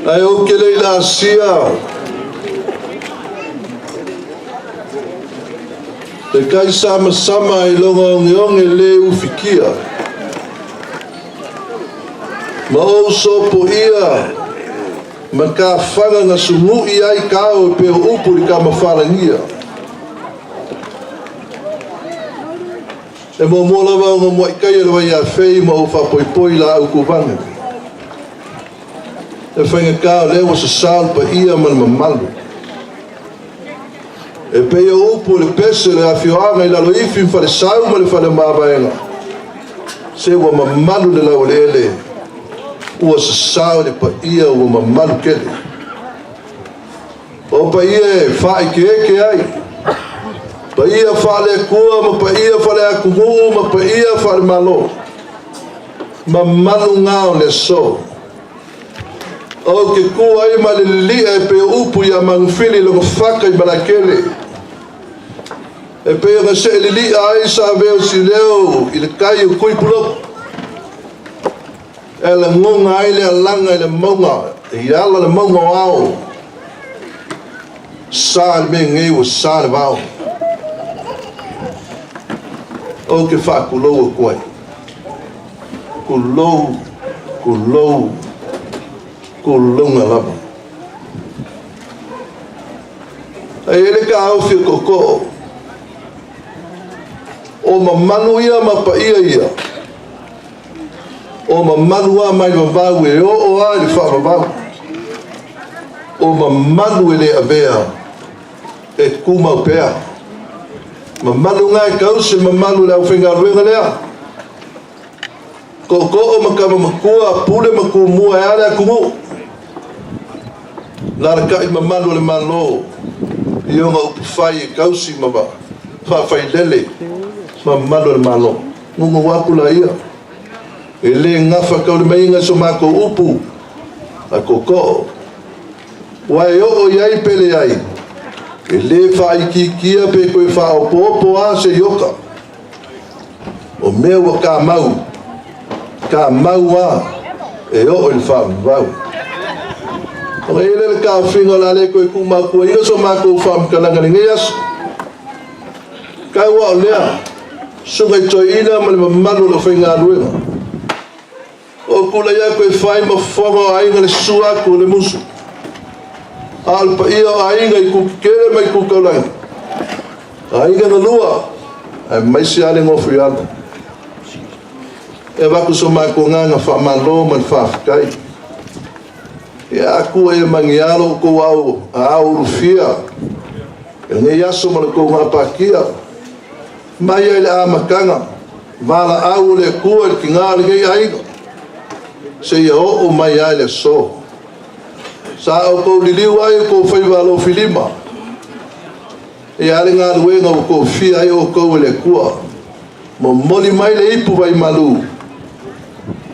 Ae ou te le i laasia le taisamasama i lona ogeoge le ufitia, ma ou sopoia matafaga na sugui ai tao e pei o upu i le tamafalagia. E muamua lava ona muai taia le vaiafei ma ou faapoipoi laau tuvane. E faigata o lea ua sasao le paia ma le mamalu. E pei o upu o le pese o le afioaga i Laloifi ma Falesau ma le Fale o Mavaega. Se ua mamalu le laueleele, ua sasao le paia ua mamalu tele. O paia e faaikeeke ai, paia faale-Atua ma paia faale-atunuu ma paia faale-Malo. Mamalu ngā o le aso. Ou te tu ai ma le lilia e pei o upu ia Magufili lona faka i Malaekele. E pei ona see lilia ai sa avea o Sileo i le tai o Tuipulotu. E lagona ai le alaga i le mauga, e ala le mauga o ao. Sa le mea nei ua sa le vao. Ou te faatulou atu ai. Tulou, tulou, tulouna lava. Ae i ai le taofi o tootoo, o mamalu ia ma paia ia, o mamalu lava mai vavau e oo lava i le faavavau, o mamalu e le avea e tumau pea. Mamalu na e tausi mamalu o le aufaigaluega lea. Tootoo ma tama matua, pule ma tumua e a le atunuu. Lalatai mamalu o le Malo i ona upufai e tausi ma faafailele mamalu o le Malo. Nuunuu atu laia, e le gafa taulimaina so matou upu a tootoo. Ua e oo i ai pe leai, e le faaitiitia pe toe faaopoopo lava se iota. O mea ua kamau, kamau lava e oo i le faavavau. Ona i ai lea o le taofiga o le a le toe tuumautuaina so matou faamatalaga i lenei aso. Tau lava o lea, Susuga i Toeaina ma le mamalu o le aufaigaluega, o tulai atu e fai ma fofoga o aiga le susu atu o le musu. A o le paia o aiga i Tutetele ma i Tutaulagi, aiga na lua, aemaise lava le nofo i alo. E avatu so matou agaga faamalo ma le faafetai. Ia Atua ia manuia lo outou aao ulufia i lenei aso ma le tou gapatia. Mai ai le amataga, valaau o le Atua i le tiga o lenei aiga, seia oo mai ai le aso. Sa outou liliu ai o outou faiva alofilima. E a le galuega ua tofia ai outou e le Atua, momoli mai le ipu vaimalu,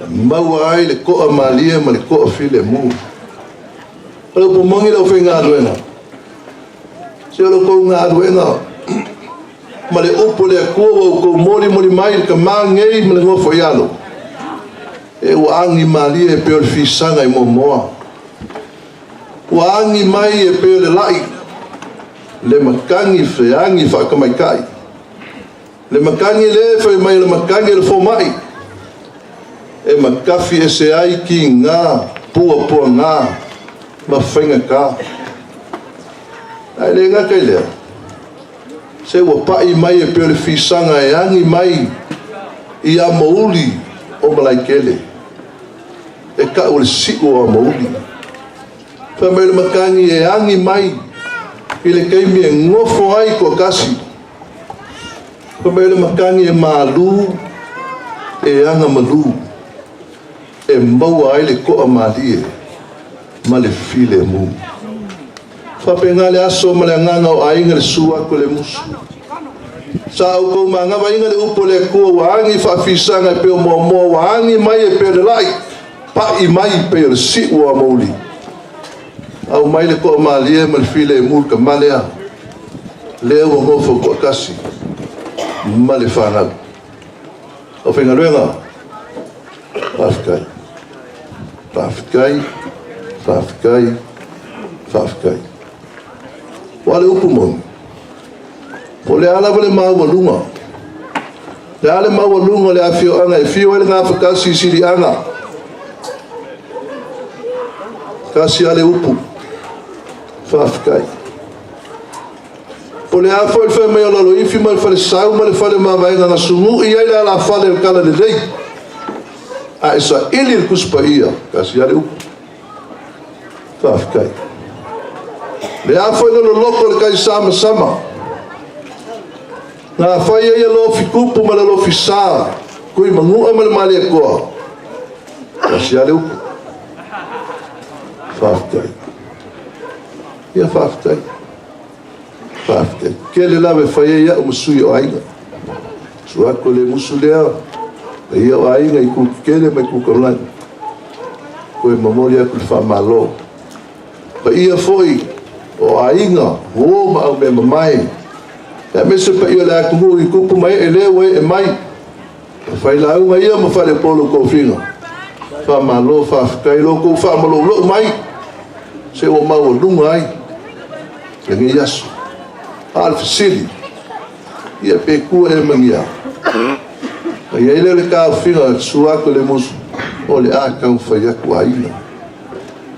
e maua ai le toamalie ma le toafilemu. O le upu moni le aufaigaluega, se o le tou galuega ma le upu a le Atua ua outou molimoli mai i le tama lenei ma le nofo i alo, e ua agi malie e pei o le fisaga i Moamoa. Ua agi mai e pei o le lai, le matagi feagi faatamaitai, le matagi lea e fai mai o le matagi a le fomai, e matafi ese ai tiga, puapuaga ma faigata. Ae le gata i lea, se ua pai mai e pei o le fisaga e agi mai i amouli o Malaetele, e tau o le siu o amouli. Fai mai le matagi e agi mai i le taimi e nofo ai toatasi. Fai mai le matagi e malu, e agamalu, e maua ai le toamalie ma le filemu. Faapena le aso ma le agaga o aiga le susu atu o le musu. Sa outou manavaina le upu a le Atua ua agi faafisaga e pei o Moamoa, ua agi mai e pei o le lai, pai mai pei o le siu o amouli. Aumai le toamalie ma le filemu i le tama lea, lea ua nofo toatasi ma le fanau. Aufaigaluega, faafetai, faafetai, faafetai, faafetai. Aua o le upu moni, po o le a lava le maualuga, le a le maualuga o le afioaga e afio ai le Gafatasi i Siliaga, tasi lava le upu, faafetai. Po o le a foi le fai mai o Laloifi ma le Falesau ma le Fale Mavaega na sunui ai le alafale o le Talalelei, a e saili le Tusi Paia, tasi lava le upu, faafetai. Le a foi le loloto o le taisamasama, na fai ai e lofi tupu ma le lofi sa, Tuimanua ma le Malietoa, tasi lava le upu, faafetai. Ia faafetai. Faafetai tele lava e fai ai au ma sui o aiga. Susu atu le musu lea, paia o aiga i itu tetele ma itu taulagi. Toe momoli atu le faamalo. Paia foi o aiga, uo ma aumeamamae, aemaise paia o le atunuu i tupu ma ee lea ua ee mai. O failauga ia ma faleupolu tofiga. Faamalo, faafetai lo outou faamaloulou mai, se ua maualuga ai lenei aso. A o le fesili, ia pe tua ea ma ni a? Ona i ai lea o le taofiga, susu atu le musu, o le a taumafai atu aiga.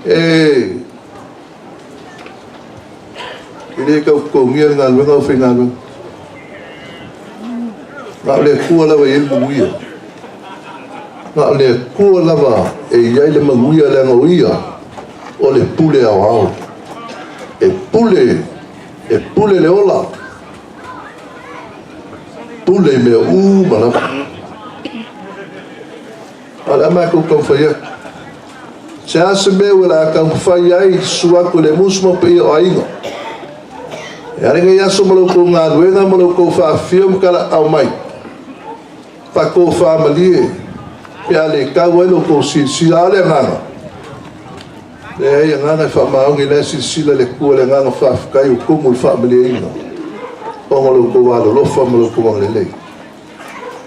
E le tau totogia le galuega aufaigaluega. Na o le Atua lava e i ai le manuia. Na o le Atua lava e i ai le manuia, leaga o Ia o le pule aoao. E pule, e pule le ola, pule i mea uma lava. A o le a matou taumafai atu. Se a se mea ua le a taumafai ai, susu atu le musu ma paia o aiga. E ala lenei aso ma la outou galuega ma la outou faafifio ma talaaao mai. Faatofamalie pe a le tau ai lo outou silasila. A o le agaga, leai, agaga e faamaoni, la e silasila le Atua, le agaga faafetai ua tumu i le faamalieina ona o lo outou alolofa ma lo outou agalelei.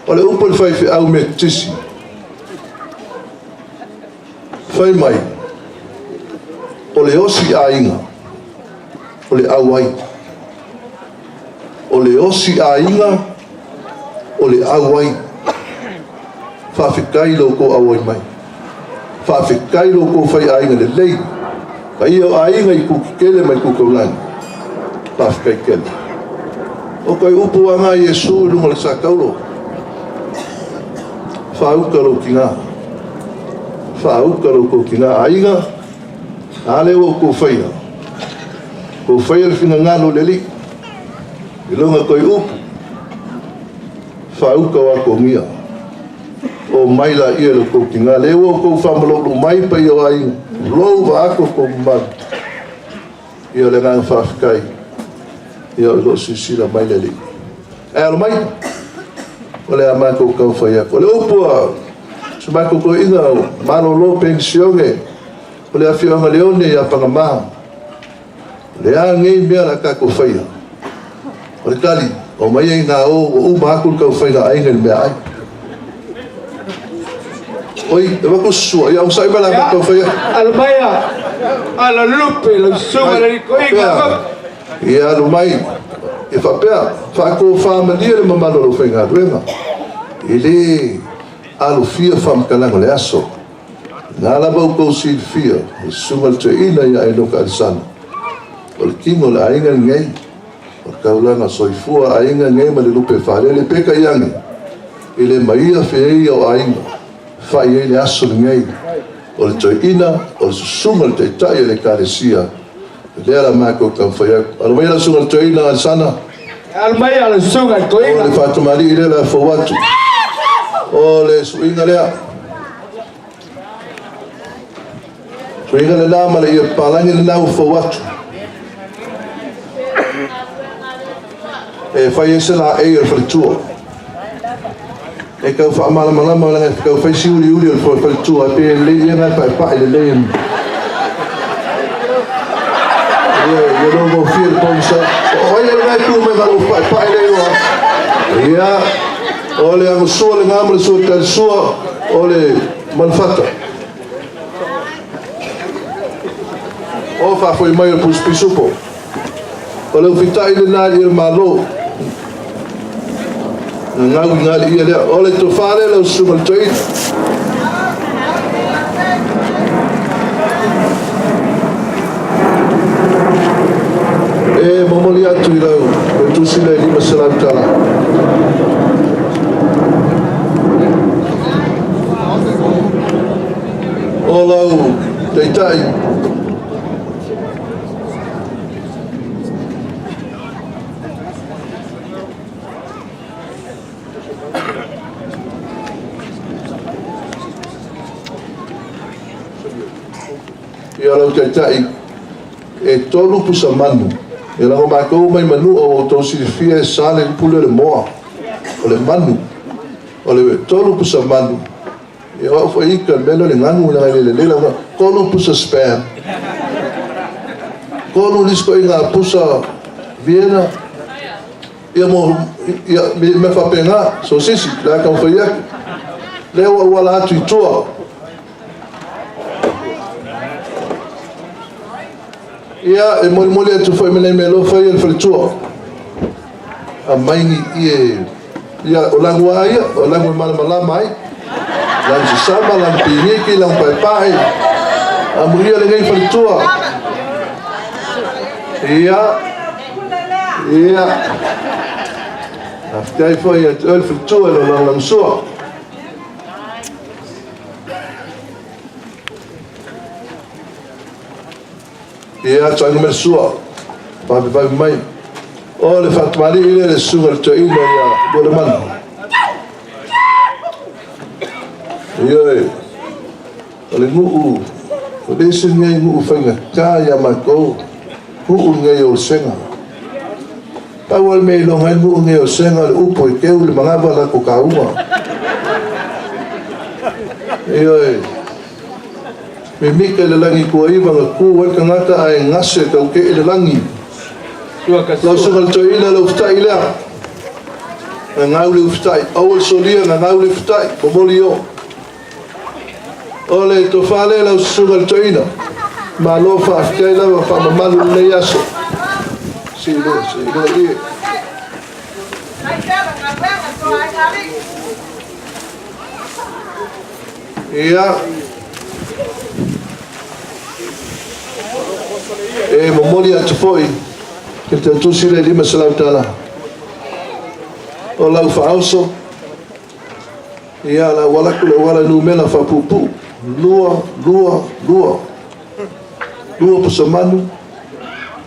O le upu a le faifeau Metotisi, fai mai, o le osi aiga, o le auai. O le osi aiga, o le auai. Faafetai i lo outou auai mai. Faafetai i lo outou faiaiga lelei. Paia o aiga i itu tetele ma itu taulagi. Faafetai tele. O koe upu aga a Iesu i luga o le sataulo. Faauta lou tina. Faauta lou tou tina. Aiga, a lea ua outou faia. Outou faia le finagalo o le Alii. I luga koe upu. Faauta o akogia. O mai laia i lo outou tina. Lea ua outou faamaloulou mai paia o aiga. Lou vaeatu outou mamalu. Ia o le agaga faafetai. Ia o lo o silasila mai le Alii. Ae alo mai, o le a matou taumafai atu. O le upu a si matou toeaina o malolo penisione o le afioaga Leone ia Pagama, o le a lenei mea o le a tatou faia? O le tali, omai ai ina o ua uma atu le taumafaiga a aiga i le meaai. Oi, e avatu se sua, ia onosai mai la matou taumafai atu. Alo maia, ala lupe, lau susuga le toeaina. Ia alu mai, e faapea, faatofamalie le mamalu o le aufaigaluega. E le alofia faamatalaga o le aso. Na lava outou silafia, le susuga i le toeaina ia Enoka Alesana, o le tino o le aiga lenei, o le taulaga soifua a aiga nei ma le lupe faalele. Peitai ane, e le maia feia o aiga, fai ai le aso lenei, o le toeaina, o le susuga i le taitai o le Ekalesia, lea la matou taumafai atu. Alo maia lau susuga i le toeaina Alesana. Alo maia lau susuga i le toeaina. O le faatamalii lea la fou atu. O le suiga lea. Suiga lena ma le ia papalagi lena ua fou atu. E fai ai se laei o le faletua. E tau faamalamalama leaga e tau fai si uliuli o le faletua e pei e lelei ia na e paepae lelei. Ia, ia lou gofie le pogisa. O ai lena e tu mai ma lou paepae lea ua. Ia, o le agosua lena ma le sua talisua o le manufata. O faafoi mai o le pisupo. O le ufitai lena i le Malo. Na gau i ngali ia lea. O le tofa lea lau susuga le toeaina. E momoli atu i lau tusi le 500 tala. O lau taitai Ia lau taitai, e 3 pusa manu, e lago matou mai manu o outou silafia e sa le upu lea o le moa, o le manu, o le 3 pusa manu, ia o au foi ika le mea lea o le ganu leaga e le lelei lau 3 pusa spam, 3 le isi ituaiga pusa Vienna, ia mo ia mea faapena, sosisi, le a taumafai atu. Lea ua ou ala atu i tua. Ia, e molimoli atu foi ma nai meaalofa ia i le faletua. Aumai ni ie, ia, o lagu a ia, o lagu e malamalama ai. Lagu sasama, lagu piniki, lagu paepae. Amuia lenei faletua. Ia, ia. Faafetai foi ia te oe le faletua i lou lagolagosua. Ia, tuaina mai le sua, vavevave mai. O le faatamalii lea le susuga i le toeaina ia Lualemanu. Ioe, o le nuu, o le isi lenei nuu faigata ia matou, nuu lenei o Olosega. Pau lava le mea e iloga ai le nuu lenei o Olosega, o le upu e teu le manava latou tauga. Ioe, Mimita i le lagi tuaiva na tu ai le tagata ae gase tautee le lagi. Lau susuga i le toeaina le ufitai lea. Gagau le ufitai. Aua le solia, gagau le ufitai. Momoli o. O le tofa lea lau susuga i le toeaina. Malo faafetai lava faamamalu lenei aso. Si le, si le ie. Ia. E momoli atu foi i le tautusi le $500. O lau faaoso, ia, la ua alu atu le auala i numera faapuupuu, 2, 2, 2. 2 pusa manu,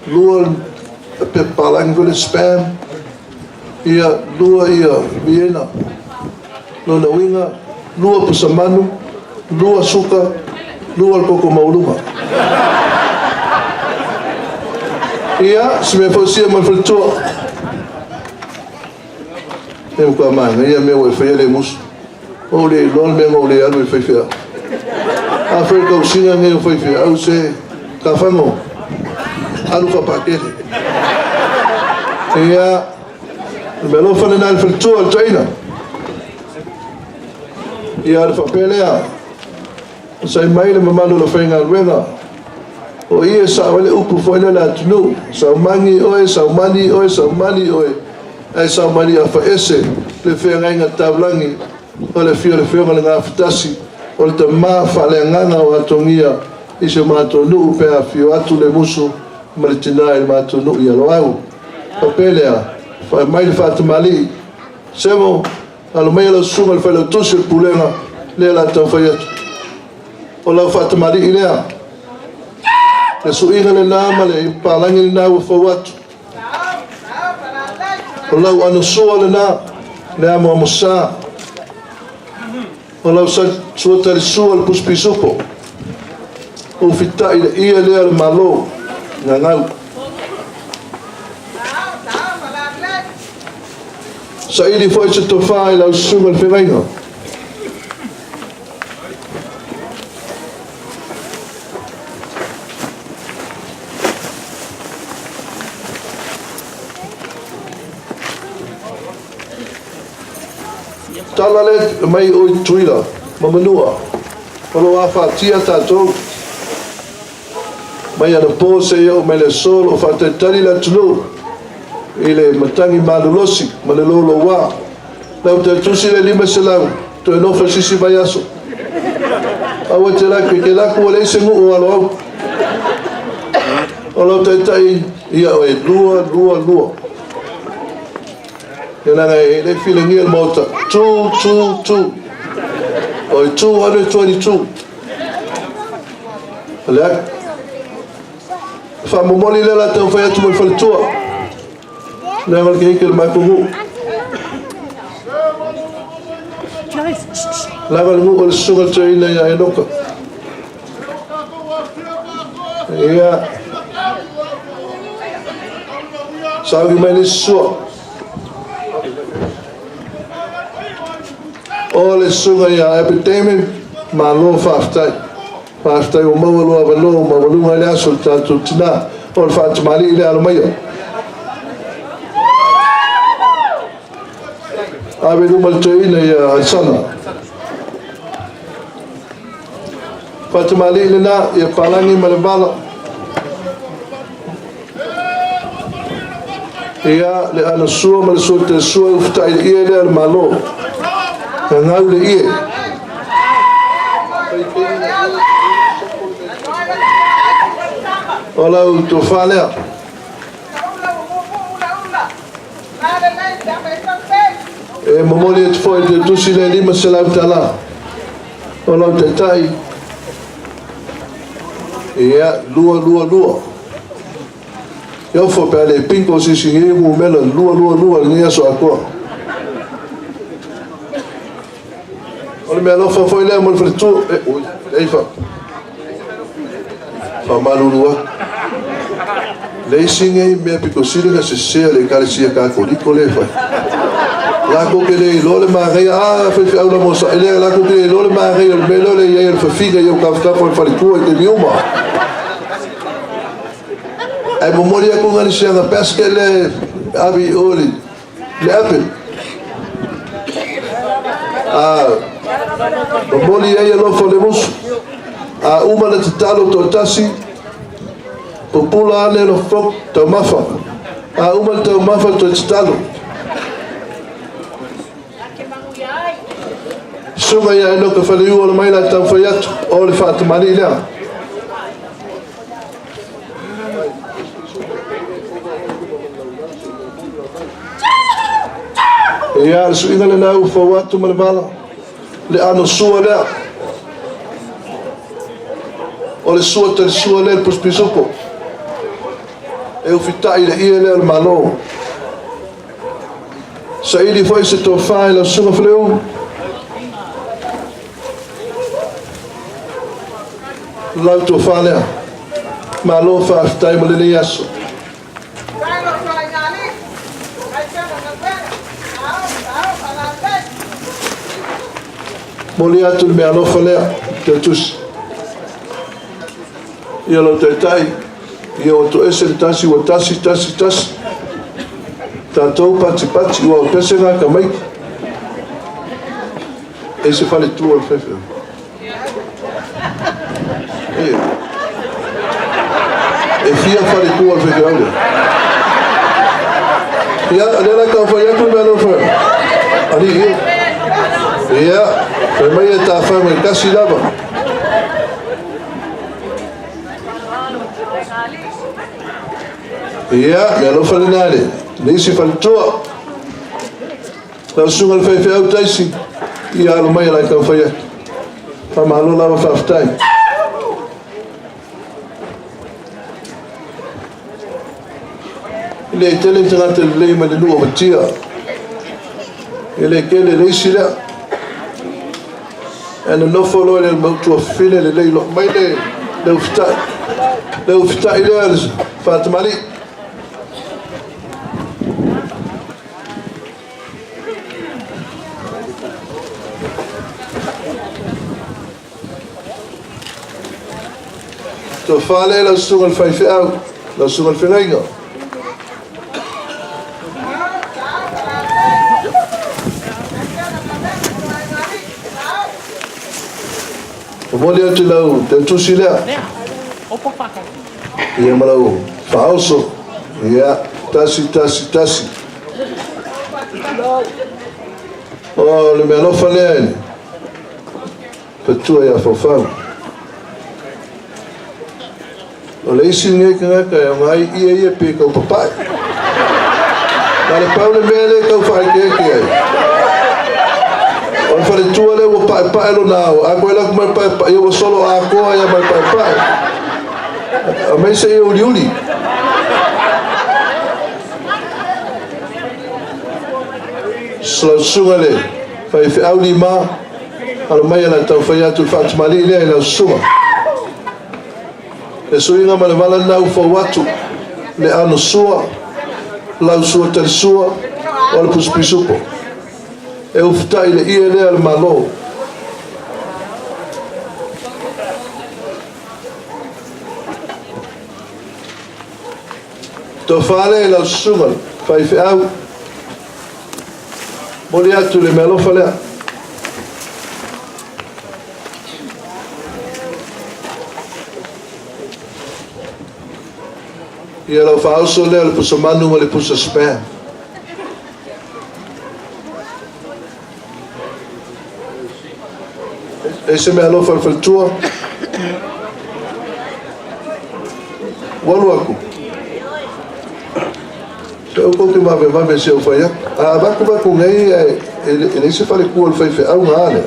2 pepa palagi foi le spam, ia, 2 ia Vienna. Lona uiga, 2 pusa manu, 2 suka, 2 le koko maualuga. Ia, se mea fausia mo le faletua. E matua manaia mea ua e faia le musu. Ua ou le iloa le mea na ou le alu ai i le faifeau. Afai o le tausiga lenei o faifeau, se tafago, alu faapakele. Ia, o le meaalofa lena i le faletua i le toeaina. Ia, ona faapea lea, sai mai le mamalu o le aufaigaluega, o i e sao ai le upu foi lea a le atunuu, saumani oe, saumani oe, saumani oe, ae saumani afaese le feagaiga taulagi o le afio o le Afioga i le Gafatasi, o le tama faaleagaga o Atogia i si o matou nuu pe afifio atu le musu ma le tina i le matou nuu i Aloau. Faapea lea, aumai le faatamalii, Semo, alo maia lau susuga i le Failautusi o le Pulega, lea o le a taumafai atu. O lau faatamalii lea, le suiga lena ma le palagi lena ua fou atu. O lau anosua lena, le amoamosa. O lau sua talisua le pusupisupo. O fitai le ia lea o le Malo, gagau. Saili foi se tofa i lau susuga i le feagaiga. Tala le mai o i Tutuila ma Manua, o lo o afatia tatou. Mai anapo seia oo mai le aso o lo o faatalitali le atunuu i le matagi malolosi ma le louloua. Lau tautusi le 500, toe nofo i se isi vaiaso. Aua te laki, e te laki ua leai se nuu o alo au. O lau taitai ia oe, 2, 2, 2. Ia leaga e le filagia le Maota. 2, 2, 2. Oi, 222. O le faamomoli lea o le a taumafai atu mo le faletua. Leaga o le keiki o le matou nuu. Leaga o le nuu o le susuga i le toeaina ia Enoka. Ia. Sauni mai le isi sua. O le susuga ia Epiteme, malo faafetai. Faafetai ua maua lou avanoa ua maualuga ai le aso i le tatou tina. O le faatamalii lea, alo maia. Ave i luma le toeaina ia Alesana. Faatamalii lena ia Palagi ma le Vala. Ia le anasua ma le sua telesua e ufitai le ie lea o le Malo. Gagau le ie. O lau tofa lea. E momoli atu foi le tusi le $500. O lau taitai. Ia, 222. E ofo pe a le bingo se isi nei numera 222 i lenei aso atoa. O le mea alofa foi lea mo le faletua. E, ui, leai fa. Faamalulu atu. Le isi nei mea pito sili ona sese a le Ekalesia Katoliko lea e fai. Latou te le iloa le manaia, a faifeau la mosa, e le latou te le iloa le manaia o le mea lea o le i ai o le fafine i ou tafatafa o le faletua i taimi uma. Ae momoli atu nani siana basket lea e ave i o i le ave. A momoli ai alofa o le musu. A uma le tatalo toatasi, pupula ane le fok taumafa. A uma le taumafa toe tatalo. Susuga ia Enoka Faleu ola mai la taumafai atu o le faatamalii lea. Ia, le suiga lena ua fau atu ma le vala, le ano sua lea. O le sua talisua lea le pusupisupo. E ufitai le ie lea o le Malo. Saili foi se tofa i lau susuga Faleu. Lau tofa lea. Malo faafetai mo lenei aso. Momoli atu le meaalofa lea te tusi. Ia lau taitai, ia ua toese le tasi ua tasi, tasi, tasi. Tatou patipati ua o pese ngā ka maiki. E se fale tua le fefe. E, e fia fale tua le fefe au lea. Ia, lea la tau fai atu le meaalofa. Ali, ia. Ia, fai mai e tāwhai mai kasi lava. Ia, me alofa lena le, le isi faletua. Lau susuga le faifeau taisi, ia alo mai e lai tau fai atu. Faamalo lava faafetai. E le tele ni tagata lelei mai le nuu o Vatia. E le tele le isi lea. E nonofo loa i le mautuafine lelei loa mai le le ufitai. Le ufitai lea le faatamalii. Tofa lea lau susuga i le faifeau, lau susuga i le feagaiga. Momoli atu i lau tautusi lea. Ia ma lau faaoso. Ia, tasi, tasi, tasi. O le mealofa lea i le fatua ia Faufau. O le isi lenei tagata e aoga ai ia ia pe tau papae. Na le pau le mea lea e tau faaeteete ai. O le faletua lea ua paepae lona ao. A toe laku mai paepae, ia ua solo atoa ia mai paepae. Aumai se ia uliuli. Lau susuga le faifeau lima, alo mai e la tau fai atu le faatamalii lea i lau susuga. Le suiga ma le vala lena ua fou atu, le ano sua, lau sua talisua, o le pusupisupo. E ufutai le ie lea le Malo. Tofa lea i lau susuga le faifeau. Momoli atu le mealofa lea. Ia lau faaoso lea o le pusa manu ma le pusa spam. E se mea alofa le faletua. Ua alu aku. Se o kou te vavevave se o fai atu. A avatu atu nei e leai se falekua o le faifeau na ale.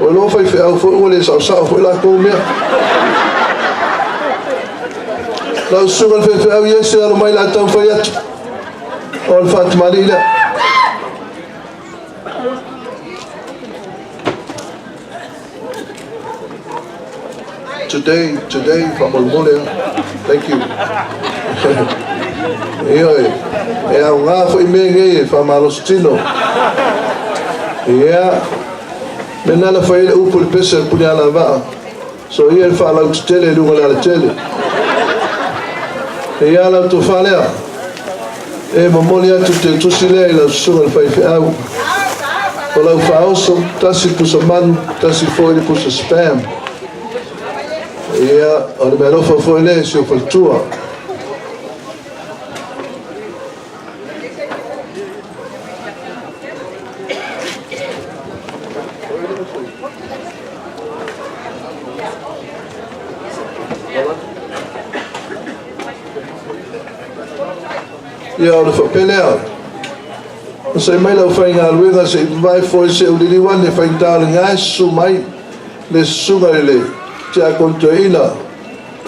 O iloa faifeau foi ua le saosao foi latou mea. Lau susuga le faifeau Iese alo mai la tau fai atu. O le faatamalii lea. Today, today, faamolemole lava. Thank you. Ioe, e aoga foi mea nei e faamalosi tino. Ia, mea lena na fai ai le upu i le pese a le Punialavaa, soia le faalautetele i luga o le alatele. Ia lau tofa lea, e momoli atu te tusi lea i lau susuga i le faifeau. O lau faaoso, tasi pusa manu, tasi foi le pusa spam. Ia, o le mealofa foi lea i si ou faletua. Ia, o le faapelea. Na sai mai lau faigaluega se i vavae foi se uliliu ane faigata o le gae susu mai le susuga i le Tiakoni Toeaina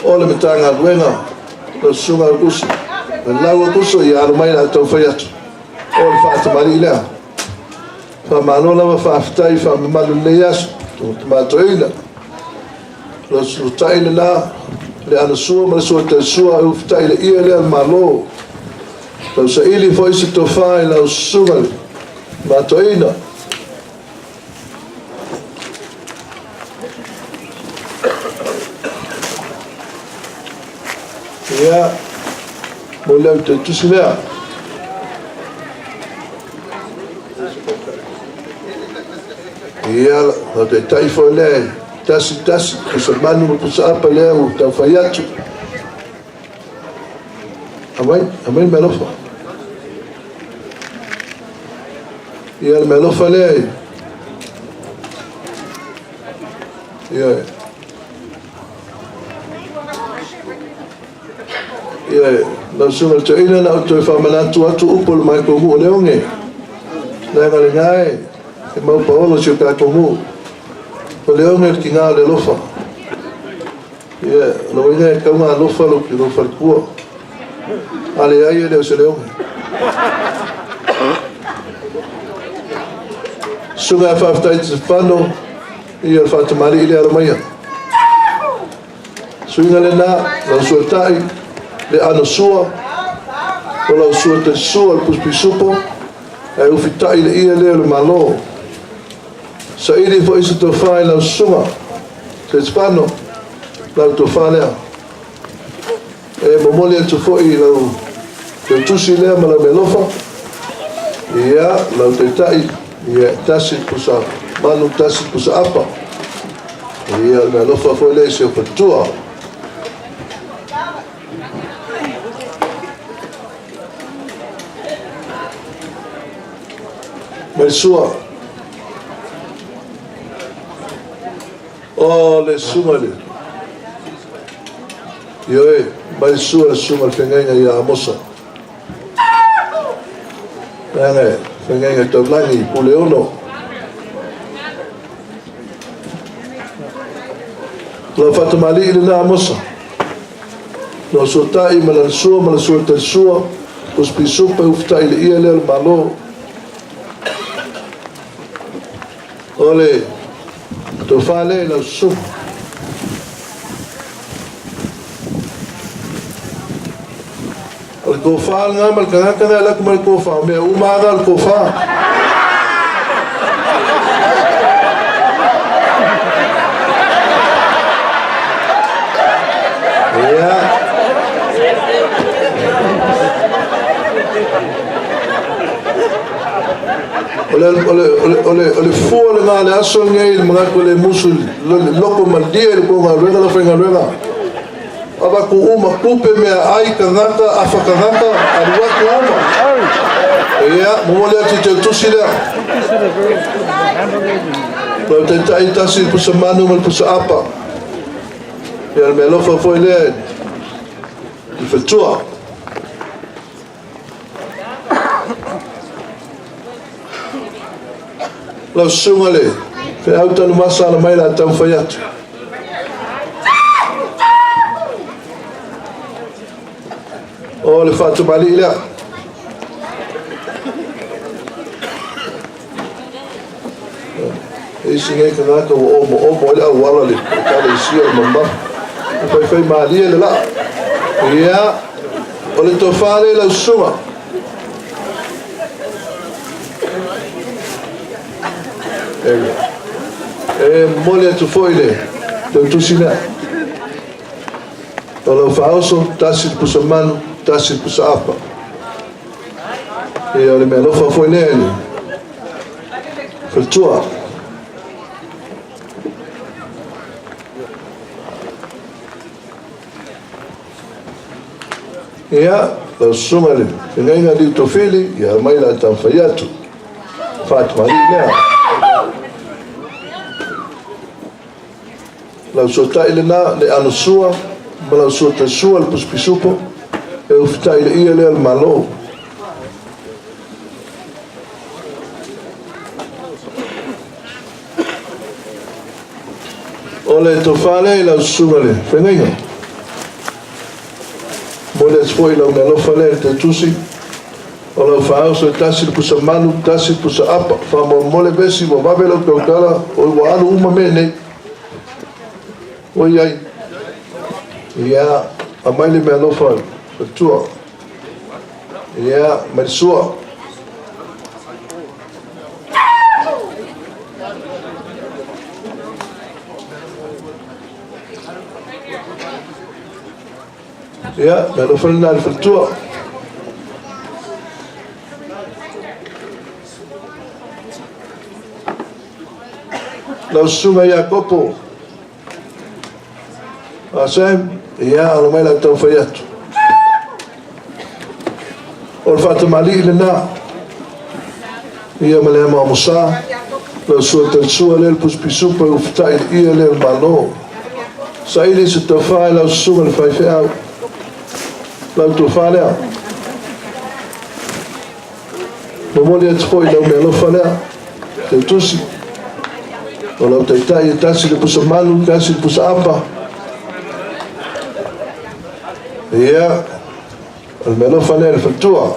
o le Matagaluega lau susuga Aukuso. Lau Aukuso ia alo mai la tau fai atu o le faatamalii lea. Faamalo lava faafetai faamamalu lenei aso Tama Toeaina. Lau susutai lena le anasua ma le sua taisua e ufitai le ia lea le Malo. Tau saili foi se tofa i lau susuga le matoina. Ia, mo le au te tusi lea. Ia, lau taitai foi lea, tasi tasi, pusa manu ma pusa apa lea ua taufai atu. Aumai, aumai le mealofa. Ia, le mealofa lea. Ia, ia, lau susuga i le toeaina na ou toe faamanatu atu upu o le matou nuu o Leone. Leaga lena e mau paolo si o tatou nuu. O Leone le tina o le alofa. Ia, o lona uiga e tatau ona alofa lou faletua. A leai e le o se Leone. Susuga ia Faafetai Stefano, ia le faatamalii lea alo maia. Suiga lena, lau suatai, le ano sua, o lau sua te sua le pusupisupo, ae ufitai le ia lea o le Malo. Saili foi se tofa i lau susuga, Stefano, lau tofa lea. E momoli atu foi i lau tautusi lea ma lau mealofa, ia, lau taitai, ia, tasi pusa manu, tasi pusa apa. Ia, le mealofa foi lea i si au faletua. Mai sua. O le susuga le. Ioe, mai sua le susuga le feagaiga ia Amosa. Leaga, feagaiga taulagi, Puleono. Lau faatamalii lena Amosa. Lau suatai ma lana sua ma la sua talisua, pusupisupa e ufitai le ia lea o le Malo. O le tofa lea i lau susuga. O le tofa lena ma le tagata lea alu atu ma le tofa, o mea uma lava na o le tofa. Ia. O le, o le, o le, o le, o le fua lena o le aso lenei i le manatu e le musu i le loko malie i le tou galuega le aufaigaluega. Avatu uma tupe, meaai, tagata, afa tagata, alu atu uma. Ia, momoli atu i teutusi lea. Lau taitai tasi le pusa manu ma le pusa apa. Ia, le mealofa foi lea i le faletua. Lau susuga le feau tanumasa ala mai la taumafai atu. O le faatamalii lea. E isi nei tagata ua omoomo ai le auala le ekalesia o le mamafa. E faifai malie le laa. Ia, o le tofa lea i lau susuga. E momoli atu foi le tautusi lea. O lau faaoso, tasi le pusa manu, tasi le pusa apa. Ia, o le mealofa foi lea i le faletua. Ia, lau susuga i le feagaiga Liu Tofili, ia aumai la taumafai atu. Faatamalii lea. Lau suatai lena, le ano sua, ma lau suatai sua le pusupisupo, e ufitai le ia lea o le Malo. O le tofa lea i lau susuga le feagaiga. Momoli atu foi lau mealofa lea i le tautusi, o lau faaoso e tasi le pusa manu, tasi le pusa apa. Faamolemole vesi ua vave lau tautala, oi ua alu uma mea nei. Oi ai. Ia, aumai le mealofa faletua. Ia, mai le sua. Ia, mea alofa lena i le faletua. Lau susuga Iakopo, a Sam, ia, alo mai lau taumafai atu. O le faatamalii lena, ia ma le ama o Musa, lau sua talisua lea le pusi pisupa i ufutai i le ia lea o le Malo. Saili se tofa i lau susuga i le faifeau, lau tofa lea. Momoli atu foi lau mealofa lea, Teutusi, o lau taitai e tasi le pusa malu, tasi le pusa apa. Ia, o le mealofa lea i le faletua.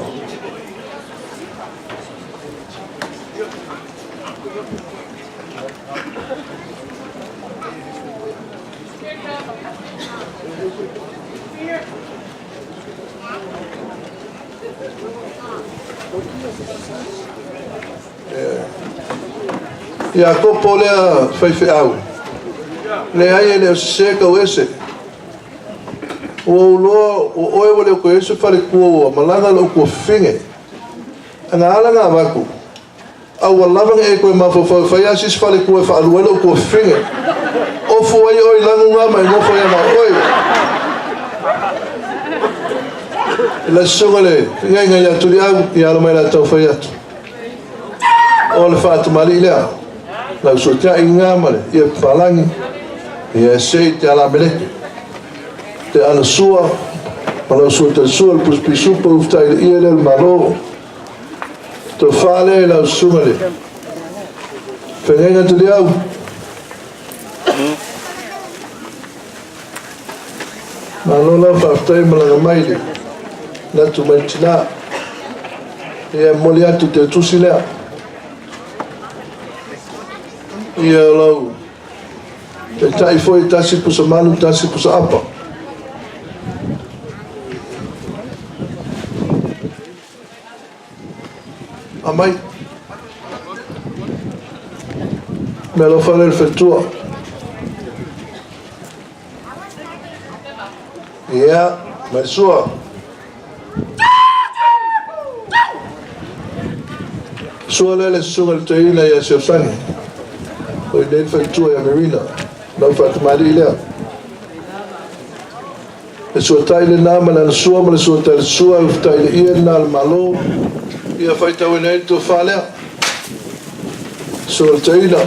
Iakopo lea faifeau, leai e le o sese kau ese. Ua ou iloa o oe ua le o toe i ai se falekua ua malaga lou tuafafine. Ana ala na avatu, a ua lava na e toe mafaufau e fai lava se isi falekua e faalua ai lou tuafafine. Ofu ai oe i lanu na ma e nofo ai ma oe. I le susuga le feagaiga ia Tuliau, ia alo mai la taufai atu. O le faatamalii lea, lau suatiai ngā ma le ia papalangi, ia e sei te ala meleke. Te ana sua, ma lau sua talisua, le pusupisupa, uftai le ia lea le malo. Tofa lea i lau susuga le feagaiga Tuliau. Malo lau faafetai malaga mai le natu mai tina. Ia momoli atu te tusi lea. Ia lau taitai foi tasi pusa malu tasi pusa apa. Amai. Mea alofa lea le faletua. Ia, mai sua. Sua lea le susuga le toeaina ia Siosani. O i nei le faletua ia Marina. Lau faatamalii lea. E suatai lena ma le alasua ma le suatai le sua e ufutai le ie lena le Malo ia faitauina ai le tofa lea. Sua le toeaina.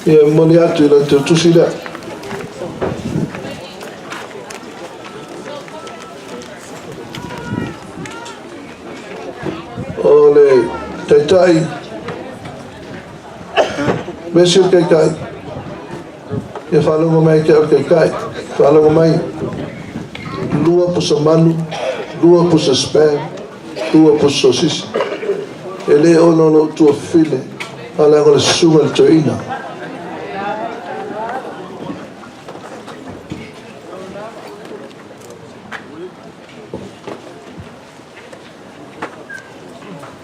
Ia momoli atu i lau teutusi lea. O le taitai, vesi o le taitai, ia faalogo mai te au taitai, faalogo mai, 2 pusa manu, 2 pusa spam, 2 pusa sosisi. E le ono lou tuafafine, a leaga o le susuga i le toeaina.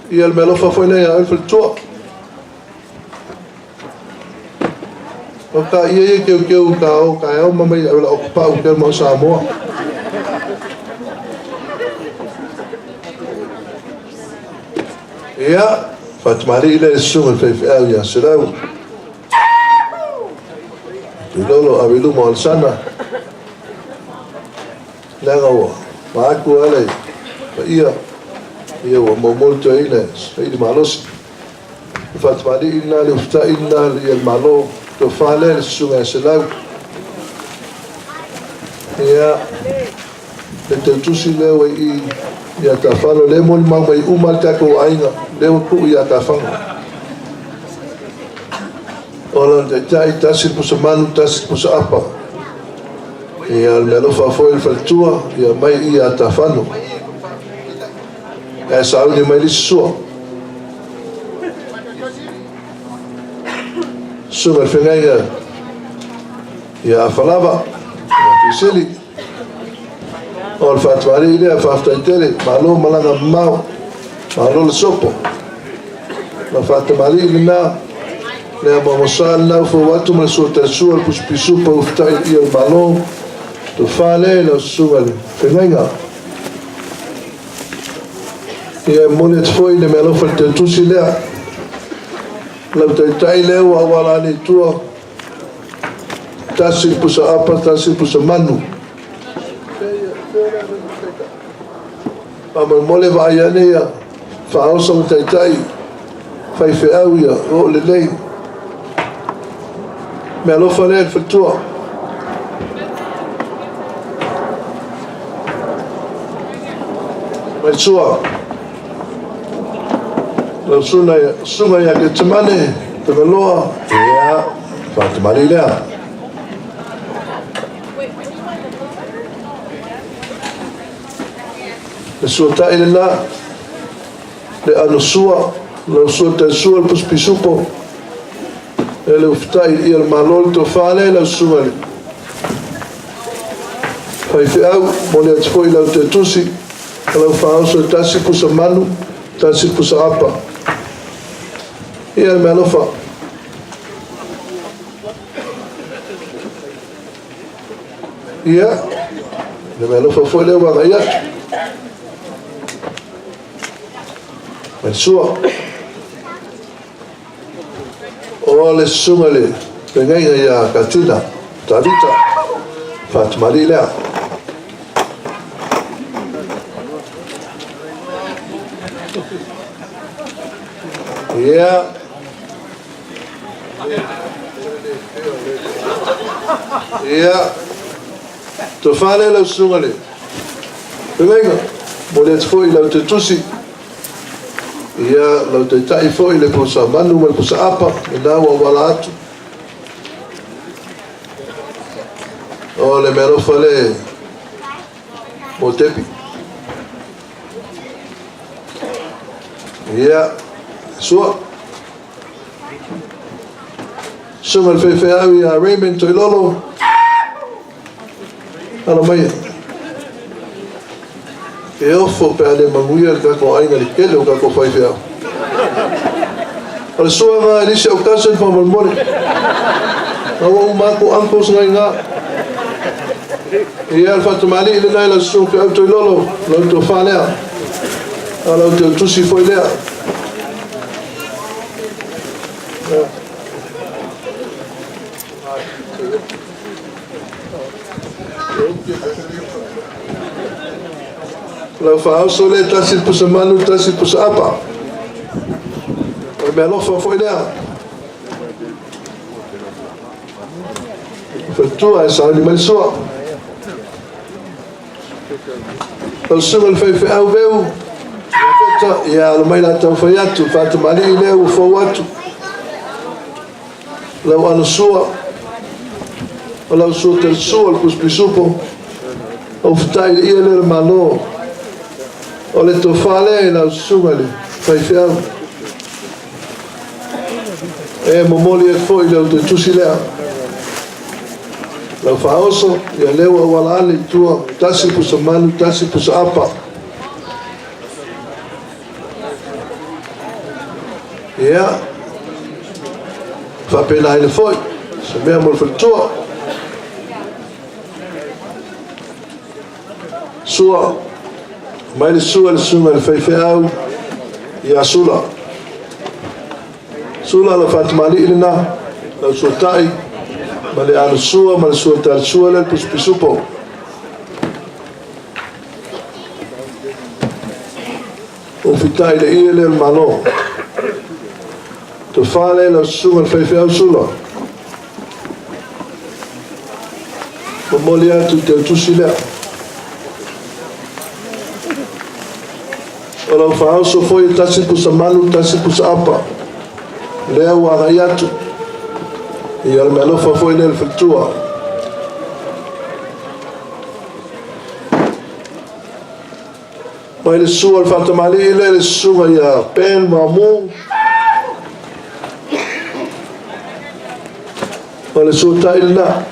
Ia le mea alofa foi lea ia oe le faletua. O ka ia ia keukeu ka o ka ao ma mai au la o pau ke mo Samoa. Ia, faatamalii lea i le susuga i le faifeau ia Selau. Tuilolo ave i luma o Alesana. Leaga ua vaatu ala i paia, ia ua moumou toeaina e saili malosi. Le faatamalii lena, le ufutai lena ia le Malo, tofa lea le susuga ia Selau. Ia, le tautusi lea ua i ia Tafalo, lea e molimau mai uma le tatou aiga, lea ua tuu ia Tafalo. O lana taitai, tasi le pusa manu, tasi le pusa apa. Ia, le mea alofa foi le faletua, ia mai i ia Tafano. Ae sauni mai le isi sua. Susuga i le feagaiga ia Afalava, ia Fisili. O le faatamalii lea, faafetai tele, malo malaga mamao, malo le sopo. Ma faatamalii lena, lea mamosa lena ua fou atu ma le sua talisua, le pusupisupa, ua fetai i le malo. Tofa lea i lau susuga i le Feagaiga. Ia e momoli atu foi le meaalofa i le teutusi lea, lau taitai lea ua auala ane i tua, tasi le pusa apa, tasi le pusa manu. Faamolemole vaai ane ia faaoso ma taitai faifeau ia oo lelei. Meaalofa lea i le faletua. Mai sua. Lau susuga ia Ketemane, Tagaloa, ia, faatamali lea. Le suatai lena, le ano sua, lau sua tai sua, le pusupisupo, e le ufitai ia le malo le tofa lea lau susuga le faifeau, mole atu foi lau tetusi, lau faaoso e tasi pusa manu, tasi pusa apa. Ia le mealofa. Ia, le mealofa foi lea ua agai atu. Mai sua. O le susuga le feagaiga ia Katina, Tavita, Fatimali lea. Ia. Ia. Tofa lea lau susuga le feagaiga. Momoli atu foi lau tusi. Ia, lau taitai foi le pusa manu ma le pusa apa, lena ua auala atu. O le mealofa le mo Tepi. Ia, sua. Susuga le faifeau ia Raymond Toilolo. Ala mai. E ofo pe a le manuia le tatou aiga i le tele o tatou faifeau. O le suaga Elise au cousin faamolemole. A ua uma atu uncles na ina. Ia le faatamalii lena i lau susuga Feau Toilolo, lau tofa lea. A lau teutusi foi lea. Lau faaoso lea tasi le pusa manu, tasi le pusa apa. O le mealofa foi lea. Faletua e sauni mai le sua. Lau susuga le faifeau veu, ia feta, ia alo mai la taumafai atu, faatamalii lea ua fou atu. Lau ano sua, o lau sua talisua, le pusupisupo, o futai le ia lea le malo, o le tofa lea i lau susuga le faifeau. E momoli atu foi le te tusi lea. Lau faaoso, ia lea ua auala ane i tua, tasi pusa manu, tasi pusa apa. Ia, faapena foi, se mea mo le faletua. Sua, mai le sua le susuga i le faifeau ia Sula. Sula la faatamalii lena, lau suatai, ma le alusua ma le suatalisua le pusupisupo. O fitai le ia le malo. Tofa le lau susuga le faifeau Sula. Momoli atu te utusi lea. O lau faaoso foi e tasi pusa manu, tasi pusa apa. Lea ua agai atu. Ia le mealofa foi lea le faletua. Mai le sua le faatamalii lea le susuga ia Ben Mamu. O le sua tai lena.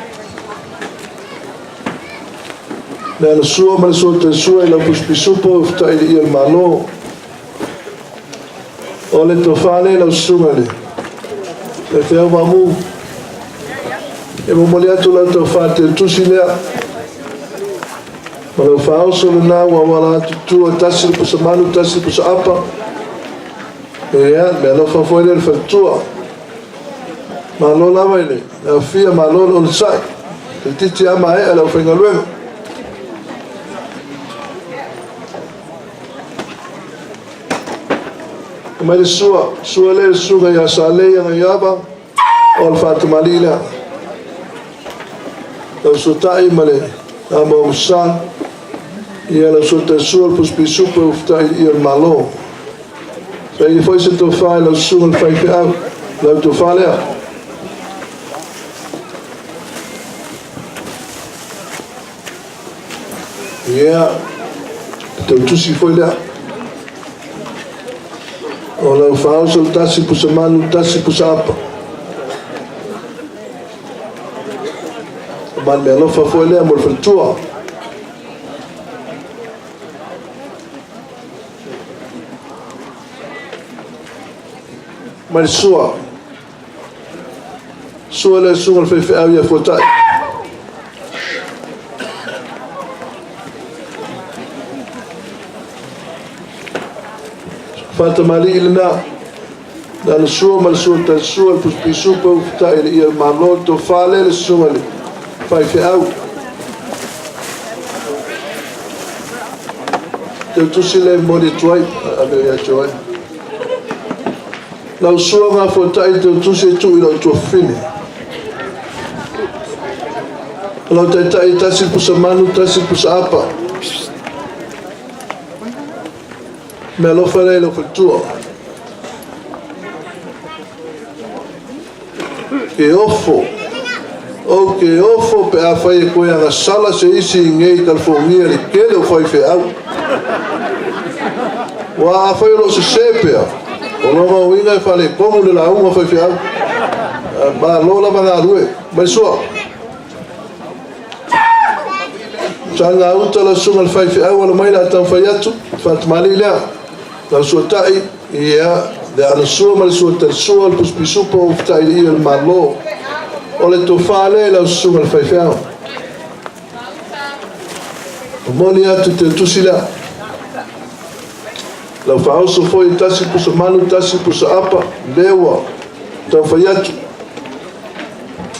Le ala sua ma le sua te sua i lau pusupisupo o futai le ia le malo. O le tofa lea lau susuga le faifeau Mamu. E momoli atu lau tofa te tusi lea. Ma lau faaoso lena ua auala atu tua, tasi le pusamanu, tasi le pusaapa. Ia, le meaalofa foi lea i le faletua. Malo lava i le aofia, malo le onosai. Toeitiiti lava maea le aufaigaluega. Aumai le sua, sua lea i le susuga ia Salei Agaiava o le Faatamalii lea. Lau suatai ma le ama o Usa, ia lau suatai sua le pusupisupe o ufutai i le Malo. Saili foi se tofa i lau susuga le faifeau, lau tofa lea. Ia, tautusi foi lea. O lau faaoso tasi pusamanu, tasi pusaapa. O male alofa foi lea mo le faletua. Ma le sua. Sua le susuga le faifeau ia Fuatai. Faatamalii lena. Na le sua ma le sua talisua le pusupisupa ufutai le ia malo le tofa le le susuga le faifeau. Tautusi le momoli atu ai, ave ia te oe. Lau sua gafuatai tautusi e tuu i lau tuafafine. O lau taitai e tasi le pusamanu, tasi le pusaapa. Meaalofa lea i lau faletua. Ke ofo, ou ke ofo pe afai e koe agasala se isi i nei Kalifonia i le tele o faifeau. Ua afai o loo sese pea, o lona uiga e faaletonu le lauga a faifeau. Malo lava galue. Mai sua. Sa gauta lau susuga i le faifeau alo mai le a taumafai atu, faatamalii lea. Lau suatai, ia, le alasua ma le suatalisua, le pusupisupa o ufutai i le ia o le Malo. O le tofa lea i lau susuga i le faifeau. Momoli atu te tusi lea. Lau faaoso foi tasi pusa manu, tasi pusa apa, lea ua taumafai atu.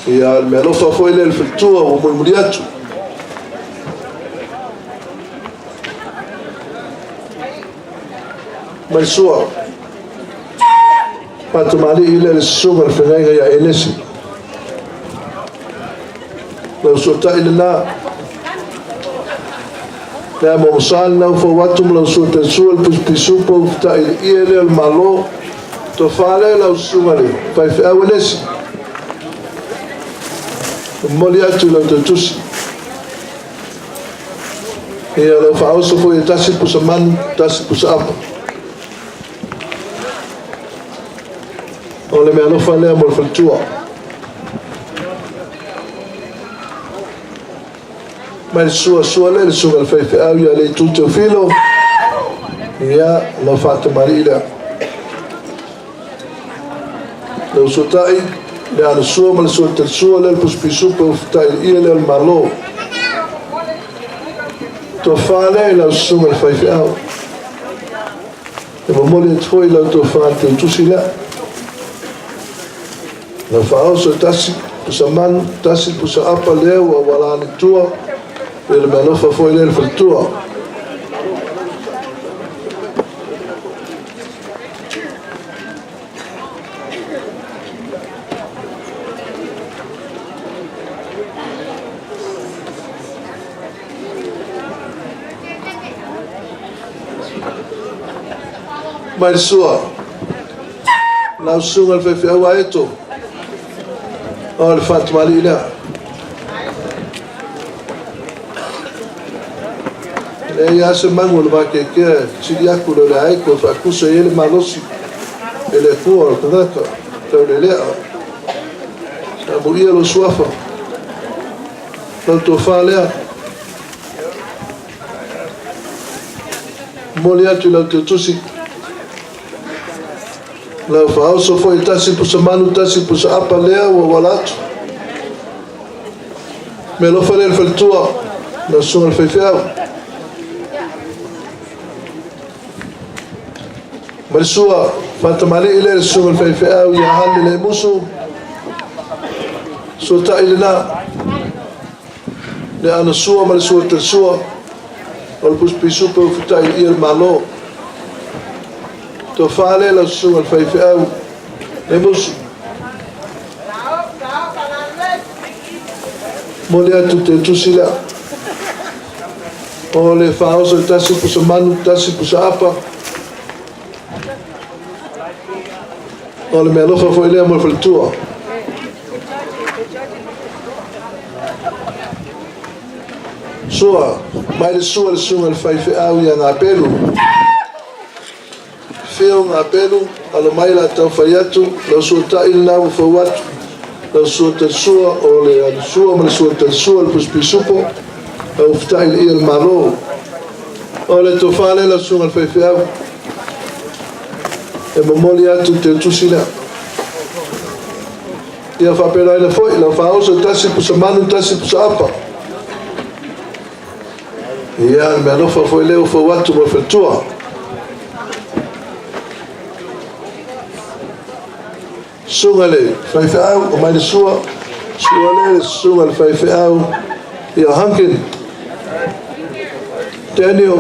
Ia, le meaalofa foi lea i le faletua ua mulimuli atu. Mai sua. Faatamalii lea le susuga le feagaiga ia Enesi. Lau suatai lena. Lea mo masa le naufau atu ma lau suatai sua le pusupisupa ufutai le ie lea o le Malo. Tofa lea lau susuga le faifeau Enesi. Momoli atu i lau tautusi. Ia lau faaoso foi e tasi pusa manu, tasi pusa apa. O le meaalofa lea mo le faletua. Mai le sua, sua lea le susuga i le faifeau ia Leitu Teofilo. Ia, lau faatamalii lea. Lau suatai, le alasua ma le suatalisua lea le pusupisupa ufutai i le ie lea o le Malo. Tofa lea i lau susuga i le faifeau. E momoli atu foi i lau tofa le teutusi lea. Lau faaoso e tasi pusa manu, tasi pusa apa lea ua auala i tua, e le meaalofa foi lea i le faletua. Mai le sua. Lau susuga i le faifeau Aeto. O le faatamalii lea. E leai lava se magu o le vakeakea e sili atu le o le Aeto e faakusa i ai le malosi e le Atua o le tagata taulelea. Amuia lou suafa. Lau tofa lea. Momoli atu i lau teutusi. Lau faaoso foi tasi pusa manu, tasi pusa apa lea ua wala atu. Meaalofa lea i le faletua, lau susuga i le faifeau. Ma le sua faatamali'i lea le susuga i le faifeau ia Hale Lemusu, suata'i lenā le ana sua ma le sua talisua o le pusi pisupo o fita'i i le Malo. Tofa lea lau susuga i le faifeau Lemusu. Momoli atu te tusi lea. O le faaoso i tasi pusa manu, tasi pusa apa. O le mea alofa foi lea mo le faletua. Sua, mai le sua le susuga i le faifeau ia Gapelu. Fio Gapelu, alo mai la tau fai atu, lau suatai lenā ua fau atu. Lau sua talisua o le alusua ma le sua talisua le pusipisupo, lau fita'i le ia le Malo. O le tofa lea lau susuga i le faifeau. E momoli atu te tusi lea. Ia faapelaina foi lau faaoso tasi pusa manu tasi pusa apa. Ia le mea alofa foi lea ua fau atu mo le faletua. Susuga i le faifeau o mai le sua, sua lea le susuga i le faifeau ia Hunkin. Daniel,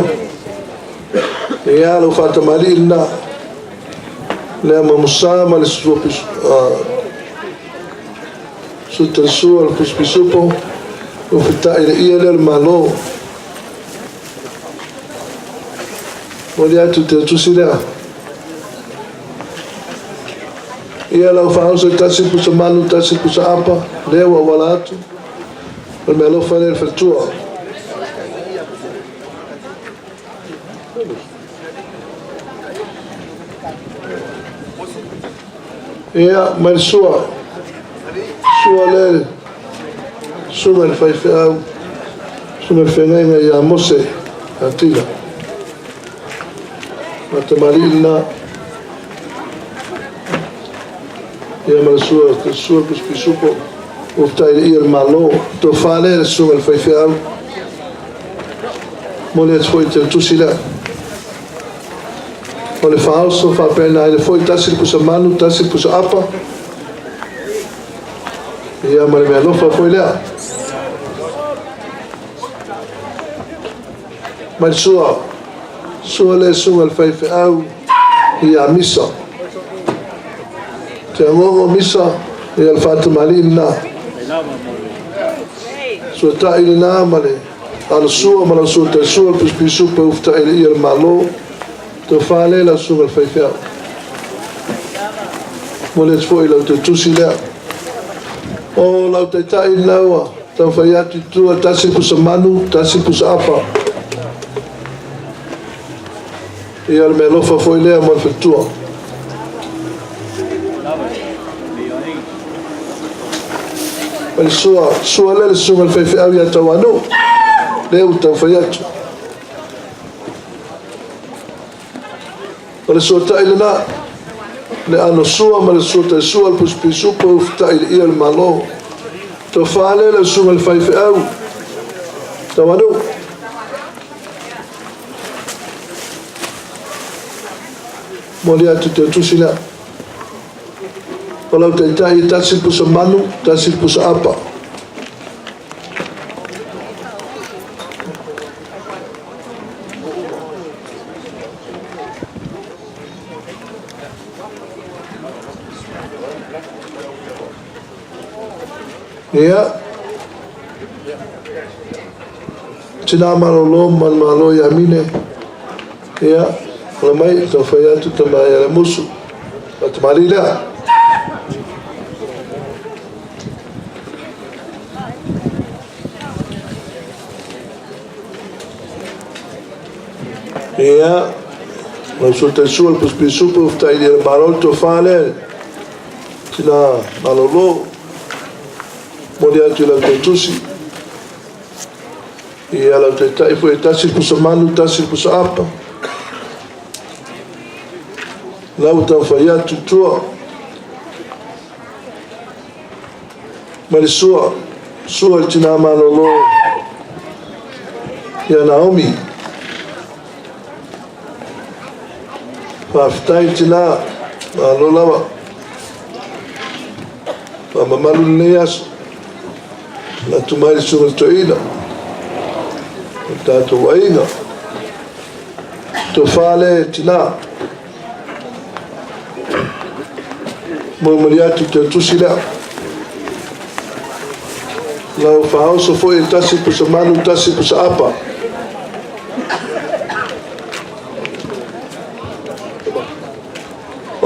ia lau faatamalii lena. Lea ma Musa ma le sua sua le pusipisupo, ua fita'i le ia lea o le Malo. Momoli atu te tusi lea. Ia lau faaoso i tasi pusa manu, tasi pusa apa, lea ua auala atu. O le mea alofa lea i le faletua. Ia, mai le sua. Sua lea, susuga i le faifeau, susuga i le feagaiga ia Mose Atila. Faatamali'i lenā. Ia ma le sua, sua pisipisupo, ua fita'i le ia o le Malo. Tofa lea le susuga i le faifeau. Momoli atu foi te tusi lea. O le faaoso faapena ai le foi tasi le pusa manu, tasi le pusa apa. Ia ma le mea alofa foi lea. Mai le sua, sua le susuga i le faifeau ia Misa. Te agogo Misa, ia le faatamalii lenā. Suata'i lenā ma le alasua ma lau sua talisua le pisipisupa ufita'i le ia le Malo. Tofa lea lau susuga i le faifeau. Momoli atu foi lau tusi lea. O lau taitai lenā ua taumafai atu i tua, tasi pusa manu, tasi pusa apa. Ia o le mea alofa foi lea mo le faletua. O le sua, sua lea le susuga i le faifeau ia Tauanu. Lea ua taumafai atu. O le suata'i lenā, le ano sua ma le sua taisua le pusipisupo ufita'i le ia o le Malo. Tofa lea le susuga i le faifeau Tauanu. Momoli atu te tusi lea. O lau taitai e tasi le pusa manu, tasi le pusa apa. Ia. Tina malolo ma le malo ia Mine. Ia, ola mai, taumafai atu tama ia Lemusu. O tamalii lea. Ia, lau sua taisua le pusipisupu, ufita'i le malo le tofa lea. Tina malolo. Momoli atu i lau tautusi. Ia lau taitai foi e tasi le pusa manu, tasi le pusa apa. Lau taumafai atu i tua. Mai le sua, sua le tina malolo ia Naomi. Faafetai tinā, malo lava. Faamamalu lenei aso. Manatu mai le susuga i le toeaina. O tatou aiga. Tofa le tinā. Molimoli atu te tusi lea. Lau faaoso foi e tasi pusa manu, tasi pusa apa.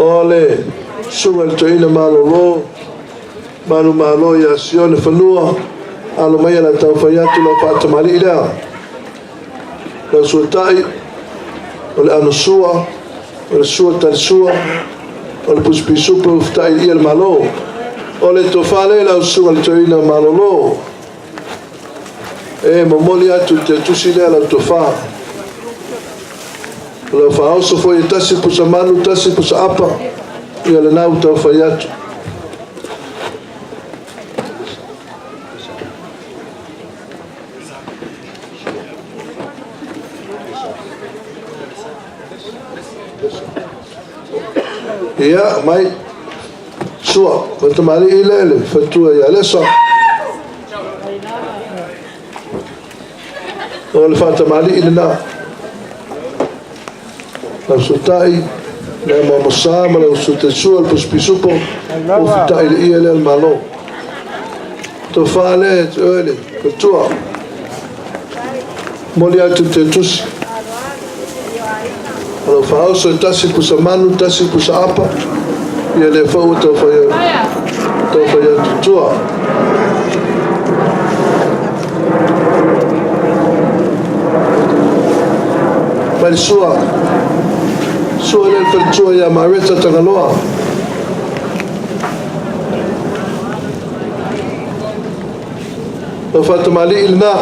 O le susuga i le toeaina malolo, manumalo ia Sione Fanua, alo mai ala taumafai atu lau faatamalii lea. Lau suatai, o le ano sua, o le sua talisua, o le pusi pisupo ufutai i le malo. O le tofa lea lau susuga i le toeaina malolo. E momoli atu i te tusi lea lau tofa. O lau faaoso foi e tasi pusa manu, tasi pusa apa, ia lena ua taufai atu. Ia, mai, sua, o tamalii lea le fatua ia Lesa. O le faatamalii lena. Lau suatai, le mamosa ma lau suataisua, le pusupisupo, o fitai le ia lea le malo. Tofa lea te oe le fatua. Moli atu te tusi. O lau faaoso e tasi pusa manu, tasi pusa apa, ia le fau tau fai atu tua. Mai le sua, sua le faletua ia Mareta Tagaloa. Lau faatamalii lena,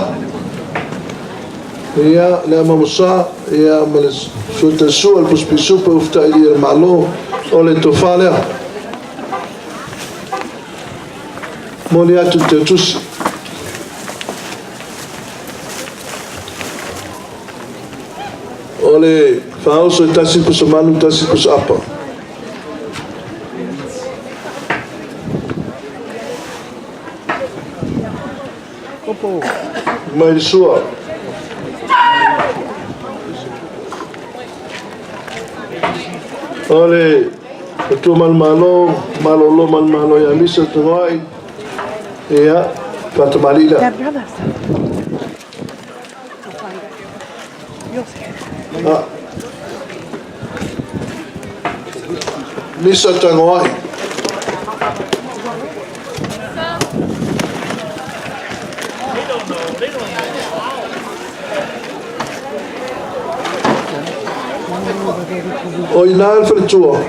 ia le amamusa, ia ma le suatasua, le pusupisupa, ufutai i le malo, o le tofa lea. Moli atu te tusi. O le faaoso e tasi pusa manu, tasi pusa apa. Mai le sua. O le matua manumalo, malolo manumalo ia Misa Tangoai, ia, faatamalii lea. Ah. Misa Tangoai. O ina le faletua.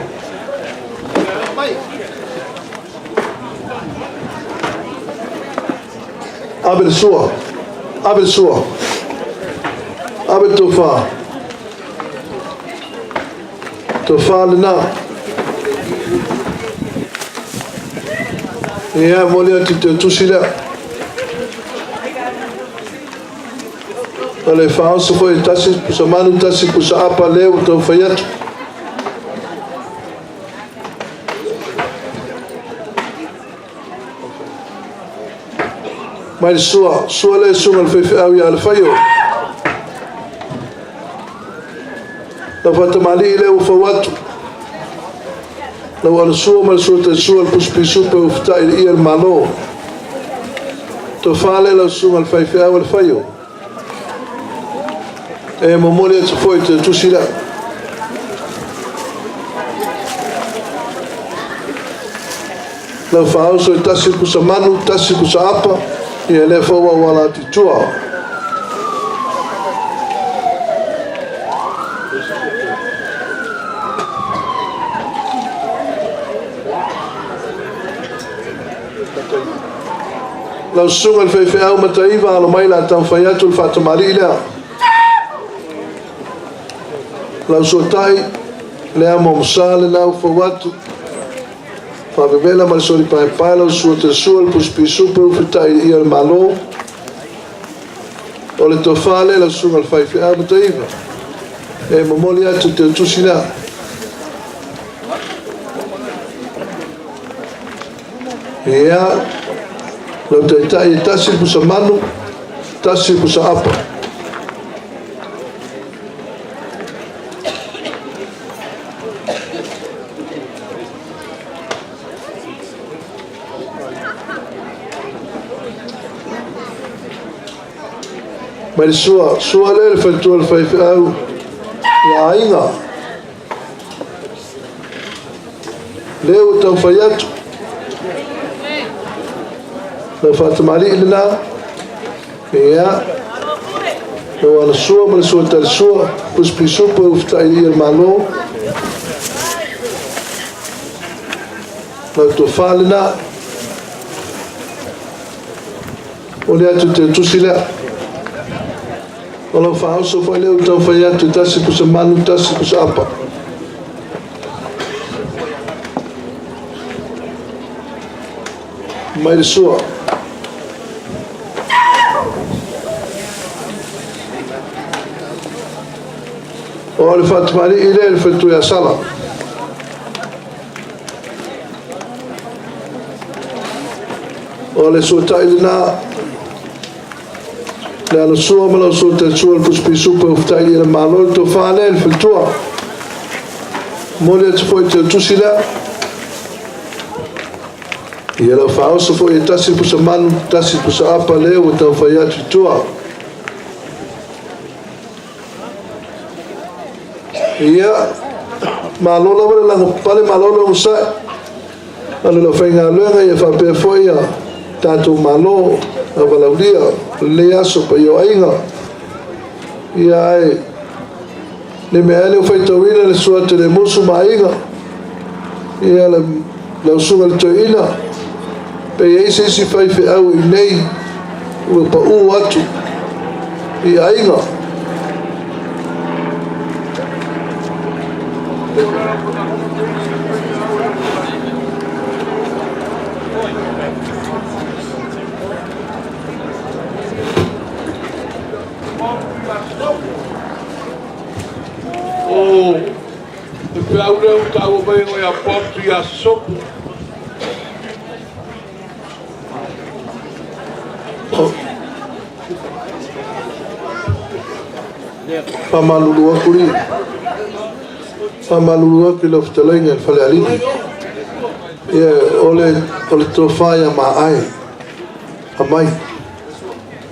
Ave le sua, ave le sua, ave le tofa. Tofa lena. Ia, moli atu te tusi lea. O le faaoso foi tasi pusa manu, tasi pusa apa, lea ua taumafai atu. Mai le sua, sua lea susuga i le faifeau ia Alefaio. Lau faatamalii lea ua fau atu. Lau alasua ma le sua taisua le pusupisupe ua fitai i le ia le malo. Tofa lea lau susuga i le faifeau Alefaio. E momoli atu foi te tusi lea. Lau faaoso e tasi pusa manu, tasi pusa apa, ia lea fau au ala atu i tua. Lau susuga i le faifeau Mataiva, alo mai la taumafai atu le faatamalii lea. Lau suatai, lea momosa lena ua fau atu. Faavevela ma le soli paepae lau sua te sua le pusupisupe ua fitai i ia le malo. O le tofa lea lau susuga i le faifeau Mataiva. E momoli atu te tusi lea. Ia, lau taitai e tasi le pusa manu, tasi le pusa apa. Mai le sua, sua lea le faletua o le faifeau ia aiga. Lea ua taumafai atu. Lau faatamalii lena. Ia. Lau alasua ma le sua talisua, pusi pisupo e ufitai i le Malo. Lau tofa lena. O le atu te tusi lea. O lau faaoso foi lea ua taumafai atu, tasi pusa manu, tasi pusa apa. Mai le sua. O le faatamalii lea i le faletua ia Sala. O le suatai lena, le alasua ma lau sua talisua le pusi pisupo e ufitai i le Malo le tofa lea i le faletua. Momoli atu foi te tusi lea. Ia lau faaoso foi e tasi le pusa manu, tasi le pusa apa lea ua taumafai atu i tua. Ia, malo lava le lagopale, malo le onosai. O le faigaluega ia faapea foi ia tatou malo, a valaulia, o lenei aso paia o aiga. Ia ai, le mea ea lea ua faitauina le sua atu le musu ma aiga. Ia le lausuga le toeaina, pe i ai se isi faifeau i nei ua pau atu i aiga. O le peau lea ua taua mai o ia Popi ia Sopo. Faamalulu atu li. Faamalulu atu i lau fetalaiga i le falealili. Ia, o le tofa ia Maae, aumai.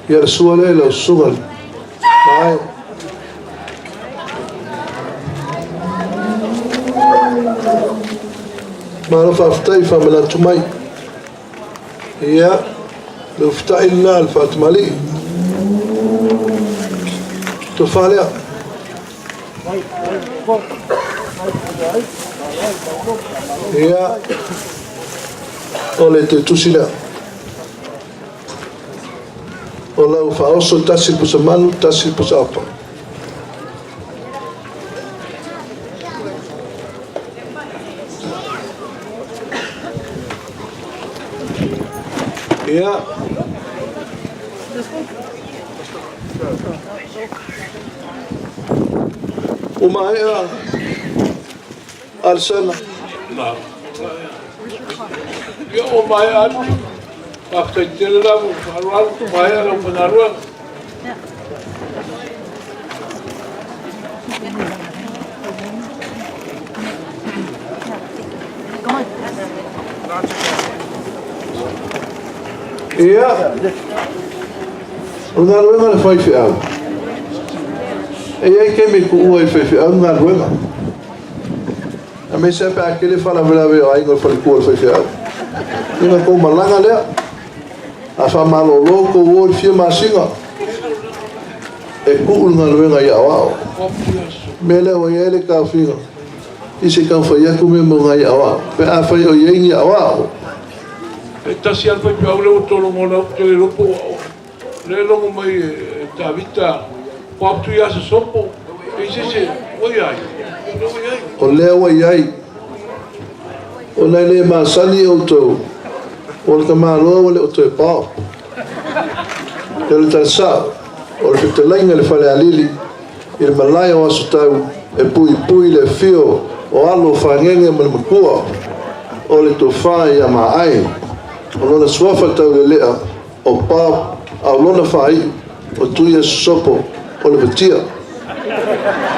Ia le sua lea i lau susuga Maae. Malo faafetai faamanatu mai. Ia, le ufitai lena le faatamalii. Tofa lea. Ia, o le te tusi lea. O lau faaoso tasi le pusa manu, tasi le pusa apa. Ia. Ua maea Alesana. Ia ua maea atu. Faafetai tele lava, faaaloalo, maea lau faigaluega. Ia, o le galuega a le faifeau, e i ai taimi e tuua ai e le faifeau le galuega. Aemaise lava pe a tele faalavelave o aiga o le faletua o le faifeau. Ia ona tou malaga lea. A faamalolo tou o i le fia masina, e tuu le galuega i aoao. O le mea lea ua i ai le taofiga, i se i taumafai atu mea mo nai aoao, pe afai o i ai ni aoao. E tasi lava le faifeau lea ua tologo lau, ou te le iloa po ua oe. Lea e logo mai e Tavita, Popi ia Sopo, e se se, ua i ai, lea ua i ai. O lea ua i ai. Ona e le masani outou, o le tamaloa ua le o toe pao. O le tala sao, o le fetalaiga i le falealili, i le malae o Aso Tau, e puipui le afio o alo o Fagege ma le matua, o le tofa ia Maae. O lona suafa taulelea o Bob, a o lona faaiu o Tuiasosopo o le Vatia.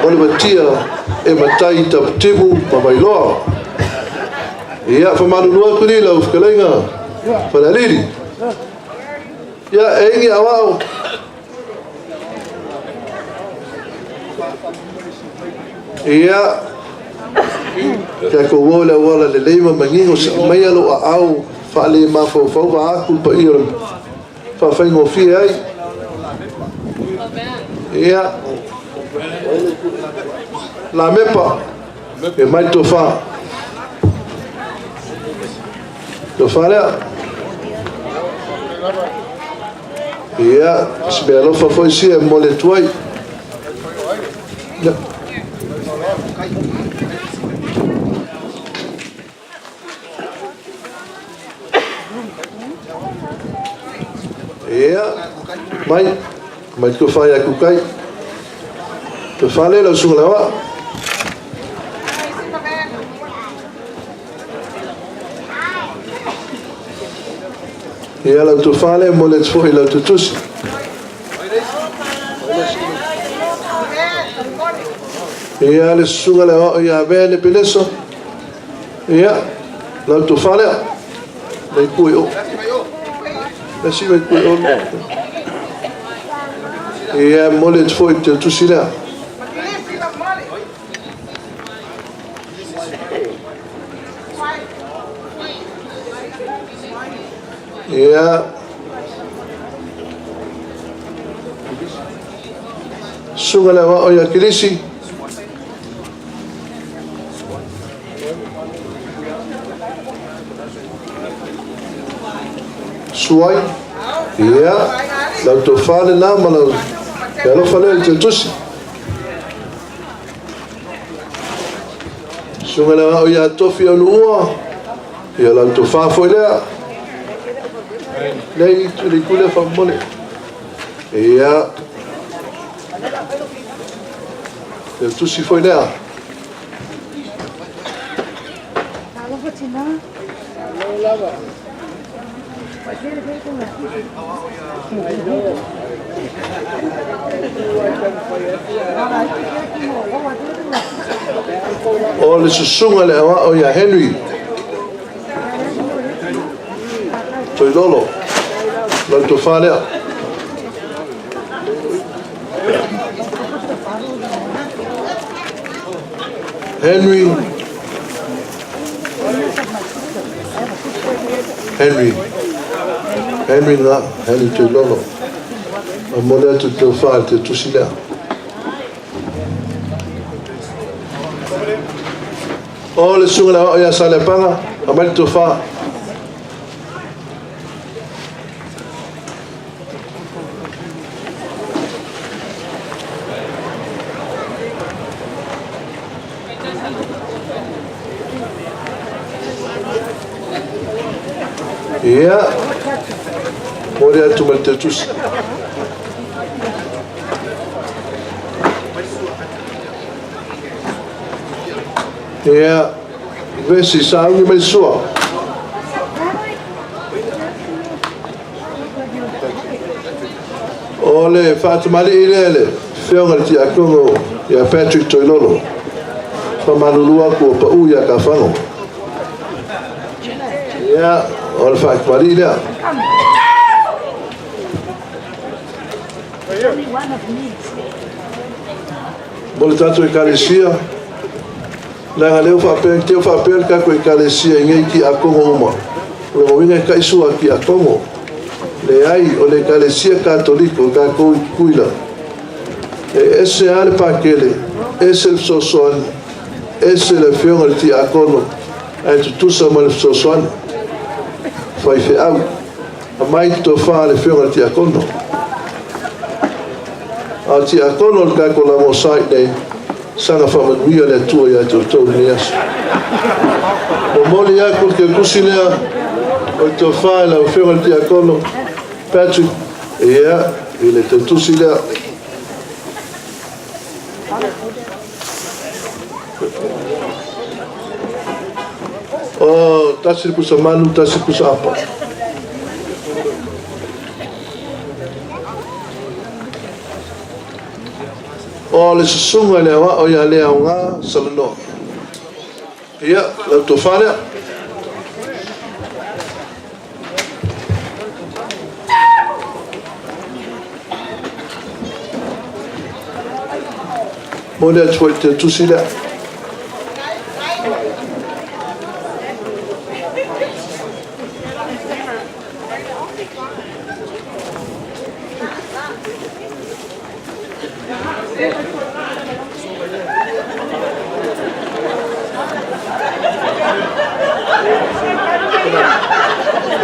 O le Vatia e matai i Taputimu ma Vailoa. Ia, faamalulu atu ni lau fetalaiga Falealili. Ia, e ingi awao. Ia, tatou o i le auala lelei ma manino sii mai lou aao faale mafaufau vaeatu le paia o le faafaigofie ai. Ia, Lamepa, e mai le tofa. Tofa lea. Ia, si mea alofa foi sia e momoli atu ai. Ia. Ia, mai, mai le tofa ia Kukai. Tofa lea lau susuga Leaoa. Ia, lau tofa lea e momoli atu foi i lau tutusi. Ia, le susuga Leaoa ia Vene Peleso. Ia, lau tofa lea. Le kui o. Le si mai kui o. Ia, momoli atu foi i le tusi lea. Ia, susuga Leaoa ia Kilisi. Suai. Ia, lau tofa lena ma lau te alofa lea i le tusi. Susuga Leaoa ia Tofi Anuua. Ia, lau tofa foi lea. Lei, le itu lea faamomole. Ia, le tusi foi lea. O le susuga Leaoao ia Henry Toilolo, lau tofa lea. Henry Henry Henry na Henry Toilolo. A momoli atu le tofa i le tusi lea. O le susuga Leaoao ia Saleapaga, aumai le tofa. Ia, momoli atu ma le tusi. Ia, vesi sauni mai sua. O le faatamali'i lea le feoga le tiakono ia Patrick Toilolo. Faamalulu atu ua pau ia Kafago. Ia, o le faatamali'i lea. Mo le tatou ekalesia, leaga lea ua faapea, te faapea le tatou ekalesia i nei tiakono uma. O le uiga e taisua tiakono. Leai, o le ekalesia Katoliko, tatou i Tutuila. E ese lava le pakele, ese le fesoasoani, ese le afioga i le tiakono, ae tutusa ma le fesoasoani. Faifeau, aumai le tofa a le afioga i le tiakono. A o le tiakono o le tatou lamosai nei, saga faamanuia le Atua ia te outou i lenei aso. Momoli atu le teutusi lea o le tofa i lau afioga i le tiakono Patrick, ia, i le teutusi lea. O, tasi le pusa manu, tasi le pusa apa. O le susuga i le aoao ia Leaoga Salanoa. Ia, lau tofa lea. Mo le atu foi i te tusi lea.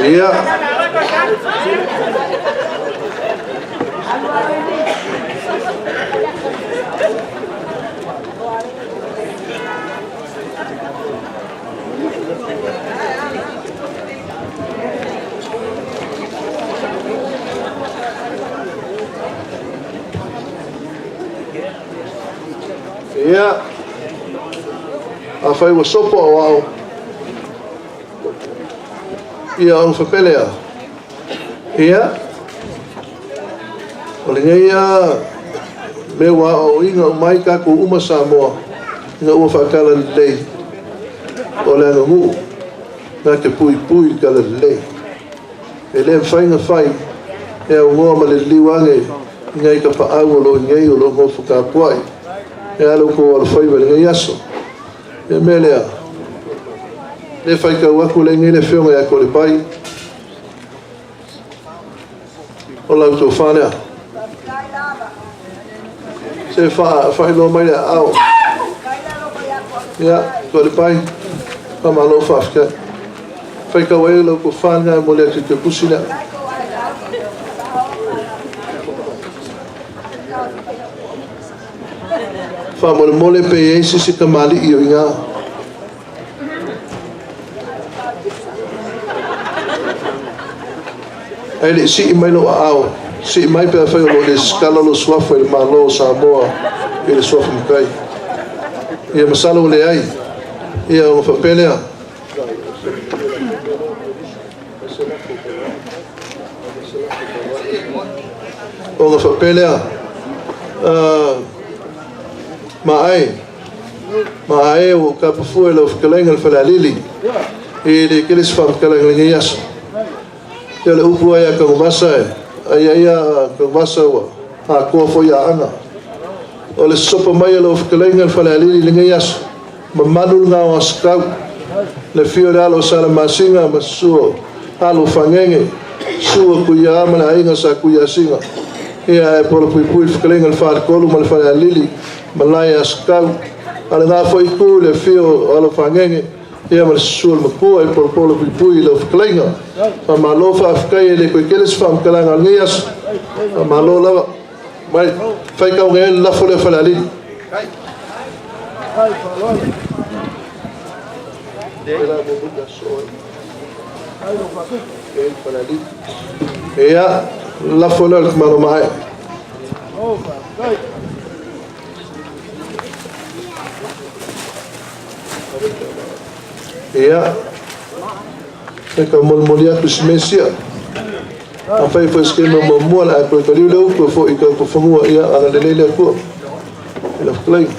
Ia. Ia, afai ua sopo aoao, ia ona faapea lea, ia, o lenei lava mea ua aoaoina uma ai tatou uma Samoa ina ua faatalalelei, o le aganuu na te puipui i le talalelei. E le mafai ona fai e aunoa ma le liliu ane i nai tapaau o lo o i inei o lo o nofo tapuai. E a lo outou alofaiva i lenei aso. O le mea lea, le faitau atu lea i le afioga ia Toalepai, o la outou fa lea. Se faailoa mai le aao. Ia, Toalepai, faamalo faafetai. Faitau ai lau tofa lena mo le atu i te pusi lea. Faamolemole pe i ai se isi tamalii o i ina. Ae le i sii mai lou aao, sii mai pe afai o lo o resitala lou suafa i le Malo o Samoa i le suafa matai. Ia masalo ua leai. Ia ona faapea lea. Ona faapea lea, Maae, maae ua ou tapafua i lau fetalaiga i le Falealili, e le tele se faamatalaga i lenei aso. Ia o le upu lava ia Tanuvasa, ai ai a Tanuvasa ua atoa foi Aana. O le sosopa mai o lau fetalaiga i le Falealili i lenei aso, mamalu lena o Asotau, le afio o le alo o Salamasina ma susu o alo o Fagege, susu o Tuiā ma le aiga Sa Tuiasina, ia ae polapuipui le fetalaiga i le Faletolu ma le Falealili, malae Asotau. A o lena foi itu i le afio o alo o Fagege, ia ma le susu o le matua i polopolo puipui i lau fetalaiga. Faamalo faafetai, e le toe tele se faamatalaga o lenei aso. Faamalo lava. Mai, faitau nei le lafo lea Falealili. Ia, lafo lea o le tamaloa Maae. Ia, e tau molimoli atu si Mesia. Afai foi se taimi o muamua le a toe taliu le upu e foi i tau fanua, ia agalelei le Atua i lau fetalaiga.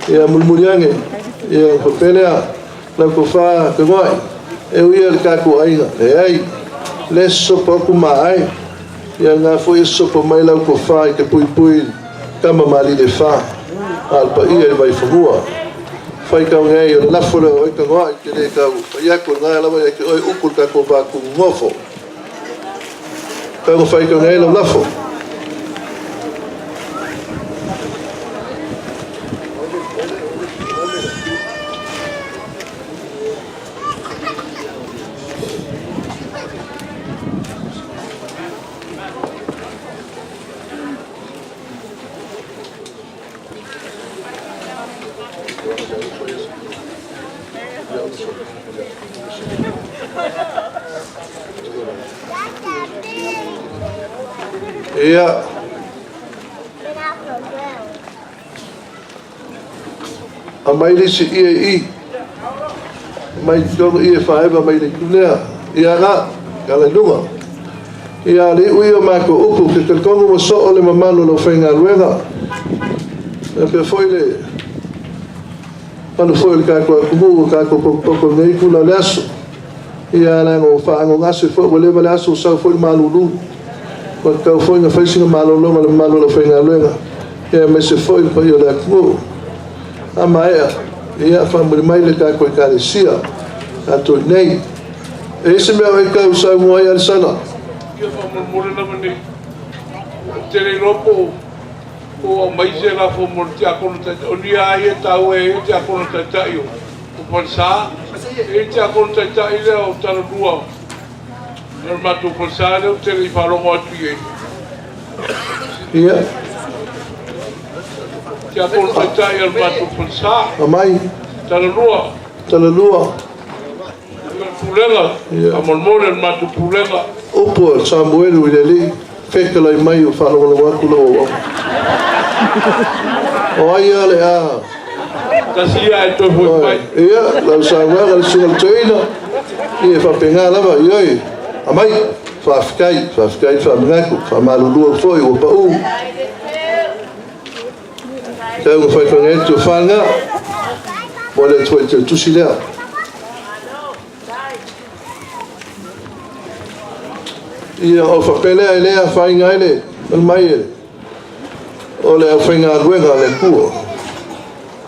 Ia mulimuli ane, ia faapea lea, lau tofa Tagoai, e ui ia le tatou aiga, leai, le sopo atu maae, ia lena foi e sopo mai lau tofa i te puipui tama Malilefa, a o le paia i le Vaifanua. Faitau nei o le lafo lea o oe Tagoai, te le tau fai atu, o lena lava ia te oe upu le tatou vatunofo. Tau faitau nei lau lafo. Ia. Aumai le isi ie i i. Aumai i totonu ie faaeva mai le itu lea. Ia la, ala i luga. Ia, le iu ia o matou upu, ke talitonu ua soo le mamalu o le aufaigaluega. Faapea foi le mamalu foi o le tatou atunuu ua tatou potopoto i lenei itula o le aso. Ia leaga ua faaaaogagase foi ua leva le aso ua sau foi le malulu, ua tatau foi ona fai sina malologa i le mamalu o le aufaigaluega, aemaise foi le paia o le atunuu. A maea, ia faamuli mai le tatou Ekalesia tatou i inei. E i ai se mea o e tau saunoa ai Alesana? Ia faamolemole lava nei, ou te le iloa po o aumai se lafo mo le tiakono taitai, o ni a ia e taua e i ai le tiakono taitai o Falesa. E i ai le tiakono taitai lea o Talomua o le matou falesa lea ou te le i faalogo atu i ai. Ia. Tiakono taitai o le matou falesa. Aumai. Talomua. Talomua. Pulega, faamolemole le matou pulega. Upu a Samuelu i le Alii, Fetalai mai ua faalogologo atu lau auauna. O ai a le a? Tasi ia ae toe foi mai. Ia, lau saunoaga le susuga i le toeaina, ia e faapena lava, ioe, aumai, faafetai, faafetai le faamanatu, faamalulu atu foi ua pau. Tau na fai ai le tofa lena. Mo le atu foi i le tusi lea. Ia, o faapea lea e le afaina ai le mai e o le aufaigaluega a le Atua.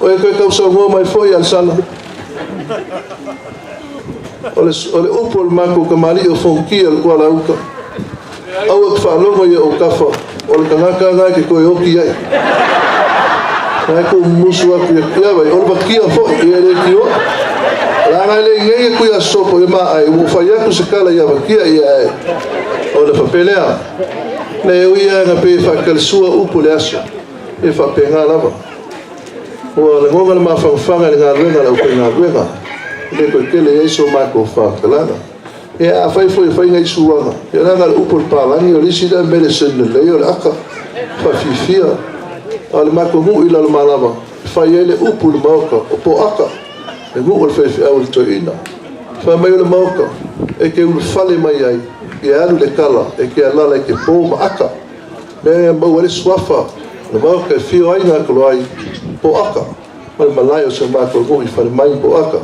O e toe tausaunoa mai foi Alesana. O le upu o le matou tamalii o Fonoti o le Tualauta. Aua e te faalogo i ou tafa, o le tagata lena e te toe oti ai. Na e tuumumusu atu ia vai, o le vakia foi, ia e le tioa. Leaga e le i nei e tui aso sopo ia ma ai, ua fai atu se tala ia vakia ia e. O le faapea lea, le ui lava ina pei e faatalisua upu o le aso, e faapena lava. Ua lagona le mafanafana i le galuega a le aufaigaluega, e le toe tele i ai so matou faamatalaga. Ia afai foi e fai nai suaga, ia leaga o le upu a le palagi o le isi lea medicine lelei o le aka faafiafia. A o le matou nuu i Lalomalava, e fai ai le upu i le maota o Poaka, le nuu o le faifeau o le toeaina. Fai mai o le maota e te ulufale mai ai, ia alu le tala e te alaala e te po ma aka. Mea e maua ai le suafa o le maota e afio ai Gatoloai, Poaka ma le malae o si o matou nuu i Falemai i Poaka.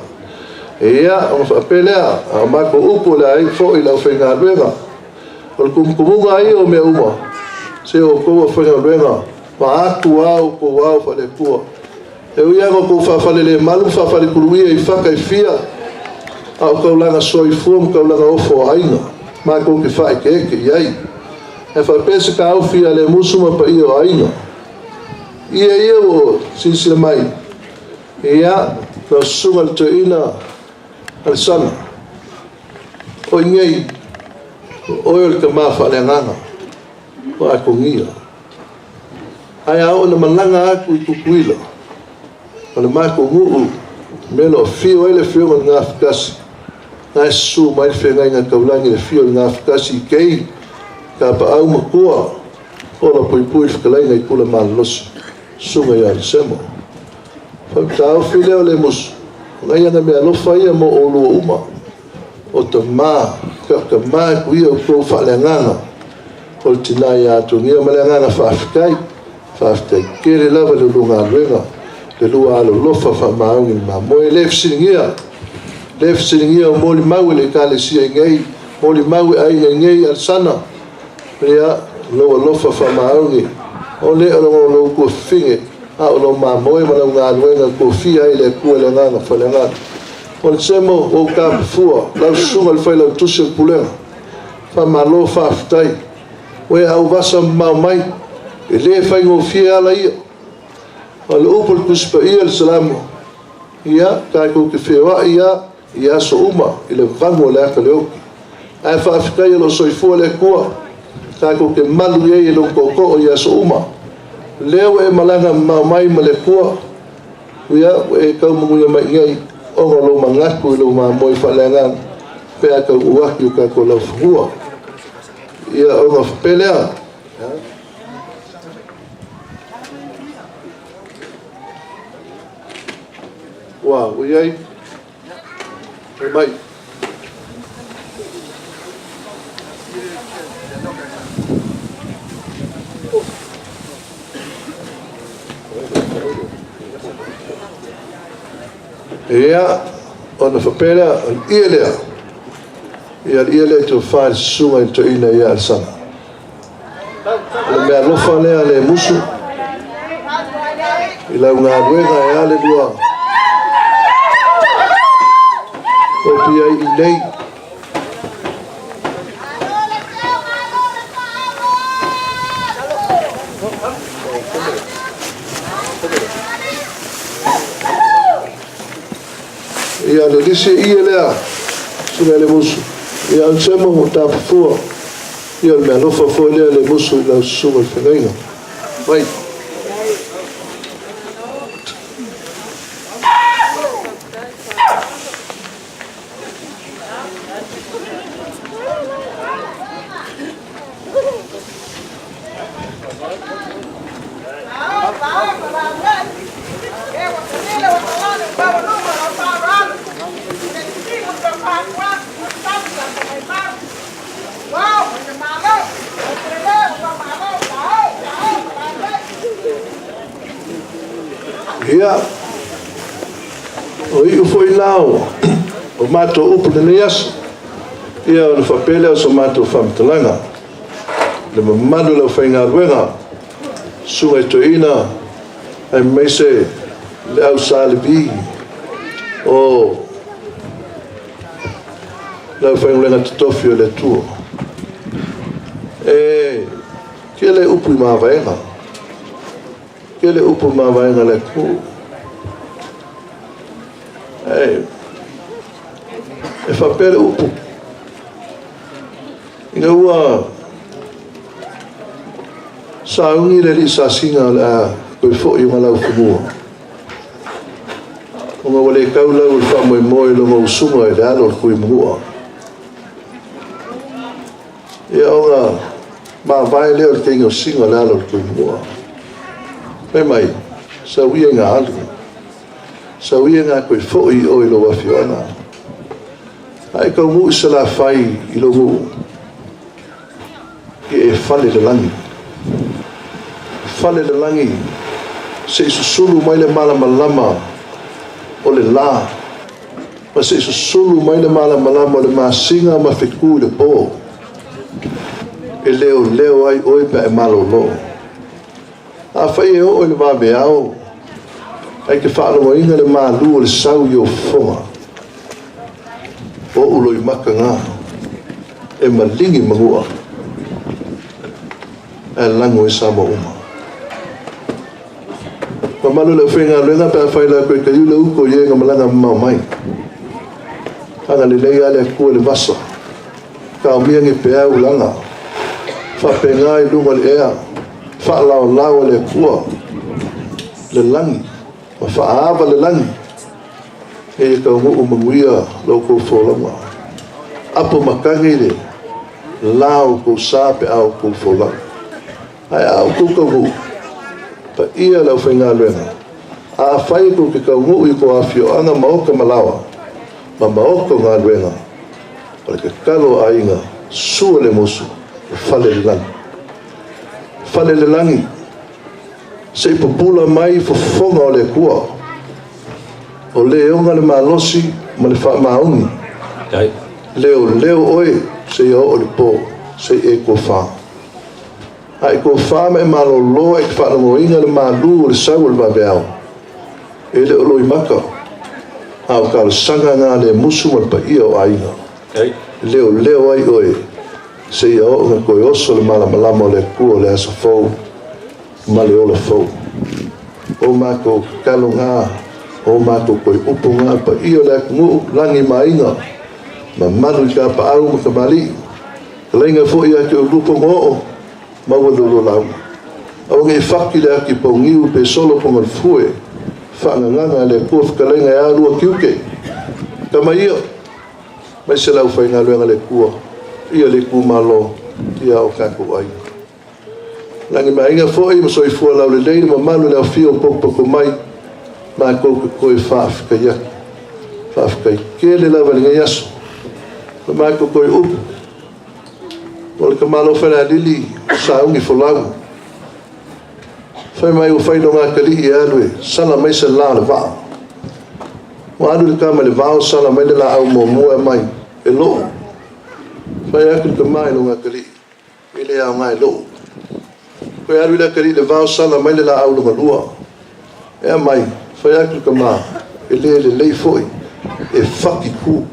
Ia, ona faapea lea, a o matou upu o le a iu foi i le aufaigaluega. O le tumutumuga ia o mea uma, se o outou aufaigaluega, vaeatu lava outou ao faale-Atua. E ui lava ina outou faafalelemalu ma faafalekuluia i fata e fia, a o taulaga soifua ma taulaga ofo o aiga, matou te faaeteete i ai. Ae faapea se taofi ia Lemusu ma paia o aiga. Ia ia ua silasila mai, ia, lau susuga i le toeaina Alesana, o i nei, o oe o le tama faaleagaga o Akogia. Ae a oo ina malaga atu i Tutuila, o le matou nuu, mea o lo o afio ai le afioga i le Gafatasi, na e susu mai le feagaiga taulagi i le afio o le Gafatasi i Kei, Tapaau Matua, Ola Puipui le fetalaiga i Pula Malolosi, susuga ia Lisemo. Faataofi lea o Lemusu, o nai ana meaalofa ia mo oulua uma, o tama, tama atu ia outou faaleagaga o le tina ia Atonia ma le agaga faafetai, faafetai tele lava i le lua galuega, le lua alolofa faamaoni i le mamoe. E le fesiligia, le fesiligia o molimau e le Ekalesia i nei, molimau e aiga i nei, Alesana, ia, lou alofa faamaoni, o le o lou tuafafine, a o lou mamoe ma lau galuega tofia ai e le Atua i le agaga faaleagaga. O le semo ua ou tapafua, lau susuga i le failautusi o le pulega, faamalo faafetai, ua e auvasa mamao mai, e le faigofie ala ia. O le upu a le Tusi Paia i le Salamo, ia, tatou te feoai lava i aso uma i le vanu o le ata leoki. Ae faafetai o lo o soifua le Atua, tatou te malu i ai e lou tootoo i aso uma. Lea ua e malaga mamao mai ma le Atua, ia, ua e tau manuia mai i nei, ona o lou manatu i lou mamoe faaleagaga, pe a taunuu atu i o tatou laufanua. Ia, ona faapea lea, ua i ai, fai mai. Ia, ona faapea lea, o le ie lea, ia le ie lea e tofa i le susuga i le toeaina ia Alesana. O le meaalofa lea a Lemusu i lau galuega e a le lua opia ai i nei. Ia le lisi ie lea, susuga i Lemusu. Ia Alesemo mo Tafufua. Ia o le meaalofa foi lea Lemusu i lau susuga i le feagaiga. Mai. Ia, o iu foi la o matou upu i lenei aso, ia ona faapea lea o so matou faamatalaga. Le mamalu o le aufaigaluega, susuga i toeaina, aemaise le au Sa Levi o le aufaigaluega totofi o le Atua. E tele upu i mavaega, tele upu i mavaega a le atunuu. E faapea le upu, ina ua sauni le alii sasiga o le a toe foi i ona laufanua, ona ua le tau lau o le faamoemoe i lona usuga i le alo o le Tuimanua. Ia ona mavae lea o le teine o Sina o le alo o le Tuimanua. Fai mai, sau ia ina alu, sau ia ina toe foi i o i lou afioaga. A e taunuu i Salafai i lou nuu, ia e fale le lagi. Fale le lagi, se i susulu mai le malamalama o le la, ma se i susulu mai le malamalama o le masina ma fetu i le po, e leoleo ai oe pe a e malolo. Afai e oo i le vaveao, ae te faalogoina le malu o le sau i ou fofoga, o ou loimata na, e maligi manua, ae lago ai Samoa uma. Mamalu i le aufaigaluega pe afai la koe taiu le uto i e na malaga mamao mai. Agalelei lava le Atua i le vasa, taomia ni peau i laga, faapena i luga o le ea, faalaolao e le Atua le lagi ma faaava le lagi, ina ia taunuu manuia la outou folauga. Apo matagi le la o outou sa pe a outou folau. Ae a outou taunuu, paia le aufaigaluega, afai tou te taunuu i tou afioaga, maota ma laoa, ma maota o galuega, o le tatalo a aiga, sua le musu, fale le lagi. Fale le lagi, se i pupula mai fofoga o le Atua, o le ona le malosi ma le faamaoni, leoleo oe seia oo i le po, se i e tofa. A e tofa ma e malolo e te faalogoina le malu o le sau o le vaveao, e le o loimata, a o talosaga na le musu ma le paia o aiga. Leoleo ai oe, seia oo na toe oso le malamalama o le Atua o le aso fou ma le ola fou. O matou tatalo na, o matou toe upu na, paia o le atunuu, lagi ma aiga, mamalu i tapaau ma tamalii, talaiga foi ia te oulua pogoo, maua le lua lauga. Aua ne i fati le ati pauniu pe solo ponga o le fue, faagagaga a le Atua fetalaiga e alua tiute. Tama ia, mai se lau faigaluega le Atua, ia le itumalo, ia o tatou aiga. Lagi ma aiga foi ma soifua laulelei le mamalu i le afio o potopoto mai, matou te toe faafetai atu. Faafetai tele lava i lenei aso. O le matou toe upu, o le tamaloa Falealili sauni folau. Fai mai ua fai logatalii e alu e sala mai se la o le vaa. Ua alu le tama i le vao sala mai le laau muamua e aumai, e lou. Fai atu le tama i lona atalii, E le aoga e lou. Toe alu le atalii i le vao sala mai le laau lona lua e aumai, fai atu le tama, E le lelei foi, e fati tu.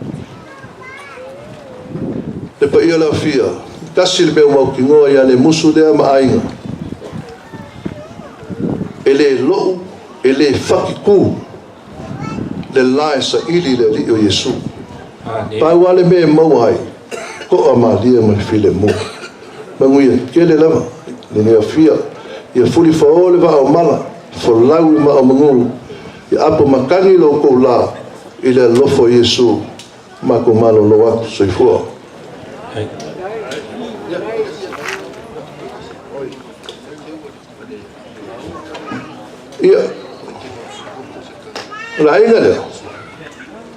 Le paia o le aofia, e tasi le mea ua mautinoa ia Lemusu lea ma aiga, e le lou, e le fati tu le la e saili i le Alii o Iesu. Pau lava le mea e maua ai, toa malie ma le filemu. Manuia tele lava lenei afia. Ia fulifao le vaa o mala, folau i maa o manu, ia apo matagi lo outou la i le alofa o Iesu. Matou malolo atu. Soifua. Ia, o le aiga lea,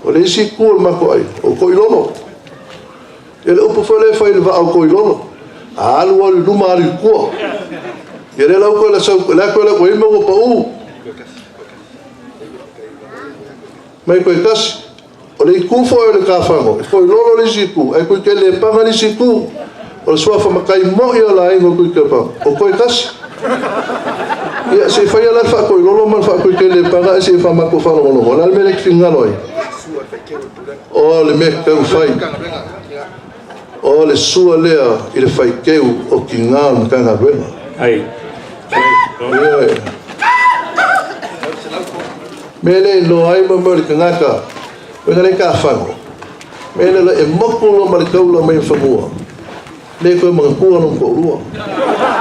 o le isi itu o le matou aiga, o Toilolo. Ia le upu foi lea e fai i le vaa o Toilolo, a alu alu i luma alu i tua. Ia lea la ua toe sau, lea toe lau ua pau. Mai toe tasi. O le itu foi o le Tafago, e Toilolo le isi itu, ae Tuitelepaga le isi itu. O le suafa matai moi o le aiga o Tuitelepaga, o Toetasi. Ia, se i faia la le faa-Toilolo ma le faa-Tuitelepaga ae se i faamatou faalogologo. O le a le mea lea e te finagalo ai? O le mea e tatau ona fai, o le sua lea i le faiteu o tina o le Matagaluega. Ioe. Mea lea e iloa ai mo mea o le tagata, o le tafago, mea lea e motu loa ma le taula mai fanua, le toe manatua lona toalua.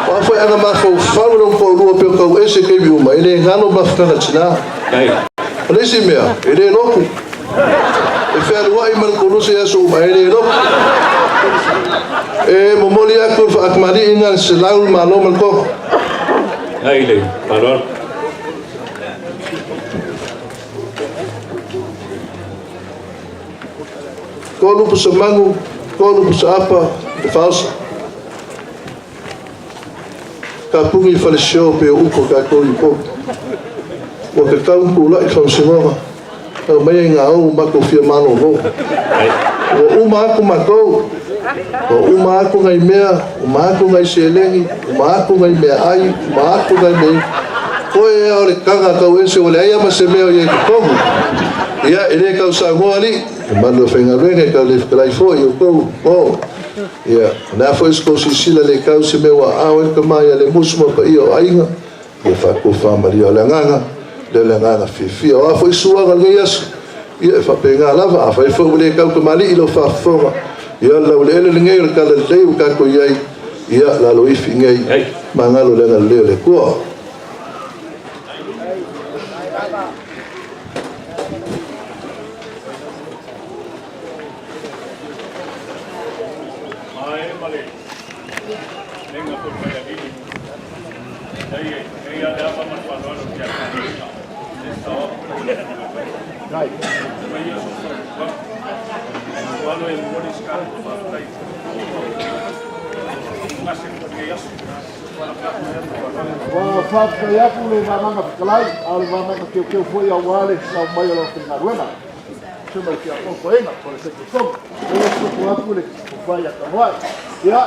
O a foi ana mafaufau i lona toalua pe o tau ese i taimi uma, e le galo mafutaga tina. O le isi mea, e le lotu. E fealuai ma le toalua se aso uma, e le lotu. E momoli atu le faatamalii le selau le malo ma le toga. Ai le faaaloalo. Tolu pusa manu, tolu pusa apa, le faaoso. Tapuni i falesio pe o upu a tatou i Upolu. Ua tatau ona tulai le faamasinoga, aumaia i gaou matou fia malolo. Ua uma atu matou, ua uma atu nai mea, uma atu nai seleni, uma atu nai meaai, uma atu nai mea. Koe lava o le taga tau ese ua leai lava ma se mea o i ai i totonu. Ia, e le tau saunoa alii, e malu e faigaluega e tau le fetalai foi i outou. Oh. Ia, o le a foi se tou silasila le tau se mea ua aao ai le tama ia Lemusu ma paia o aiga, ia faatofamalia. O le agaga, lea o le agaga fiafia. O a foi suaga o lenei aso, ia e faapena lava. Afai foi ua le tau tamalii i lau faafofoga, ia o le laueleele lenei o le tala lelei ua tatou i ai, ia lalo ifi nei, magalo le agalelei o le Atua. Ua faafetai atu le Vagaga Fetalai, a o le Vagaga Teuteu foi aua le sao mai o lau faigaluega. Susu mai le Tiakono Toeaina po o le Taitaifono. Lea ua tupu atu le tofa ia Tagoai. Ia,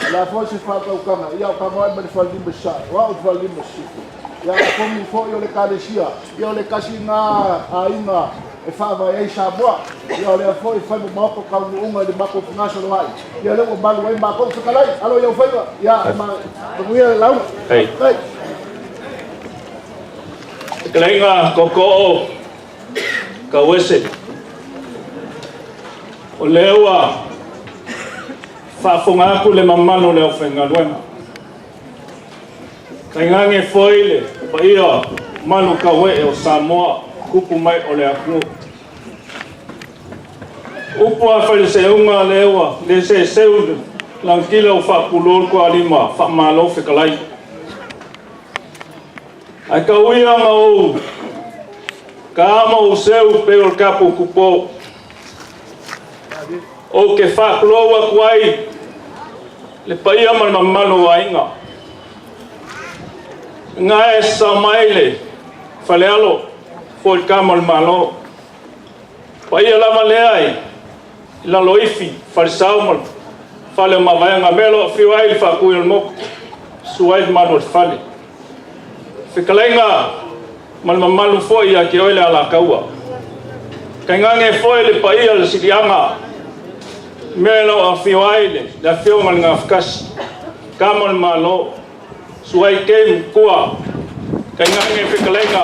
o le a foi se faatautaga, ia o Tagoai mai le Falelima i Sasae, o au i le Falelima i Sisifo. Ia, atonu foi o le Ekalesia, ia o le tasi lena aiga e faavae ai Samoa. Ia o lea foi e fai ma maota taunuuga i le matou fegasoloai. Ia lea ua malu ai matou. Fetalai, alo i au faiva. Ia, manuia le lauga. Faafetai. Fetalaiga Tootoo Tauese, o lea ua faafofoga atu le mamalu o le aufaigaluega. Tainane foi le paia malu tauee o Samoa, tupu mai o le atunuu. Upu a Failiseuga lea ua le seseu lanatila ua faapulou le tualima faamalo fetalai. Ae tau ia na ou ta ma ou seu pei o le tapu tupo. Ou te faatulou atu ai le paia ma le mamalu o aiga. Na e sao mai le falealo foi le tama o le Malo. Paia lava lea i Laloifi, Falesau ma Fale o Mavaega, mea o lo o afio ai le Faatui o le Motu, susu ai le mamalu o le fale. Fetalaiga ma le mamalu foi ia te oe le Alataua. Tainane foi le paia o le Siliaga, mea o lo o afio ai le Afioga i le Gafatasi, Tama o le Malo, susu ai Kei Matua, tainane fetalaiga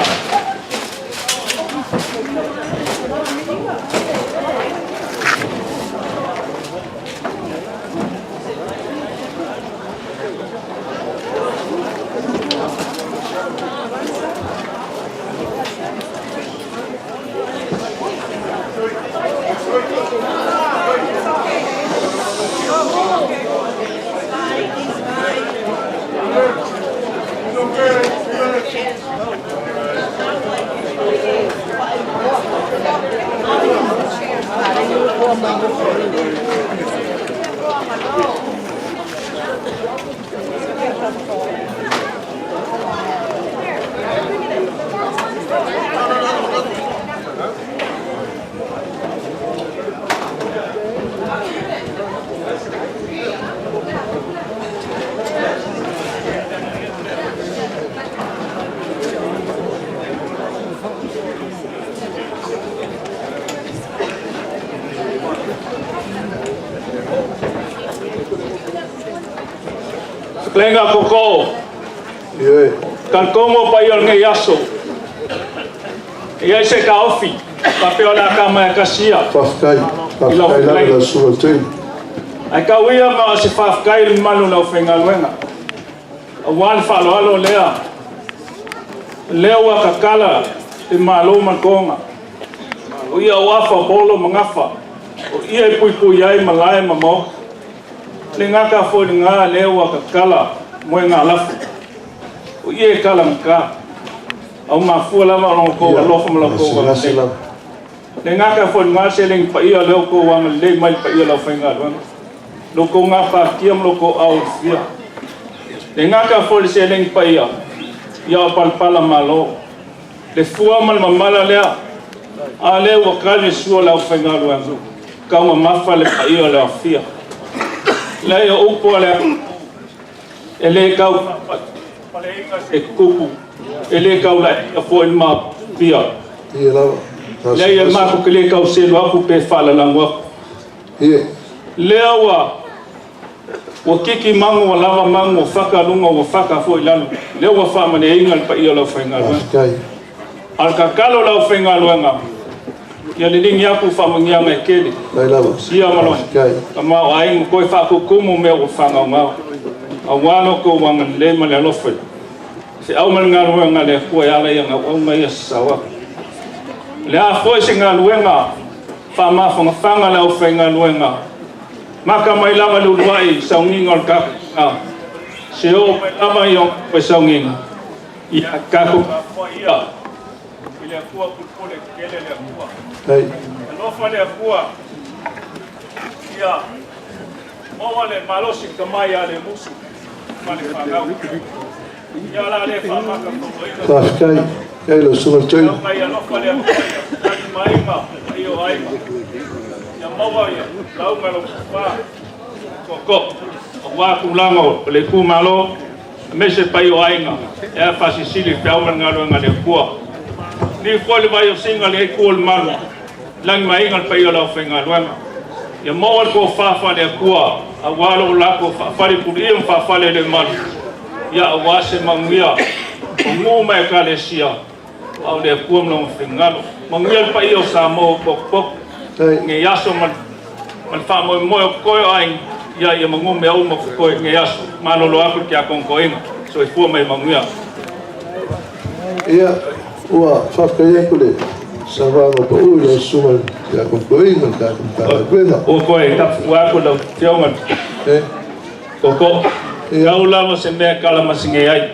Fetalaiga Koko, talitonu o paia o lenei aso, e i ai se taofi, faapea o le a tama e tasi ia. Faafetai, faafetai lava i lau susuga i le toeaina. Ae tau ia ma o se faafetai i le mamalu o le aufaigaluega, aua le faaaloalo lea, lea ua tatala le malo ma le toga. O ia o afa o polo ma gafa, o ia e puipui ai malae ma maota. Le gata foi lena lea ua tatala moegalafo, o ia e talagata, au mafua lava o lo outou alofa ma lo outou agalelei. Le gata foi lena seleni paia lea ua outou agalelei mai le paia o le aufaigaluega, lo outou gapatia ma lo outou aoalifia. Le gata foi le seleni paia, ia o palapala malo, le fua ma le mamala lea, a lea ua tali le sua o le aufaigaluega, taumamafa le paia o le aofia. Leai o upu a le atunuu, e le tau faapaleina se tupu, e le tau laeia foi le maopia. Leai e matou te le tau selu atu pe faalalago atu. Lea ua Ua kiki magu ua lava magu ua faka luga ua faka foi lalo. Lea ua faamalieina le paia o le aufaigaluega. A o le tatalo a le aufaigaluega, ia liligi atu faamanuiaga e tele. Ia ma lona tamaoaiga ma toe faatutumu mea ua faagaogao. Aua lo outou agalelei ma le alofa i feau ma le galuega a le Atua e ala i ana auauna ia sasao atu. O le a foi se galuega faamafanafana a le aufaigaluega, Maka mai lava le uluai sauniga o le tapuaiga, se oo mai lava i ona toe sauniga, ia tatou tapuai ia i le Atua pulepule tetele le Atua. Alofa le Atua ia maua le malosi le tama ia Lemusu ma le fanau. Ia la le faamaka fauloina. Faafetai. Faafetai lau susuga i le toeaina. Tau mai alofa le Atua ia tali mai ma paia o aiga. Ia maua ia lauga lau tofa tootoo aua tulaga o le itumalo aemaise paia o aiga e a faasilisili le feau ma le galuega a le Atua. Liu foi le vai o Singa le itu o le malu lagi ma aiga le paia o le aufaigaluega. Ia maua le tofa faale-Atua aua lo latou faafale pulia ma faafale le malu ia aua se manuia o nuu ma ekalesia a o le Atua ma lona finagalo. Manuia le paia o Samoa ua potopoto i lenei aso ma le faamoemoe o totoe o aiga ia ia manu mea uma totoe i lenei aso. Malolo atu le Tiakono Toeaina. Soifua ma ia manuia. Ia, ua faafetai atu le saunoaga pau i lau susuga i le Tiakono Toeaina i le tatou Matagaluega. Ua toe tapu'u atu lau Afioga i le Tootoo. Tau lava se mea e kalamasine ai.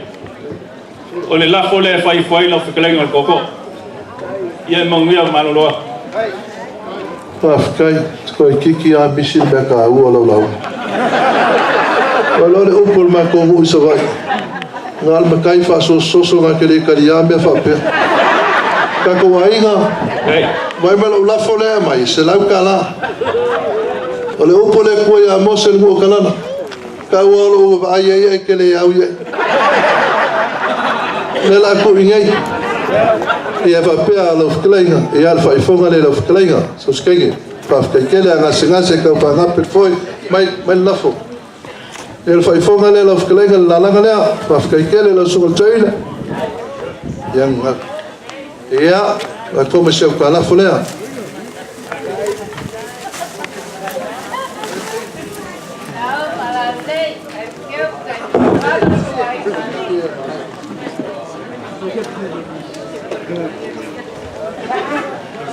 O le lafo lea e fai ifo ai lau fetalaiga o le Tootoo. Ia e manuia malolo atu. Faafetai, toeitiiti lava misi le mea taua o lau lauga. Ua iloa le upu a le matou nuu i Savaii, na o le matai faasososo na te le taliā mea faapea. Tatou aiga, vaai mai lou lafo lea e aumai, e $100. O le upu a le Atua ia Mose i le nuu o Kanana, tau lava o lou vaai ai ae e te le au i ai. O lea o le a tuu i inei. Ia faapea lau fetalaiga, ia le faaifoga lea i lau fetalaiga Sositene. Faafetai tele, a gasegase tau faagape le foe, mai le lafo. Ia o le faaifoga lea lau fetalaiga i le lalaga lea. Faafetai tele i lau susuga i le toeaina. Ia, avatu ma si au taalafo lea.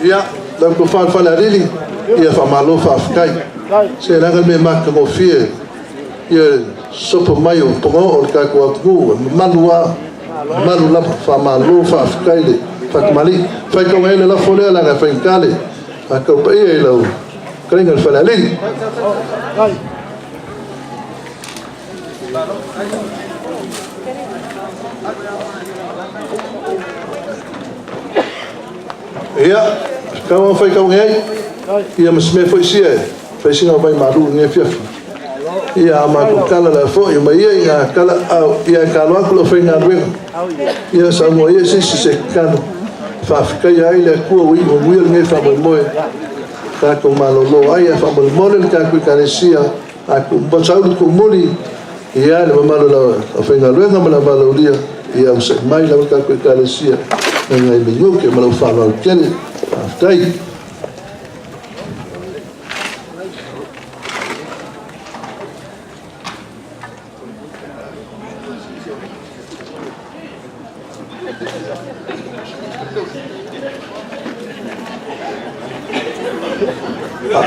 Ia, lau tofa i le Falealili, ia faamalo faafetai. Se leaga le mea matagofie ia le sopo mai o ponao o le tatou atunuu, e mamalu lava, mamalu lava. Faamalo faafetai le faatamalii. Faitau ai le lafo lea leaga e faigata le faataupaia i lau fetalaiga i le Falealili. Ia, tau lava faitau nei ai, ia ma si mea foi sia e fai sina vai malu i lenei afiafi. Ia, a matou tala la foi mai ia i ngā tala au, ia e talo atu le aufaigaluega. Ia saunoa ia se isi se tatalo e faafetaia ai le Atua ua iu manuia lenei faamoemoe. Tatou malolo ai ae faamolemole le tatou Ekalesia a sau le tuumuli ia le mamalu o le aufaigaluega ma le avalaulia ia onosai mai lava le tatou Ekalesia mai nai minute ma lou faaaloalo tele. Faafetai. Ia,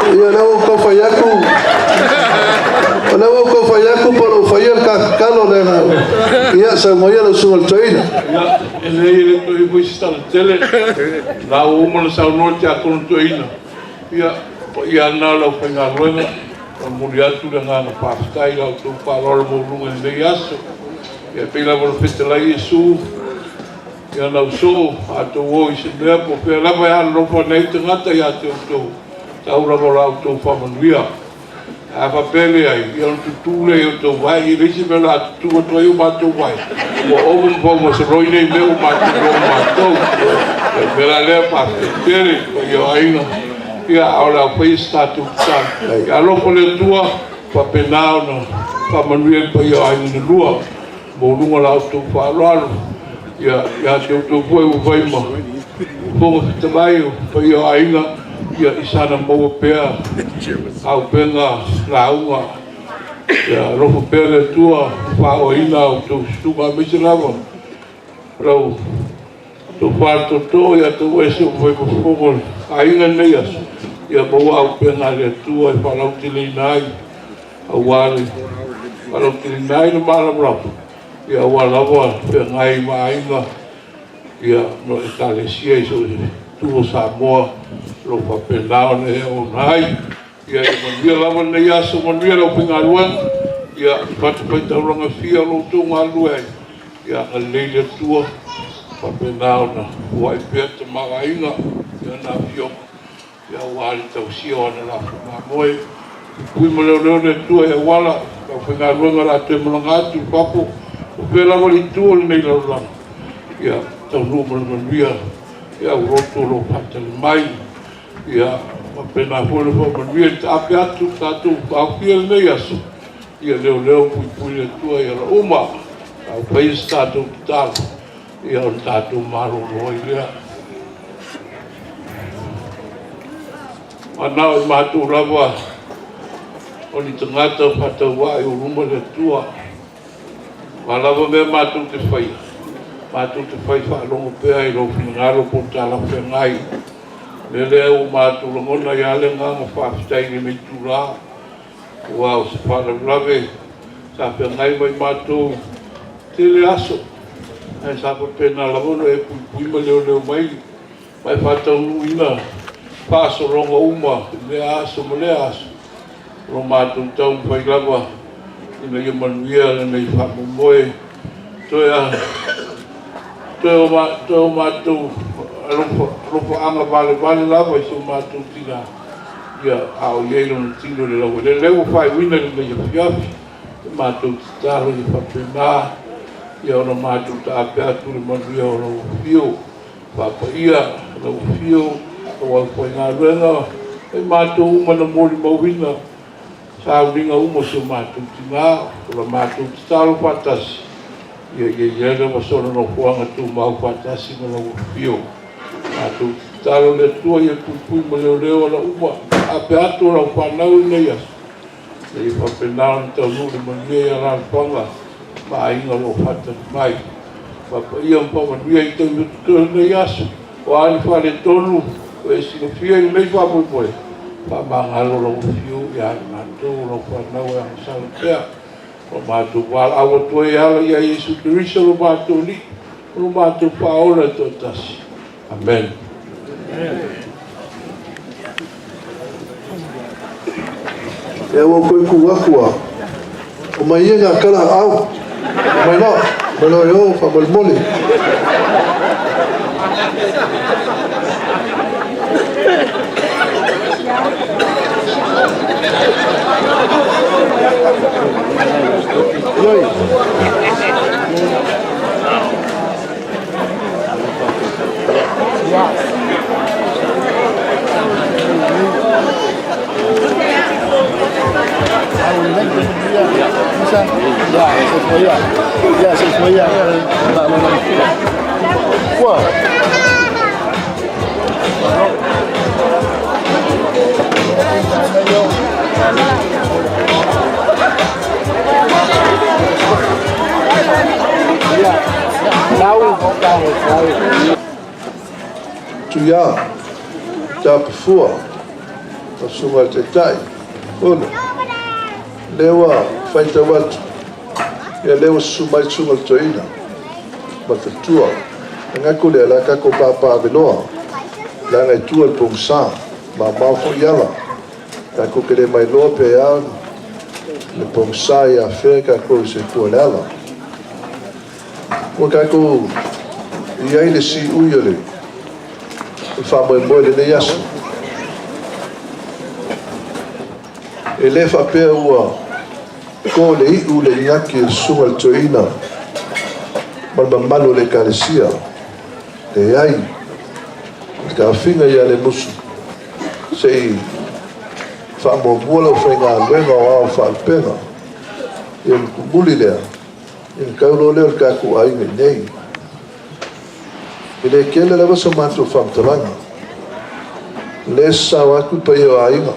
o lea ua ou tau fai atu, o lea ua ou tau fai atu po o lou faia le ta tatalo lea. Ia, saunoa ia lau susuga i le toeaina. Ia, e leai e le toe foi se tala tele. O la ua uma ona saunoa le tiakono toeaina. Ia, o paia lava lena o le aufaigaluega. E momoli atu le agaga faafetai i la outou faaaloalo maualuga i lenei aso. Ia e pei lava ona fetalai Iesu i ana ausoo, a outou o i se mea po o fea lava e alolofa ane ai tagata ia te outou, tau lava o la outou faamanuia. Ae a faapea e leai, ia ona tutu lea i outou vae, e leai se mea o le a tutu atu ai o matou vae, ua ova ma faumasaloi nei mea ua matou iloa matou. O le mea la lea, faafetai tele i le paia o aiga, ia, a o le a faia se tatou tatalo. Ia alofa le Atua, faapena ona faamanuia i le paia o aiga na lua, maualuga la outou faaaloalo, ia, ia te outou foi ua fai ma Fofoga Fetalai o paia o aiga, ia i saga maua pea auupega lauga, ia alofa pea le Atua faaoaina a outou susuga aemaise lava lau tofa le tootoo ia te oe si ou fai ma fofoga o le aiga i lenei aso, ia maua auupega a le Atua e faalauteleina ai aua le faalauteleina ai le malamalama, ia aua lava feagai ma aiga Ia, ma Ekalesia i so o se itu o Samoa o lo o faapena ona e auauna ai. Ia, ia manuia lava lenei aso, manuia le aufaigaluega, ia, i fatafaitaulaga e fia o lo outou galulue ai, ia agalelei le Atua, faapena ona foai pea le tamaoaiga i ana afioga, ia aua le tausia o ana lafo mamoe. Pui ma leoleo le Atua i auala, le aufaigaluega o le a toe malaga atu i fafo, o fea lava le itu o lenei lalolagi, ia taunuu ma le manuia i aulotu o lo o faatali mai. Ia faapena foi le faamanuia i le taape atu i le tatou aofia i lenei aso, ia leoleo puipui le Atua i ala uma, a o faia se tatou tatalo, ia ona tatou malolo ai lea. Manao i matou lava o ni tagata faatauvaa i ou luma le Atua. O a lava mea matou te faia, matou te fai faalogo pea i lou finagalo po o talafeagai. O le mea lea ua matou lagona ai lava le agaga faafetai i lenei itula, aua o se faalavelave sa feagai ma i matou i tele aso, ae sa faapena lava ona e puipui ma leoleo mai ma e faataunuuina faasologa uma i lea aso ma lea aso. O lo matou taumafai lava. Ina ia manuia lenei faamoemoe, toe a toe o ma, toe o matou alofa, alofaaga valevale lava i si o matou tina, ia, a o i ai lona tino i le laueleele. Lea ua faaiuina i lenei afiafi, le matou tatalo ia faapena, ia ona matou taape atu i le manuia o lau afio, faapaia lau afio, lau aufaigaluega, ma i matou uma na molimauina sauniga uma o si o matou tina, o la matou tatalo faatasi, ia ia i ai lava sona nofoaga tumau faatasi ma lau afio. Matou tatalo i le Atua ia puipui ma leoleo ala uma, taape atu o lau fanau i lenei aso, ina ia faapena ona taunuu i le manuia i alaalafaga ma aiga o lo o faatali mai. Faapaia ma faamanuia i taimi o totoe o lenei aso, o a ni faaletonu ua e silafia i lenei faamoemoe, faamagalo lau afio ia i matou o lau fanau e agasala pea. O matou valaau atu ai e ala ia Iesu Keriso lo matou Alii, o lo matou Faaola e toatasi. Amene. Ia ua ou toe tu atu a o mai ia ngā kala au. Mai loa, mai loa e o faamolemole. Oi. Tuia, Tapafua, ma Susuga i le Taitai, Olo, lea ua faitau atu, ia lea ua susu mai le Susuga i le Toeaina ma le faletua. Manatu lea, o le a tatou papaaveloa, leaga e tua i le pogisa, mamao foi ala. Tatou te le mailoa pe a le pogisa ia afea tatou i se tua o le ala. Ua tatou i ai le siui o le faamoemoe i lenei aso. E le faapea ua to le iu le inaki e le susuga i le toeaina ma le mamalu o le Ekalesia. Leai, o le taofiga ia Lemusu, se i faamuamua le aufaigaluega o ao faalupega, ia ona tumuli lea, ia ona tau loa lea o le tatou aiga i inei. E le tele lava sa matou faamatalaga, o lea e sasao atu le paia o aiga,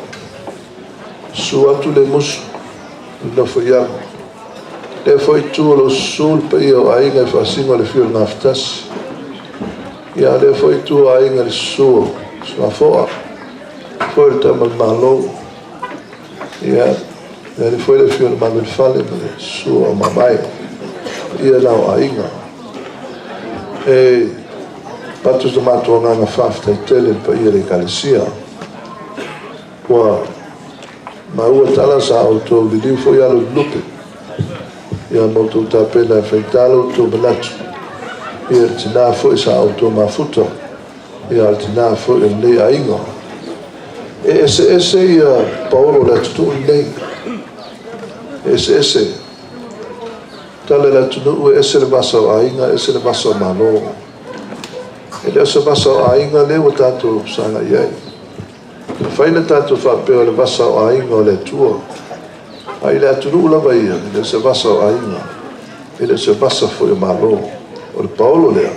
susu atu Lemusu, le nofo i alo. Lea foi itu o lo o susu le paia o aiga e faasino le afio o le Gafatasi. Ia, lea foi itu o aiga le susu o Suafoa, foi o le Tama a le Malo. Ia, lea foi le afio o le Malo i le fale ma le susu o Mamae, ia la o aiga. E avatu so matou agaga faafetai tele i le paia o le Ekalesia. Ua maua tala sa outou liliu foi alo i le lupe, ia ma outou tapena e faita lo outou manatu, ia le tina foi sa outou mafuta, ia le tina foi o lenei aiga. E eseese ia paolo o le atunuu lenei, e eseese. Tala i le atunuu e ese le vasa o aiga, ese le vasa o Malo. E le o se vasa o aiga lea ua tatou sagai ai. E mafai ona tatou faapea o le vasa o aiga o le Atua, a i le atunuu lava ia, e le o se vasa o aiga, e le o se vasa foi o Malo. O le paolo lea,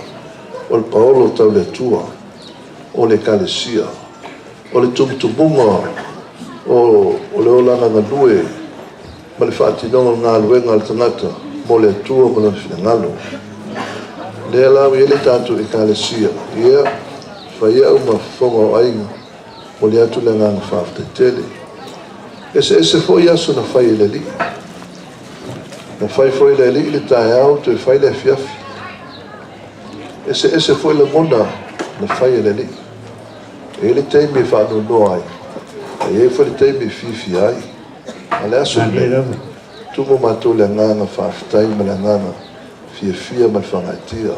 o le paolo tau le Atua, o le Ekalesia, o le tumutumuga o le olaga galue ma le faatinoga o le galuega a le tagata mo le Atua ma lona finagalo. Lea la ua i ai le tatou Ekalesia, ia, fai au ma fofoga o aiga, momoli atu le agaga faafetai tele. Eseese foi aso na fai e le Alii. Na fai foi e le Alii le taeao, toe fai le afiafi. Eseese foi lagona na fai e le Alii. E i ai le taimi e faanoanoa ai, a i ai foi le taimi e fiafia ai. A o le aso lenei, Tumu matou le agaga faafetai ma le agaga fiafia ma le faagaeetia.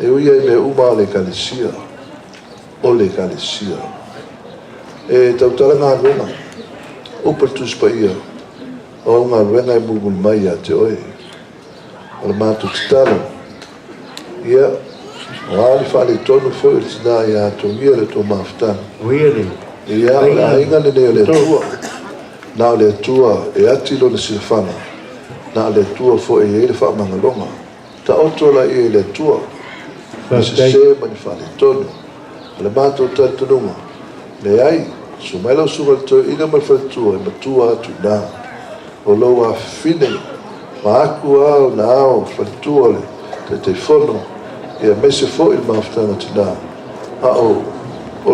E ui lava i mea uma o le Ekalesia, o le Ekalesia. E tautala galuega, upu a le Tusi Paia, o au galuega e mulimuli mai ia te oe. O le matou tatalo, ia, o a ni faaletonu foi o le tina ia atogia le tou mafutaga. Ia, o le aiga lenei o le Atua. Na o le Atua e ati lona silafaga, na o le Atua foi e i ai le faamagaloga. Taoto laia i le Atua, ni sese ma ni faaletonu. O le matou talitonuga, leai, susu mai lau susuga i le toeaina ma le faletua e matua atu i ina. O lou afafine, vaeatu lava ona ao faletua o le Taitaifono, aemaise foi le mafutaga tina, a o o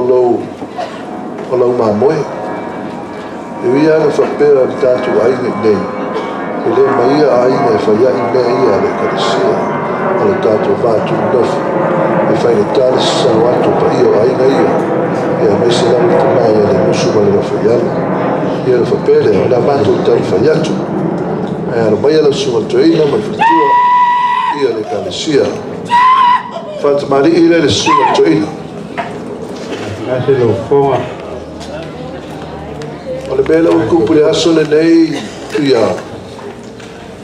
lau mamoe. E ui lava ina faapea o le tatou aiga i inei, e le ma ia aiga e fai ai mea ia a le Ekalesia, o le tatou va tuninofo, e faigata le sasao atu o paia o aiga ia, aemaise lava le tama ia Lemusu ma le Lafoialo. Ia ona faapea lea, o le a matou taumafai atu. Ae alo maia lau susuga i le toeaina ma le faletua ia le Ekalesia. Faatamalii lea i le susuga i le toeaina. O le mea lea ua tupu i le aso lenei, Tuia,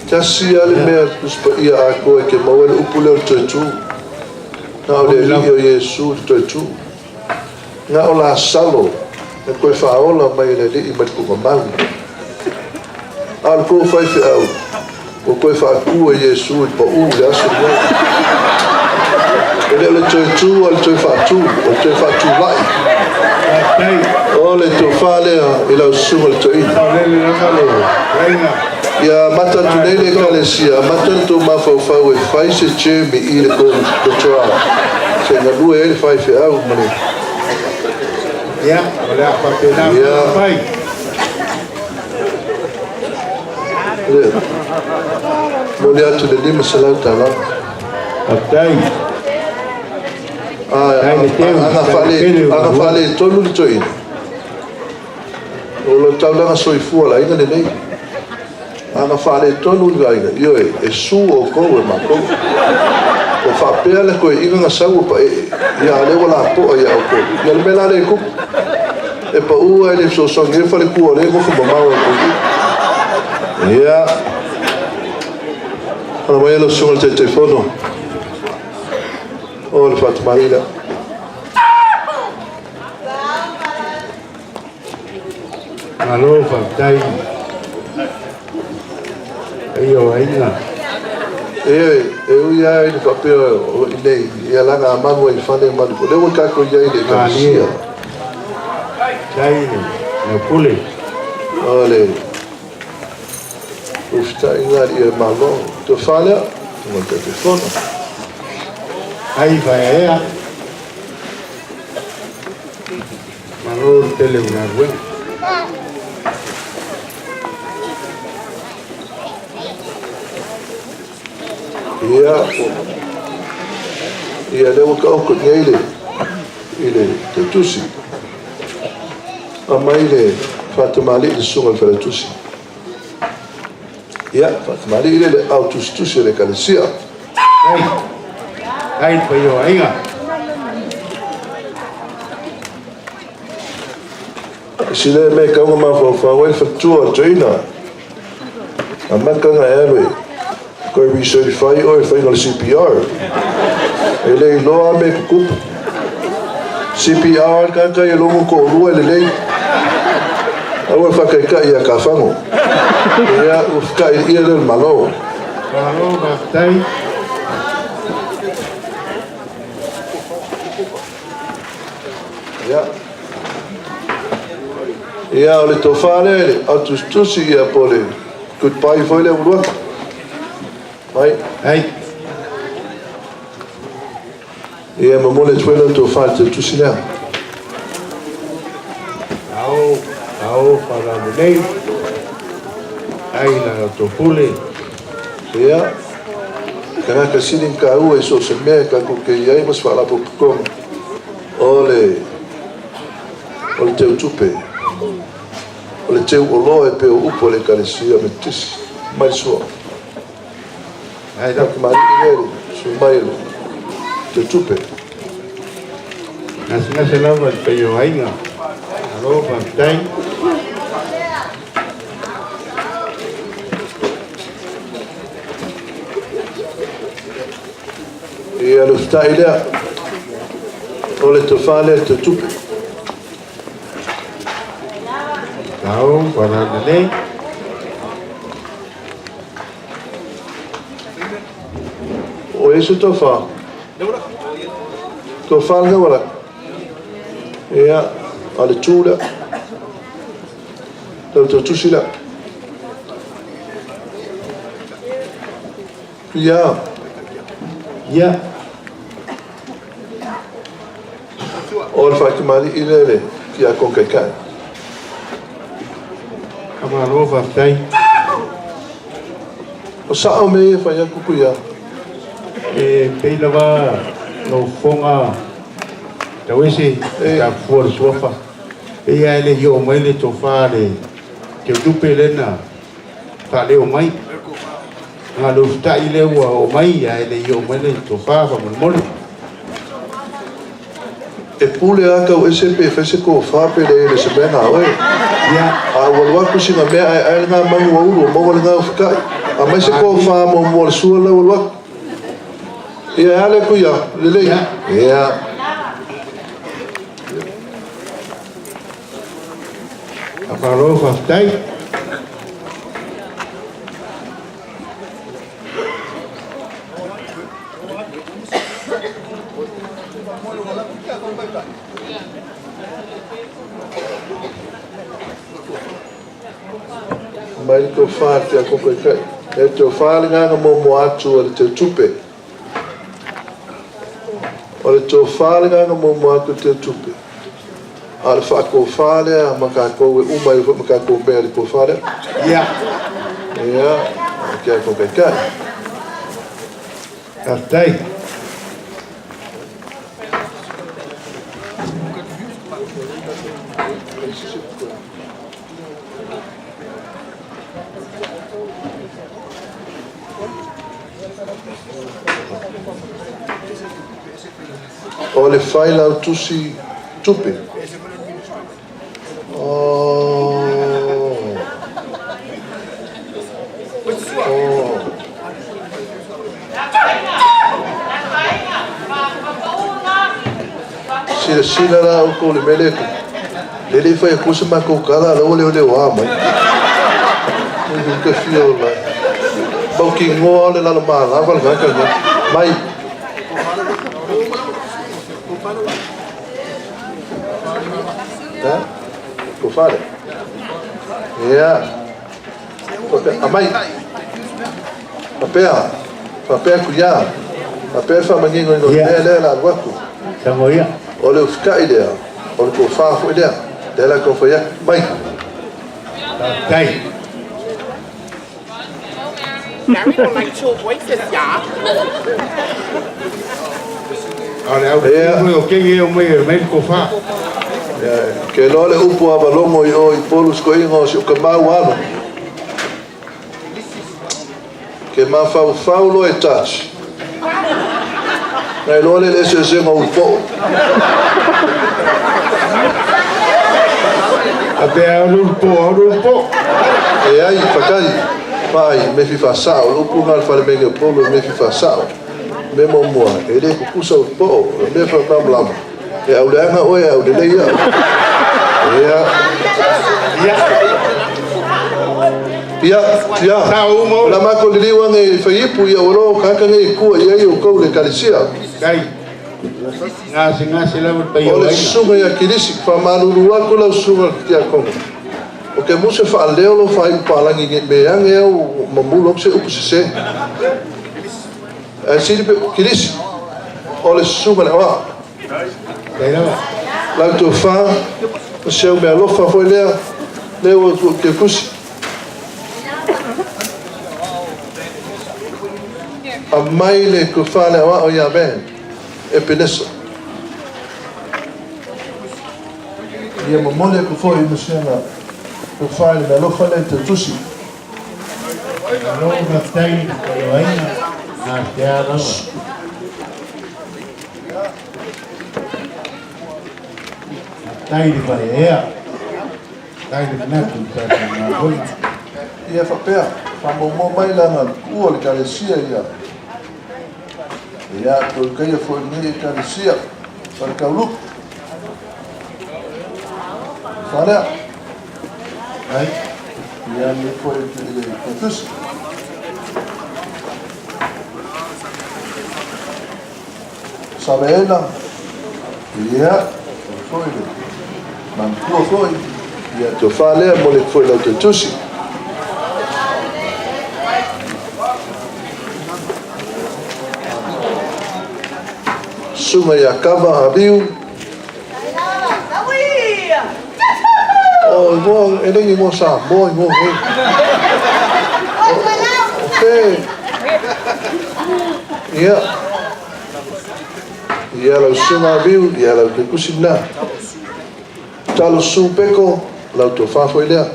tasi lava le mea Tusi Paia atoa e te maua ai le upu lea o le toe tu. Na o le Alii o Iesu le toe tu. Na o Lasalo na toe faaola mai e le Alii mai le tuugamau. A o le tou faifeau, ua toe faatu e Iesu i le pau i le aso lenei. E le o le toe tu, a o le toe faatu, o le toe faatulai. O le tofa lea i lau susuga i le toeaina. Ia amata atu nei le Ekalesia, amata le tou mafaufau e fai se gym i le tou totoa, se i galue ai le faifeau ma le... Ia, o le a faapena ona fai. Lea, momoli atu le $500. Faafetai. Ana faaletonu le toeaina, o le taulaga soifua o le aiga lenei. Ana faaletonu le aiga, ioe, e su outou e matou. Ua faapea le toeaina na sau ua paee, ia a o lea ua lapoa ia outou. Ia o le mea la lea e tupu, e pau ae le fesoasoani ai le faletua o lea e nofo mamao atu i i. Ia, ala mai lau susuga i le Taitaifono, o le faatamalii lea. Malo faafetai paia o aiga. E, e ui lava ina faapea o i inei, ia laga malu ai i fale ma le lea ua tatou i ai i le Ekalesia. Faafetai le pule. O le ufitaiga a le Malo. Tofa lea, ua le Taitaifono. Ai vaeaea. Malo le tele o galuega. Ia, ia lea ua taoto i ai le, i le tautusi. Aumai le faatamalii le susuga i le Failautusi. Ia, faatamalii lea le au tusitusi o le Ekalesia. Ai, ai le paia o aiga. Si le mea e tau na mafaufau ai le faletua o le toeaina. Amata ona e alu e toe recertify oe i le faiga o le CPR. E le iloa lava mea e tutupu. CPR le tagata ia logo toalua e lelei. Aua le faataitai ia Tafago. Ia, ua fetaʻi ia lea o le Malo. Malo faafetai. Ia. Ia, o le tofa lea i le autusitusi ia po o le goodbye foi lea ua alu atu. Mai. Ai. Ia, momoli atu foi lau tofa i le tautusi lea. Ao, ao faalaulelei. Ai la outou pule. Ia, tagata sili ona taua i so o se mea e tatou te i ai ma se faalapotopotoga, o le, o le teutupe. O le teu oloa e pei o upu a le Ekalesia Metotisi. Mai le sua. Ai lau tamalii lea i le susu mai o le Teutupe. Gasegase lava i le paia o aiga. Malo faafetai. Ia le usitai lea o le tofa lea i le Teutupe. Tau faalalelei. O ese tofa. Tofa le wala. Ia, a le tu lea. Tau tau tusi lea. Ia. Ia. O le faatamalii lea le tiakono taitai. Faamalo faafetai. O sao mea ia e fai atu Tuia. E pei lava lou fofoga tauese i ta fua o le suafa. Pei lava e le i oo mai le tofa a le Teutupe lea na faaleo mai. Na o le usitai lea ua oo mai ae le i oo mai le tofa faamolemole. E pule lava tau ese pe fai se tofa pe leai e le o se mea na oe. A ua alu atu sina mea ae ae lena manu ua ulu ua maua lena ufitai. Aumai se tofa muamua o le sua la ua alu atu. Ia e a lea Tuia? Lelei? Ia. Faamalo faafetai. Mai le tofa a le Tiakono Taitai. E tofa le agaga muamua atu a le Teutupe. O le tofa le agaga muamua atu a le Teutupe. A o le faatofa lea ma tatou e uma ai foi ma tatou mea i le tofa lea. Ia. Ia, Tiakono Taitai. Faafetai. O le Failautusi Tupe. Oh. Oh. Silasila la outou i le mea lea e tupu. Lea e le i fai atua se matou tala, a o la ua leoleoa mai. Ui te fia o la. Mautinoa o le lalomalava lena talanoa. Mai. Ha? Tofa lea. Ia. Faapea, amai. Faapea, faapea atu ia. Faapea le faamaninoina o le mea lea o le a alu atu. Samoia. O le usitai lea, o le tofa foi lea. Lea la taumafai atu. Mai. Faafetai. A o le au foi o kegi e o mai e mai le tofa. Ke loa le upu a Valogo i o i Upolu sikoiga o si o Kamau alo. Ke mafaufau loa e touch. Na iloa lea i le eseesega o ulupo'o. A pe a o le ulupo'o a o le ulupo'o. Leai, fatai, vaai, me fi faasa'o, o le upu lena a le fale meli o Upolu, me fi faasa'o. O le mea muamua, e le tutusa ulupo'o, o le mea faamalamalama, e au leaga oe, au lelei au. Ia. Ia. Ia, ia, o le a matou liliu ane i Faiipu, ia ua iloa o tagata nei e tua i ai outou i le Ekalesia. Tai. Gasegase lava le paia O o le aiga. susuga ia Kilisi, faamalulu atu lau susuga i le tiakono, o ke muse faaleo lou faaiu palagi nei me age au mamulo atu se upu sese. Ae sili pe, Kilisi, o le susuga i le aoao. Tai lava. Lau tofa, o si au meaalofa foi lea, lea ua tusi. Aumai le tofa le aoao ia Van, Epenesa. Ia momoli atu foi i masiaga Tofa i le meaalofa lea i le Tautusi. Malo faafetai i le faiaoaiga gasea lava. Faafetai i le vaeaea. Faafetai le manatu i le tatou galuega. Ia faapea, faamuamua mai lana tuua o le Ekalesia ia. Ia, tolutaia foi lenei Ekalesia, Faletauluku. Falea. Ai. Ia, lenei foi i le Tautusi. Saleena, ia, foi le manatua foi, ia, tofa lea mo le foi lau tusi. Susuga ia Kava Aviu. O, igoa, e le igoa Samoa, igoa nei. O fe, ia, ia lau susuga Aviu, ia lau tusi lena. Talo Su Peko, lau tofa foi lea.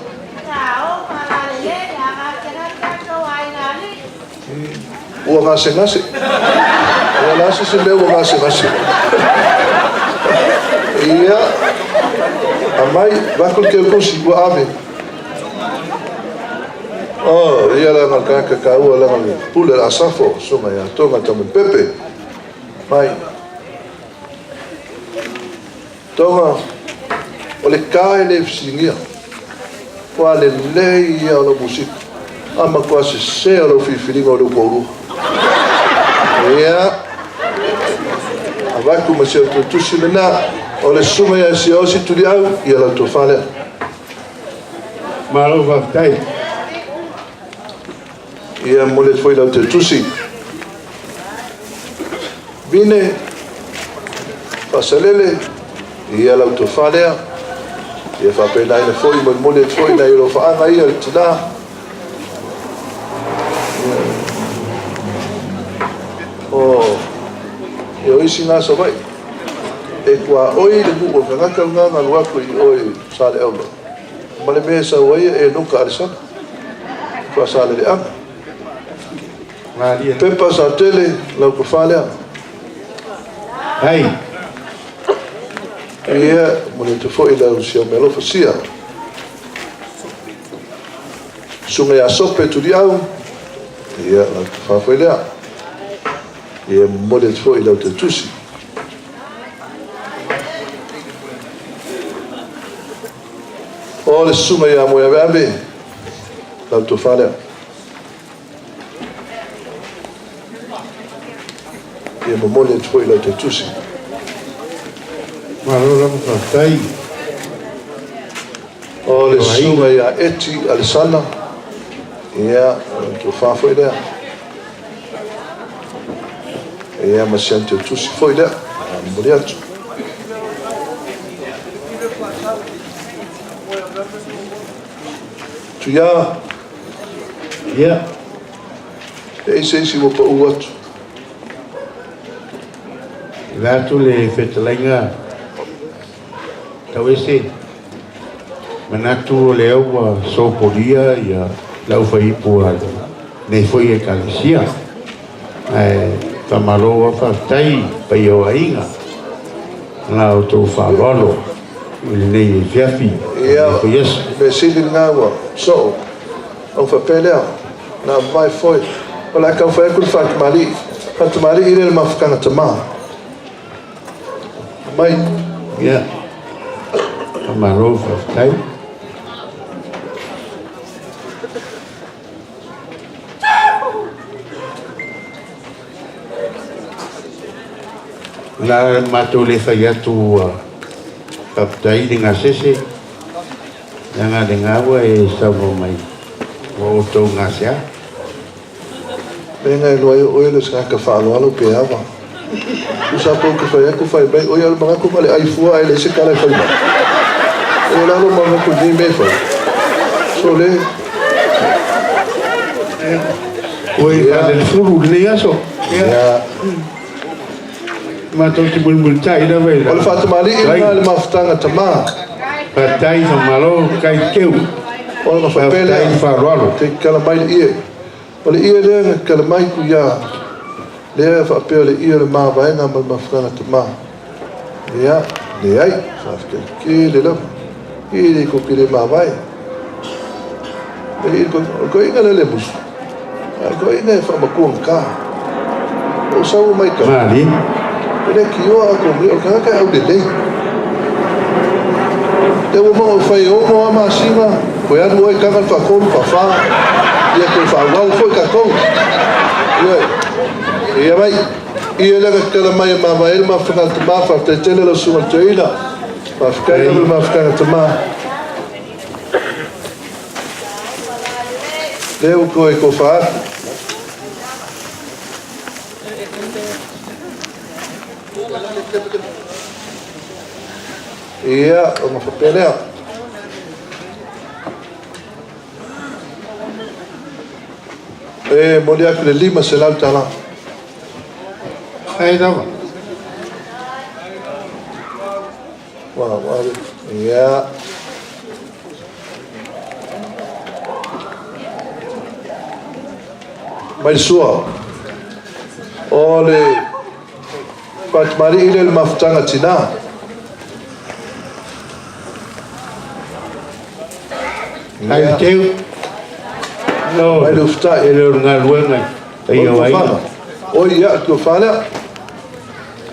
Ua gasegase. Ua la se se mea ua gasegase. Ia, amai, vaku le keukusi, ua ave. Oh, ia la nga kaka kaua la nga pule la asafo, sunga ia tonga tamu pepe. Mai. Tonga, o le ka e le fisigia. Ua lelei ia o lau musika. A matua sese o lau filifiliga o lou toalua. Ia, avatu ma si au tusi lena, o le susuga ia Siaosi Tuliau, ia lau tofa lea. Malo faafetai. Ia momoli atu foi lau tusi. Vine, Faasalele, ia lau tofa lea. Ia faapena ina foi molimoli atu foi nai alofaaga ia le tina. O, e o isi ngā Savaii. E kua oi le nuu o le tagata lena na alu atu i o i Saleaula. Ma le mea e sau ai e Enoka Alesana. Faasaleleaga. Pepa Satele, lau tofa lea. Ai. Ia, momoli atu foi lau si au mealofa sia. Susuga ia Sope Tuliau, ia, lau tofa foi lea. Ia, momoli atu foi lau tautusi. O le susuga ia Moeaveave, lau tofa lea. Ia momoli atu foi lau tautusi. Malo lava faafetai. O le susuga ia Eti Alesana, ia, o le tofa foi lea. Ia, ma si ana tautusi foi lea. Momoli atu. Tuia. Ia. E ai se isi ua pau atu. E vae atu le fetalaiga Tauese, manatu o lea ua sopolia ia le aufaiipu a lenei foi Ekalesia. Ae faamalo lava faafetai i paia o aiga la outou faaaloalo i lenei afiafi o lenei foi aso. Ia, mea sili lena ua soo. Ona faapea lea, na vae foi, o le a tau fai atu le faatamalii. Faatamalii lea i le mafutaga tama. Mai. Ia, faamalo faafetai. La matou le fai atu ua faafetai le gasese, leaga le gaua e saunoa mai ua outou gasea. Mea na iloa ai o oe le tagata faaaloalo pe ava. Tusa pe ou te fai atu fai mai, oi a le manatu na le ai fua ae leai se tala e fai mai. O le a lou manatu i nei mea e fai? Sole. Ua e faalelefulu i lenei aso. Ia. Matou te mulimulitai lava i la. O le faatamalii lena i le mafutaga tama. Faafetai, faamalo, kai keu. Ona faapea Faafetai lea, le faaaloalo. Te tatala mai le ie. O le ie lea na tatala mai Tuia, lea e faapea o le ie o le mavaega ma le mafutaga tama. Ia, leai, faafetai tele lava. E le tou te le mavae. O le toeaina lea le musu, a o le toeaina e faamatuagata. Ou sau mai ka. Malie. E le tioa a tou o le tagata e aulelei. Lea ua maua fai e 6 lava masina, toe alu oe taga le faatolu, faafa, ia toe faaauau foi tatou. Ioe. Ia mai. Ia lea na tatala mai e mavae ai le mafutaga a tama, faafetai tele lau susuga i le toeaina. Faafetai lava le mafutaga a tama. Lea ua toe tofa atu. Ia, ona faapea lea. E momoli atu le $500. Ai lava. Ua, ua, ia. Mai le sua. O le Faatamalii lea i le mafutaga tinā. Ai le teu. No, Mai le ufutai. e le o le galuega e O o le aiga. tofaga. Oi, ia, le tofa lea.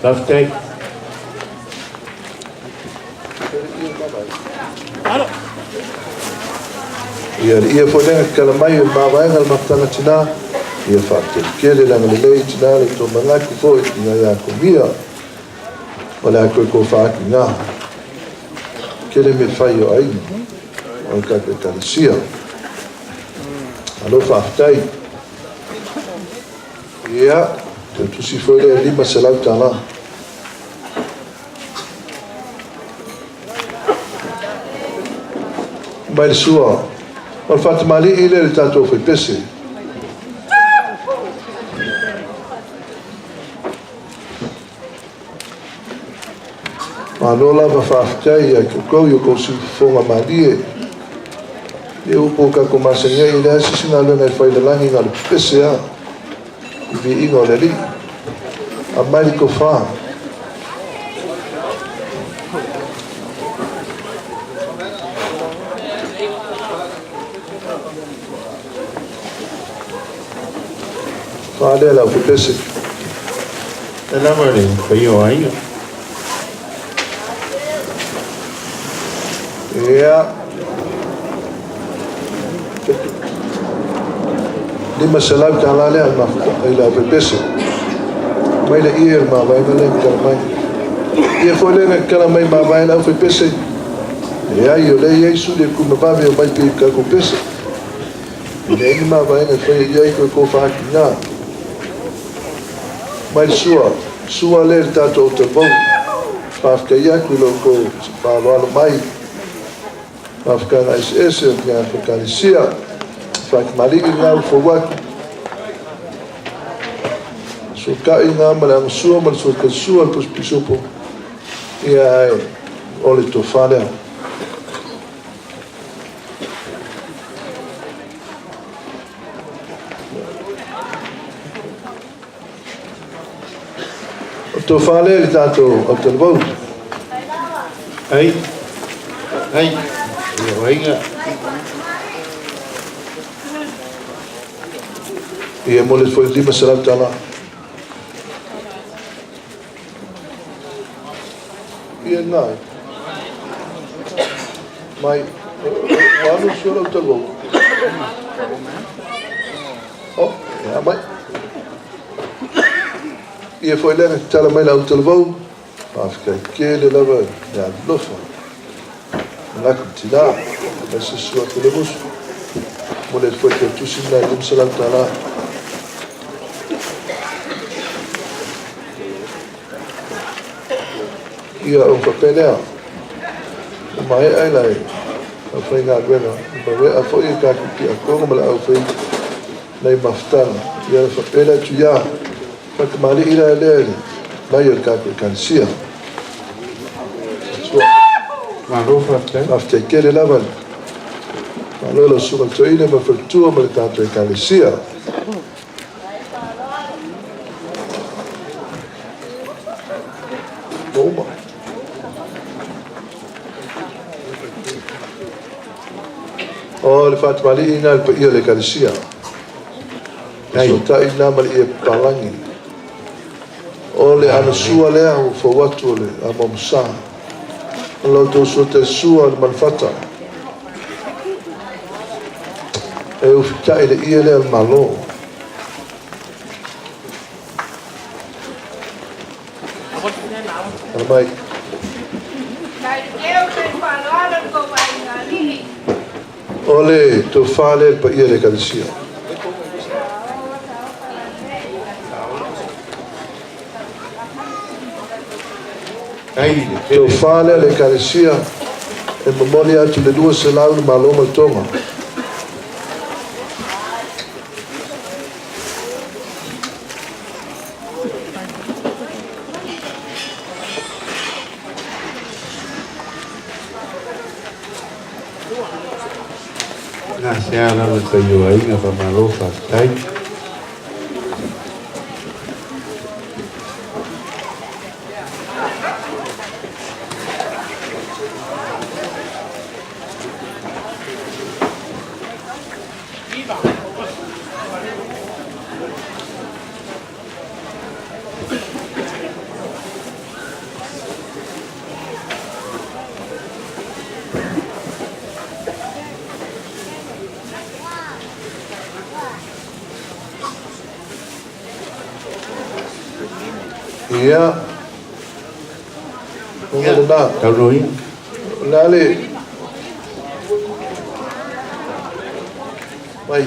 Faafetai. Ia, le ia foi lea na tatala mai o le mavaega le mafutaga tinā. Ia faafetai tele le agalelei tinā le tou manatu foi ina ia atomia. O le a toe tofa atu i ina. Tele mea fai o aiga o le tatou Ekalesia. Malo faafetai. Ia, toe tusi foi lea e $500. Mai le sua. O le faatamalii lea i le tatou faipese. Malo lava faafetai ia te outou i o outou siufofoga malie. Ia ua outou tatou masani ai, e leai se isi galuega e fai i le lagi na o le pepese lava i viiga o le Alii. Aumai le tofa. Fa lea lau pepese. E lava le paia o aiga. Ia. $500 lea i le pepese. Mai le ie le mavaega lea na tatala mai. Ia foi lea na tatala mai mavae le au pepese. Leai, o lea e i ai suli e tumavave o mai pei tatou pese. E leai ni mavaega e faia i ai toe tofa atu i ina. Mai le sua, sua lea i le tatou talavou. Faafetai atu i lo outou faaaloalo mai. Mafutaga eseese o le Ekalesia. Faatamalii lena ua fou atu. Suatai lena ma le agasua ma le suatalisua le pusipusiupu. Ia ae o le tofa lea. O le tofa lea i le tatou autalavou. Ai. Ai. Ia aiga. Ia mo le foi $500. Ia lena. Mai, ua alu sua lau talavou. Oh, ia mai. Ia foi lea na tatala mai le autalavou. Faafetai tele lava le alofa. Manatu tinā, mai se sua atu le musu. Mo le foi te tusi na i $500. Ia o faapea lea. Ua maea i lai au faigaluega. Ua maea foi e tatou tiakono ma le au fai nai mafutaga. Ia faapea lea atu ia. Faatamalii la lea i le mai o le tatou Ekalesia. Malo faafetai. Faafetai tele lava le Malo lau susuga i le toeaina ma le faletua ma le tatou Ekalesia. Ua uma. O le faatamalii lena i le paia o le Ekalesia. Fesootai lena ma le ie papalagi. O le anasua lea ua fou atu o le amoamosa. O la outou suataisua o le manufata. E ufitai le ie lea o le Malo. Ala mai. O le tofa lea i le paia o le Ekalesia. Tofa lea le Ekalesia e momoli atu le 200 le Malo ma le Toga. Gasea lava le faioaiga faamalo faafetai. Ia. Ia lena. Taunoia. O le a le... Mai.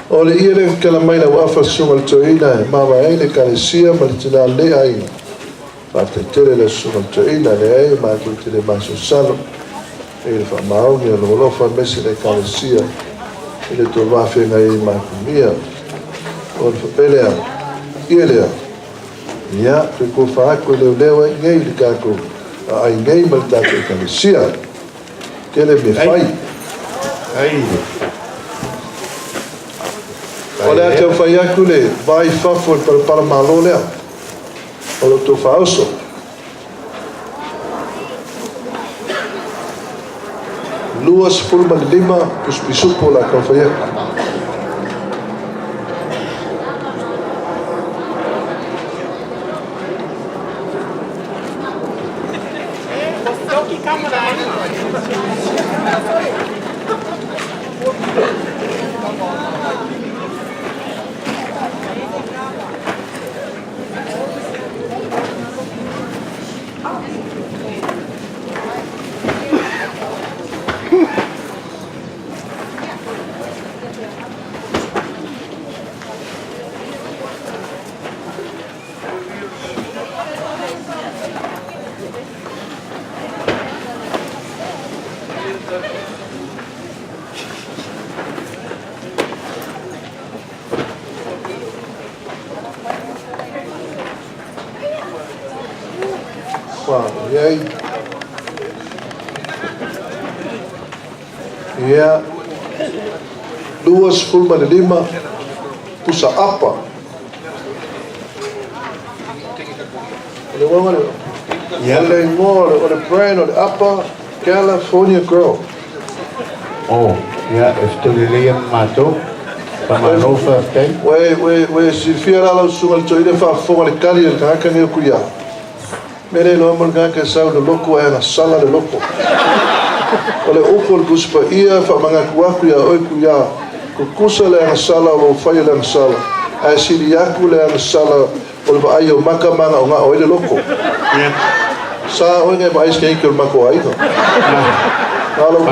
O le ie lea kala mai lau afa susuga le toeaina e mavae ai le ekalesia ma le tina le aiga. Faafetai tele lau susuga le toeaina, leai matou te le masalosalo i le faamaoni o lou alofa aemaise le ekalesia i le tou va feagai ai ma makumia. O le faapea lea, ie lea, ia, toe tofa atu e leoleo ai nei le tatou aai nei ma le tatou ekalesia. Tele mea fai. O le a tau fai atu le va i fafo i le palapala malo lea o lo outou faaoso. 25 pusi pisupo o le a tau fai atu. Ua i ai. Ia, 25 pusa apa. O le uaga le, o le igoa o le brand o le apa California Girl. Oh, ia, e fetuli lelei ia ma matou. Faamalo, faafetai. Ua e silafia la lau susuga i le toeaina faafofoga le kali a le tagata nei o Kuia. Mea le iloa mo le tagata e sau i le lotu ae agasala le loto. O le upu a le Tusi Paia e faamanatu atu ia oe Tuia, tutusa le agasala o lo o faia le agasala, ae sili atu le agasala o le vaai o maka manaonao ai le loto. Sa oe na e vaai se keiki o le matou aiga. Na o lau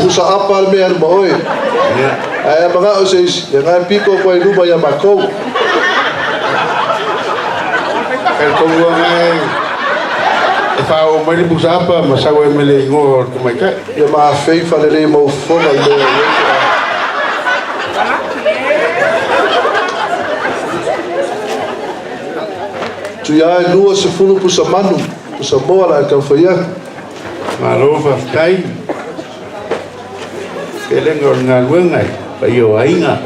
pusa apa le mea e alu ma oe. Ae a manao se isi, ia na e pito atu ai i luma ia matou. Talitonu lava e faaoo mai le pusa apa ma sau ai ma le igoa o le tamaitai. Ia maafei faalelei maufofoga i mea e i ai pe a. Tuia e 20 pusa manu, pusa moa la e taumafai atu. Malo faafetai. Felega o le galuega i paia o aiga.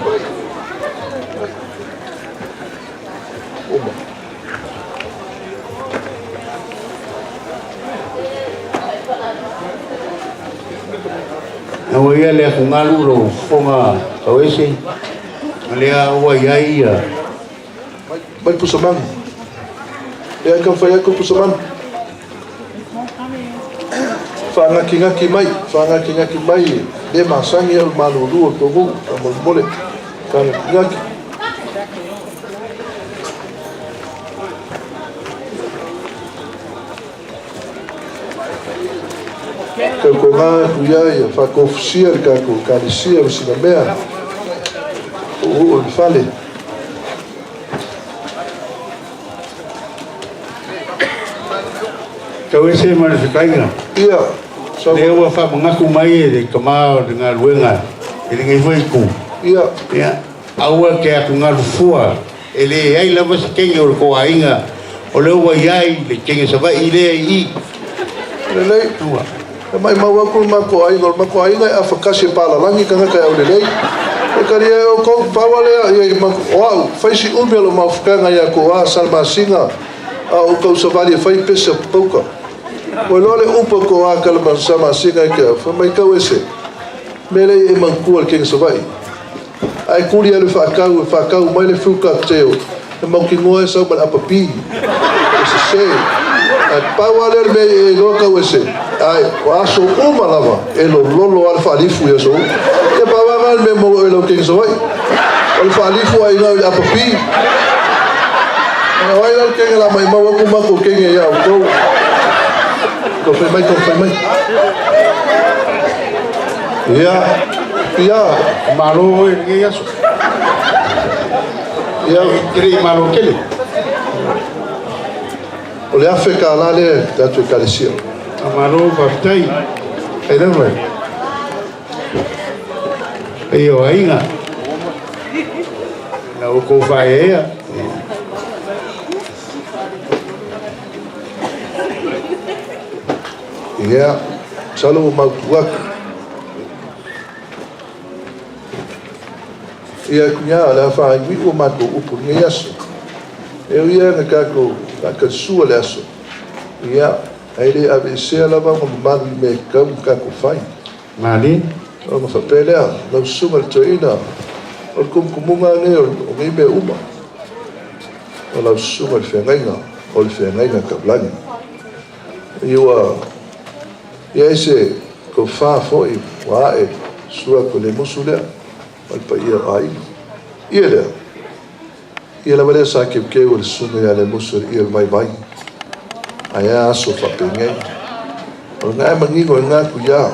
Na ua ia le atugalu lou fofoga tauese, ma lea ua i ai ia. Mai pusa manu. Ia ka fai atu pusa manu. Faagakigaki mai, faagakigaki mai le masani au malulu o tou faamolemole. Faagakigaki. Tautuana atu ia ia faatofusia le tatou ekalesia ma sina mea uuuu i le fale. Tau ese ma le fekaiga. Ia, sau. Lea ua faamanatu mai e le tama o le galuega i lenei foi itu. Ia. Ia, aua te atugalu fua, e leai lava se teine o le tou aiga o lea ua i ai le teine Savaii lea i i. Lelei. Ua. E maimau atu le matou aiga, o le matou aiga e afakasi e palalagi tagata e aulelei. E talia e outou, pau lava lea, ia, o au, fai si umi o lou mafutaga ia Toa Salamasina, a o ou tausavali e fai pese o pauta. Ua iloa le upu a Toa Salamasina i te au, fai mai tau ese, mea lea e manatua le kene Savaii. Ae tuli alu e faatau, e faatau mai le fruit cocktail, e mautinoa e sau ma le apapi. E sese. Ae pau lava lea o le mea e iloa tau ese, ae o aso uma lava e lololo lava le faalifu i aso uma. Ia pau lava lena le mea maua i lau teine Savaii. O le faalifu a iloa i le apapi. O ai la le teine o le a maimau atu matou teine ia outou. Tau fai mai, tau fai mai. Ia, ia. Malo oe i lenei aso. Ia, E te le i malo tele. O le $1,000 lea e tatou ekalesia. Malo faafetai. Ai lava. E o aiga. Na outou faaeaea. Ia, masalo ua mautu atu. Ia, kunya, o le a faaiuiu o matou upu i lenei aso. E ui lava ina tatou faatalisua le aso, ia, ae le aveesea lava ona mamalu i mea e tatau ona tatou fai. Malie. Ona faapea lea, lau susuga i le toeaina, o le tumutumuga lenei o nei mea uma, o lau susuga i le feagaiga, o le feagaiga taulagi. I ua i ai se tofa foi ua ae sua atu le musu lea o le paia o aiga. Ia lea, ia lava lea sa keukeu o le susuga ia Lemusu i le ia o le vaivai. Ae a aso faapenei. O lena e manino i lena tuiā.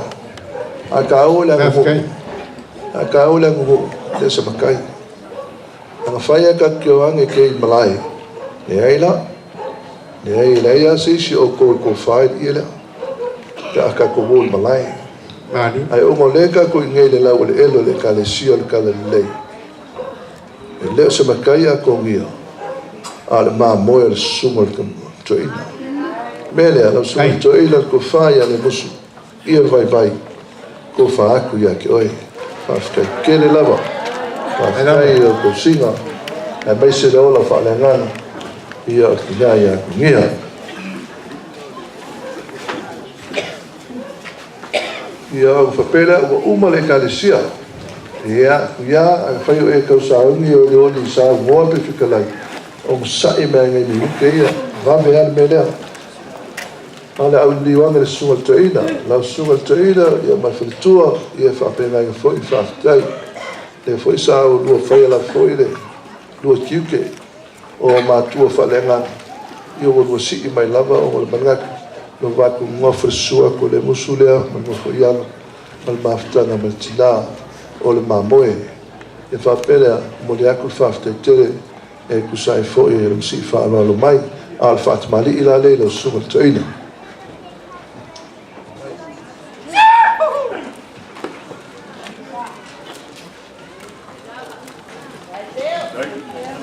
A taua le aganuu, a taua le aganuu, le se matai. Ana fai a tatou te o ane ke i malae, leai la. Leai, e leai lava se isi o outou e tofa i le ie lea, pe a tatou o i malae. Ae ona o lea tatou i inei i le laueleele o le Ekalesia o le Talalelei, e le o se matai Akogia, a o le mamoe o le susuga o le toeaina. O le mea lea, lau susuga i le toeaina, le tofa ia Lemusu, ia le vaivai, tofa atu ia te oe. Faafetai tele lava. Faafetai i lau tausiga, aemaise le ola faaleagaga ia o le tina ia Akogia. Ia ona faapea lea, ua uma le ekalesia. Ia, ia, afai o e tausauni o olioli saunoa pe fetalai, onosai mai nai minute ia, vave lava le mea lea. A o le auiliu ane le susuga i le toeaina, lau susuga i le toeaina, ia ma le faletua, ia e faapena foi faafetai. Lea foi sa oulua faia lava foi le lua tiute o matua faaleagaga, ia ua lua sii mai lava ona o le manatu, lo vatou nofo i le susu atu o le musu lea ma le nofo i alo ma le mafutaga ma le tina o le mamoe. Ia faapea lea, momoli atu le faafetai tele e tusa ai foi e le masii faaaloalo mai, a o le faatamalii la lea i lau susuga i le toeaina.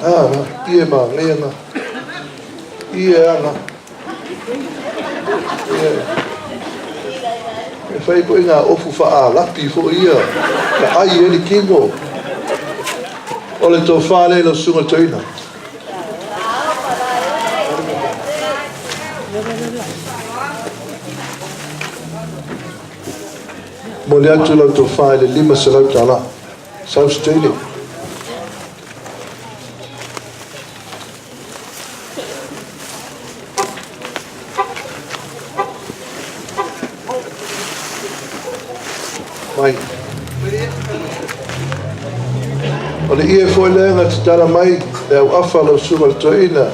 Ah, ie manaia na. Ie ana. Ie. E fai foi ngā ofu whaalapi fo ia, ka ai e le kino. O le tofā lea i lau susuga i le toeaina. Momoli atu lau tofa i le $500. Sau se taimi. Mai. O le ie foi lea na tatala mai le auafa lau susuga i le toeaina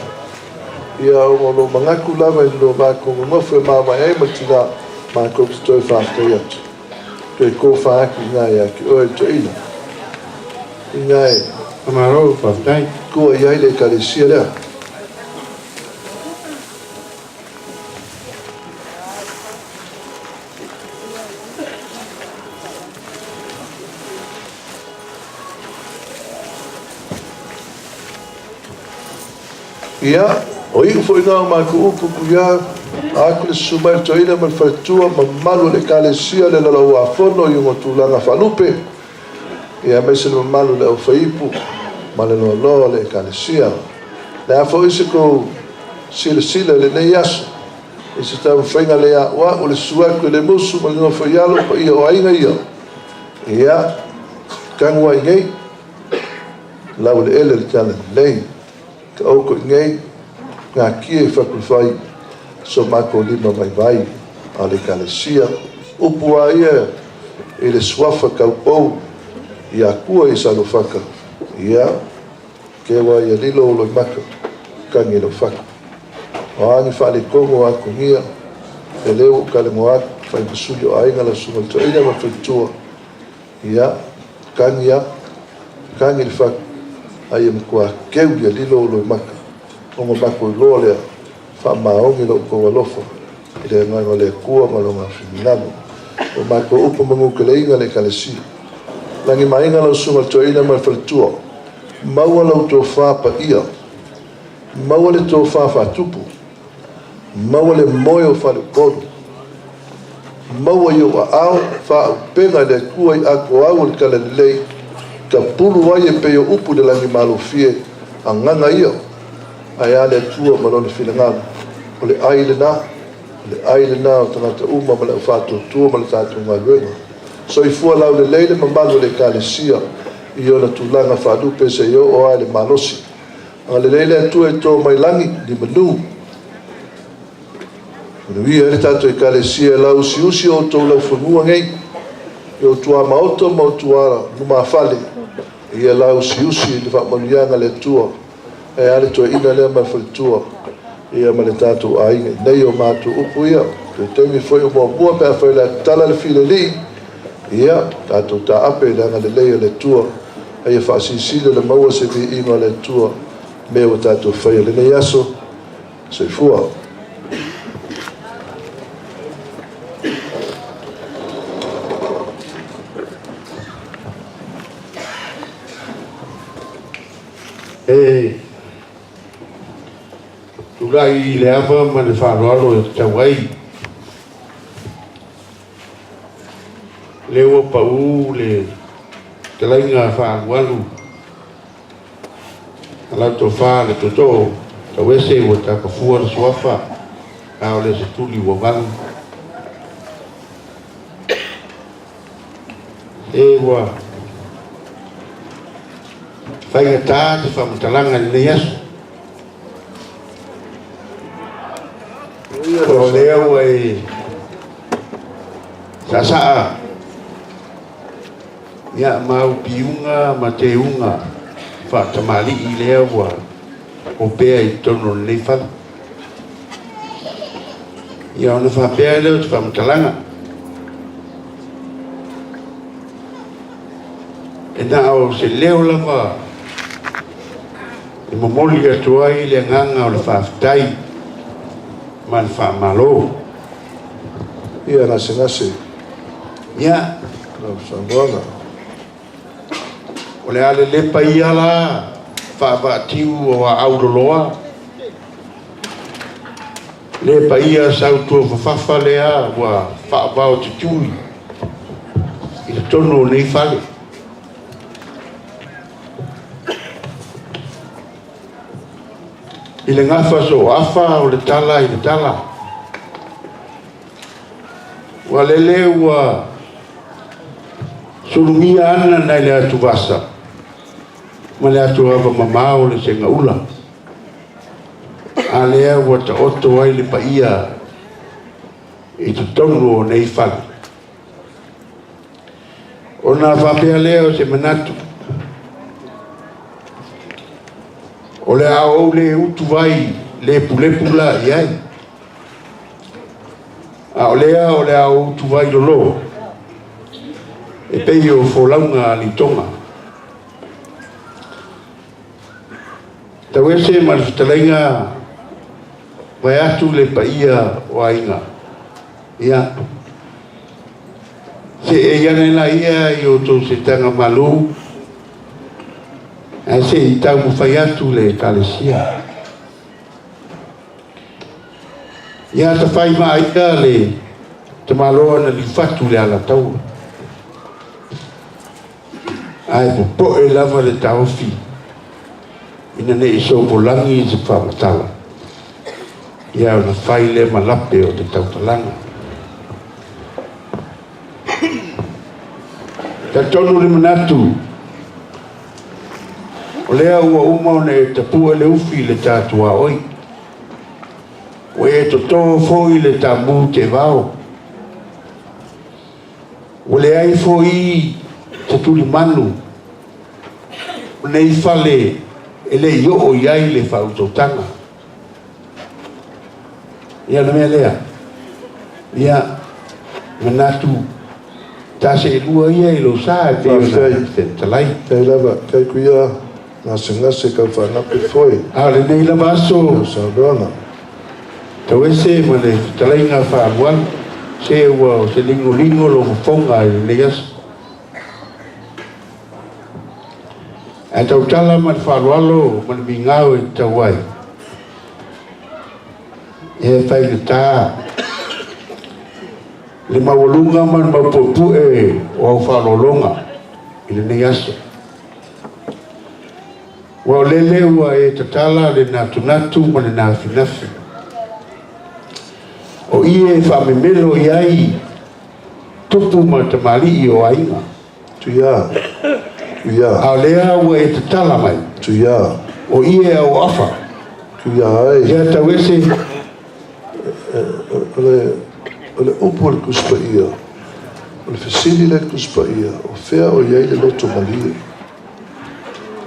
ia ona o lou manatu lava i lo matou nonofo e mavae ai ma le tina matou te toe faafetai atu. Toe tofa atu i ina ia te oe le toeaina. Ina e Faamalo, faafetai. tua i ai le ekalesia lea. Ia, o iu foi na o matou upu kuia atu le susu mai le toeaina ma le faletua mamalu o le ekalesia le lalauafono i ona tulaga faalupe, ia aemaise le mamalu o le aufaiipu ma le loaloa o le ekalesia. Le a foi se tou silasila i lenei aso, i se taumafaiga le a'ua'u le susu atu i le musu ma le nofo i alo paia o aiga ia, ia, tanu ai nei, laueleele le tala lelei, ka outou i nei, natia i fatufai so matou lima vaivai a le ekalesia. Upu a ia i le suafa taupou i Atua i Salofaka, ia, keu a ia lilo o loimata, tagi lau fatu. O a ni faaletonu o atunia, e le ua ou talanoa atu, fai ma sui o aiga lau susuga i le toeaina ma le faletua, ia, tagi a, tagi le fatu, a ia matua keu ia lilo o loimata, ona matou iloa lea, faamaoni lo outou alofa i le agaga o le Atua ma Lona finagalo. O matou upu manuteleiga le Ekalesia. Lagi ma aiga lau susuga i le toeaina ma le faletua, maua lau tofa paia, maua le tofa faatupu, maua le moe o faleupolu, maua i ou aao faaupega i le Atua i atoau o le talalelei, tapulu ai e pei o upu i le lagi malofie, agaga ia, ae a le Atua ma Lona finagalo. O le ai lena, o le ai lena o tagata uma ma le aufaatuatua ma le tatou galuega. Soifua laulelei le mamalu o le Ekalesia i ona tulaga faalupe seia oo lava i le malosi. Agalelei le Atua i to mai lagi ni manu. Manuia ai le tatou Ekalesia e lauusiusi o outou laufanua nei, i o tuamaota ma o tualumafale, ia lauusiusi i le faamanuiaga a le Atua. Ae a le toeaina lea ma le faletua, ia ma le tatou aiga i nei o matou upu ia. Toe taimi foi o muamua pe afai o le a tatala le filelii, ia, tatou taape i le agalelei o le Atua, a ia faasilisili le maua se viiga o le Atua i mea ua tatou faia i lenei aso. Soifua. E tulai i le ava ma le faaaloalo e tatau ai. Lea ua pau le fetalaiga faaalualu a lau tofa le tootoo tauese ua tapafua le suafa a o le se tuli ua valu. E ua faigata se faamatalaga i lenei aso. O lea ua e saasaa ia ma au piuga ma teuga faatamalii lea ua opea i totonu o lenei fale. Ia ona faapea lea o se faamatalaga. E na o se leo lava e momoli atu ai le agaga o le faafetai ma le faamalo. Ia gasegase. Ia. Lau saunoaga. O le a lelepa ia la faavaatiu o aau loloa. Le paia sautuafafafa lea ua faavao tutui i totonu o nei fale. I le gafa sooafa o le tala i le tala. Ua lele ua sulugia ana nai le atuvasa ma le atuava mamao le segaula. A lea ua taoto ai le paia i totonu o nei fale. Ona faapea lea o se manatu, o le a ou le utuvai lepulepu la i ai, a o lea o le a ou utuvai lolo, e pei o folauga a litoga. Tauese ma le fetalaiga vaeatu le paia o aiga. Ia, seei ane laia i outou setaga malu, ae se i taumafai atu le Ekalesia. Ia tafai maaia le tamaloa na liufatu le Alataua. Ae popoe lava le taofi ina ne i sopolagi se faamatala, ia ona fai lea ma lape o le tautalaga. Talitonu le manatu, o lea ua uma ona e tapue le ufi i le ta tuaoi, ua e toto foi le tamu teevao. Ua leai foi se tulimanu o nei fale e le i oo i ai le faautautaga. Ia o le mea lea, ia manatu ta seelua ia i lou sa e pei ona fetalai. Faafetai lava, faafetai Tuia gasegase kau faanape foi. A o lenei lava aso. Lau saunoaga. Tauese ma le fetalaiga faaalualu, se ua o se ligoligo lou fofoga i lenei aso. Ae tautala ma le faaaloalo ma le migao e tatau ai, e faigata le maualuga ma le maupuepue o au faaaloaloga i lenei aso. Ua o lele ua e tatala le natunatu ma le nafinafi, o i e faamemelo i ai tupu ma tamalii o aiga. Tuia, tuia. A o lea ua e tatala mai. Tuia. O i e auafa. Tuia ai. Ia tauese. O le, o le upu a le Tusi Paia, o le fesili lea i le Tusi Paia, o fea o i ai le loto malie?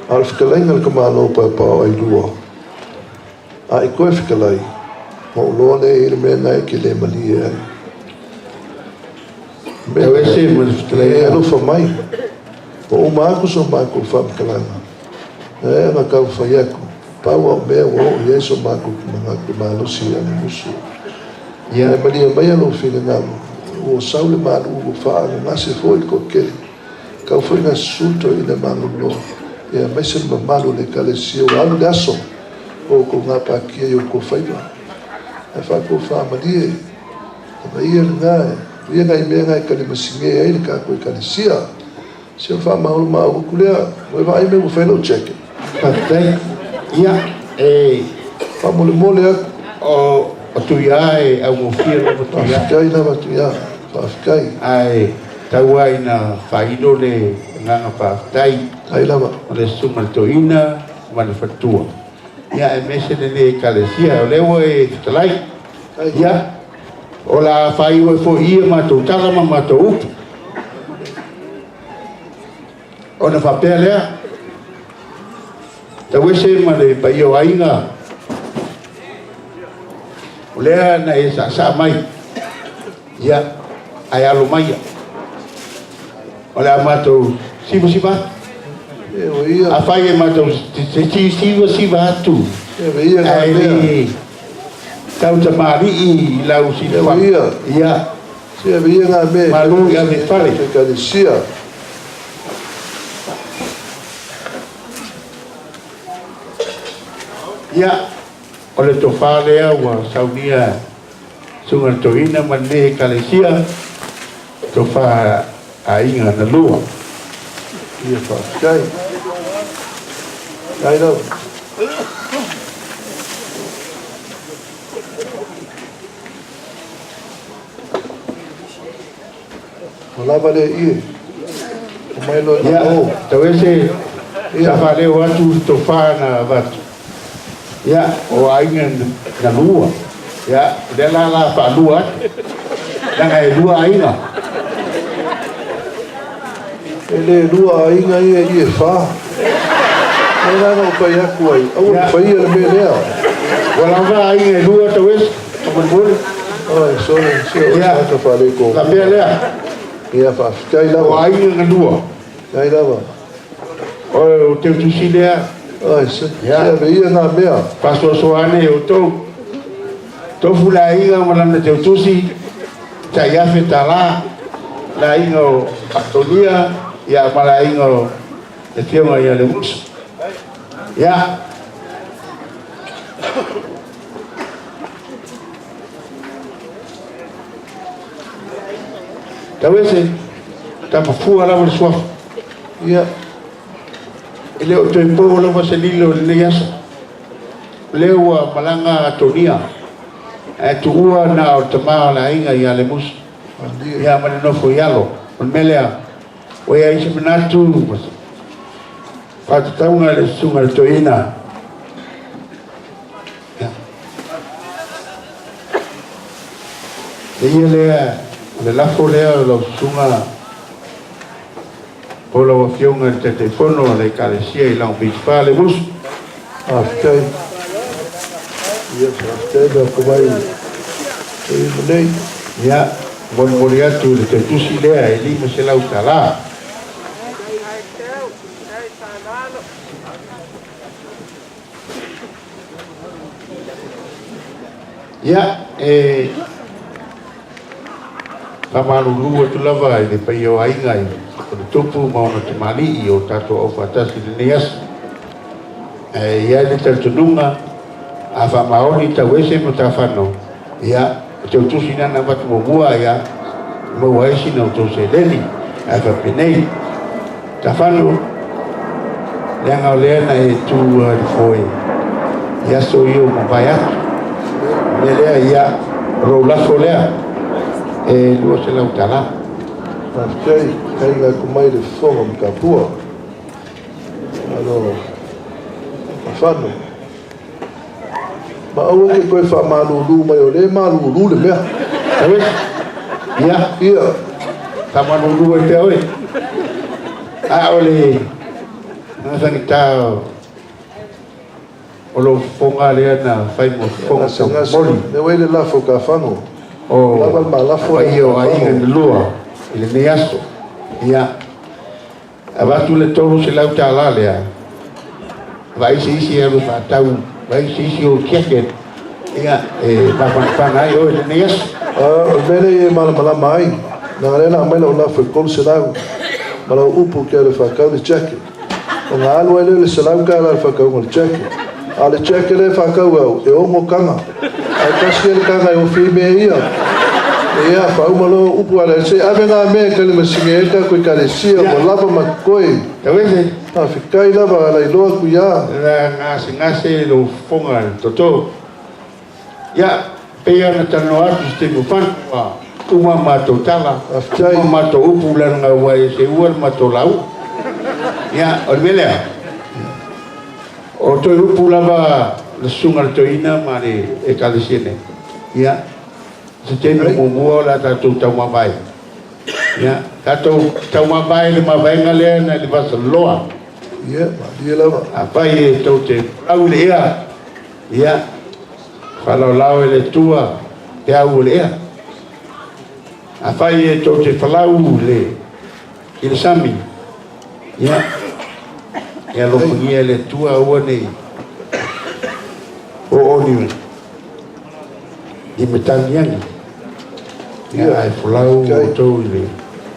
A o le fetalaiga a le tamaloa paopao ailua, a i toe fetalai, ona ou iloa lea e i ai le mea lena e te le malie ai. Tau ese ma le fetalaiga. E alofa mai, ua uma atu so matou faamatalaga, e na tau fai atu, pau lava o mea ua oo i ai so matou manatu malosi ia le musu. Ia. Ae malie maia lou finagalo, ua sau le malu ua faaagagase foi le toatele. Tau foi ina susu toeaiina malolo, ia aemaise le mamalu o le Ekalesia ua alu le aso o outou gapatia i outou faiva. Ae faatofamalie, ona ia lena, o ia nai mea na e talimasine ai le tatou Ekalesia. Se o le faamalamalama atu lea, ua e vaai mea ua fai lau jacket? Faafetai. Ia, e. Faamolemole atu. O Tuia e augofie lava Tuia. Faafetai lava Tuia, faafetai. Ae tau lava ina faailo le agaga faafetai. Faafetai lava. O le Susuga i le Toeaina ma le faletua, ia aemaise lenei Ekalesia. O lea ua e fetalai, ia, o le a faaiu ai foi i i a matou tala ma matou upu. Ona faapea lea, tauese ma le paia o aiga, o lea na e saasaa mai, ia, ae alo maia. O le a matou sivasiva atu. Afai e matou sivasiva atu, ae le tautamalii i lau silafaga, ia, malu i ave i fale. Ia. O le tofa lea ua saunia susuga i le toeaina ma lenei Ekalesia, tofa aiga na lua. Ia faafetai. Faafetai lava. Ua lava lea ie. Omai loa Ia, tau ese sa faaleo atu le tofa na avatu. Ia, o aiga na lua. Ia, o lea la la faalua atu. Leaga e lua aiga. E le lua aiga ia i e fa. Lea la na ou fai atu ai, aua ne faia le mea lea. Ua lava aiga e lua tau ese, faamolemole. Oi, sole, se o Ia, tagata faaleto. la mea lea. Ia, faafetai lava. O aiga na lua. Faafetai lava. O teutusi lea. Oi, se, se ave ia ngā mea. Faasoasoa ane e outou. Tofu le aiga ma lana teutusi, tai afe tala, le aiga o Atonia, ia ma le aiga o le afioga ia Lemusa. Ia. Tauese, tapafua lava le suafa. Ia. E le o toe po lava se lilo i lenei aso. O lea ua malaga Atonia, ae tuua na o le tama o le aiga ia Lemusa, ia ma le nofo i alo. O le mea lea, ua i ai se manatu ma se faatatauga i le susuga i le toeaina. Ia. E ia lea, o le lafo lea o lau susuga po o lau Afioga i le Taitaifono a le Ekalesia i Long Beach Fale Lemusu. Faafetai. Ia, faafetai le atamai i lenei. Ia, molimoli atu i le tautusi lea e $500. Ia, e faamalulu atu lava i le paia o aiga i o le tupu ma ona tamalii o tatou aufaatasi i lenei aso. Ae i ai le talitonuga, a faamaoni tauese ma tafano, ia, o teutusi na na avatu muamua, ia, maua ai sina outou seleni. Ae faapenei, tafano, leaga o lea na e tu i le foe i aso ia ua mavae atu. O le mea lea, ia, o lou lafo lea, e $200. Faafetai, taiga atu mai le fofoga o Matapua. Malo, tafano. Ma aua e te toe faamalulu mai o lea e malulu le mea. Ia, Ia. Faamalulu ai pea oe. A o le faigata o lou fofoga lea na fai mo fofoga taumoli. Lea ua i le lafo tafano. O Lava le malafo paia o aiga na lua i lenei aso. Ia, avatu le $300 lea, vaai se isi e alu e faatau, vaai se isi ou jacket, ia, e mafanafana ai oe i lenei aso. O le mea lea e malamalama ai, leaga o lea na aumai lau lafo e $300 ma lau upu ke alu e faatau le jacket. Ona alu ai lea o le $100 i le faatauga o le jacket. A o le jacket lea e faatau e au, e 6 taga. Ae tasi ia le taga e ofi ai mea ia. Ia, faauma loa upu a le se ave ngā mea e talimasini ai le tatou Ekalesia ua lava ma totoe. Tauese. Faafetai lava a lailoa atu ia. La gasegase lou fofoga i le toto. Ia, pei ona talanoa atu i se taimi ua fano, ua uma a matou tala, Faafetai. uma a matou upu leaga ua e seua le matou lauga. Ia, o le mea lea, o toe upu lava le susuga i le toeaina ma le Ekalesia nei. Ia, se taimi muamua o le a tatou taumavae. Ia, tatou taumavae i le mavaega lea na i le Vasaloloa. Ia, malie lava. Afai e tou te folau i le ea, ia, faalaolao e le Atua te au o le ea. Afai e tou te folau i le, i le sami, ia, e alofagia e le Atua aua ne i oo ni i matagi agi. Ia, ae folau outou i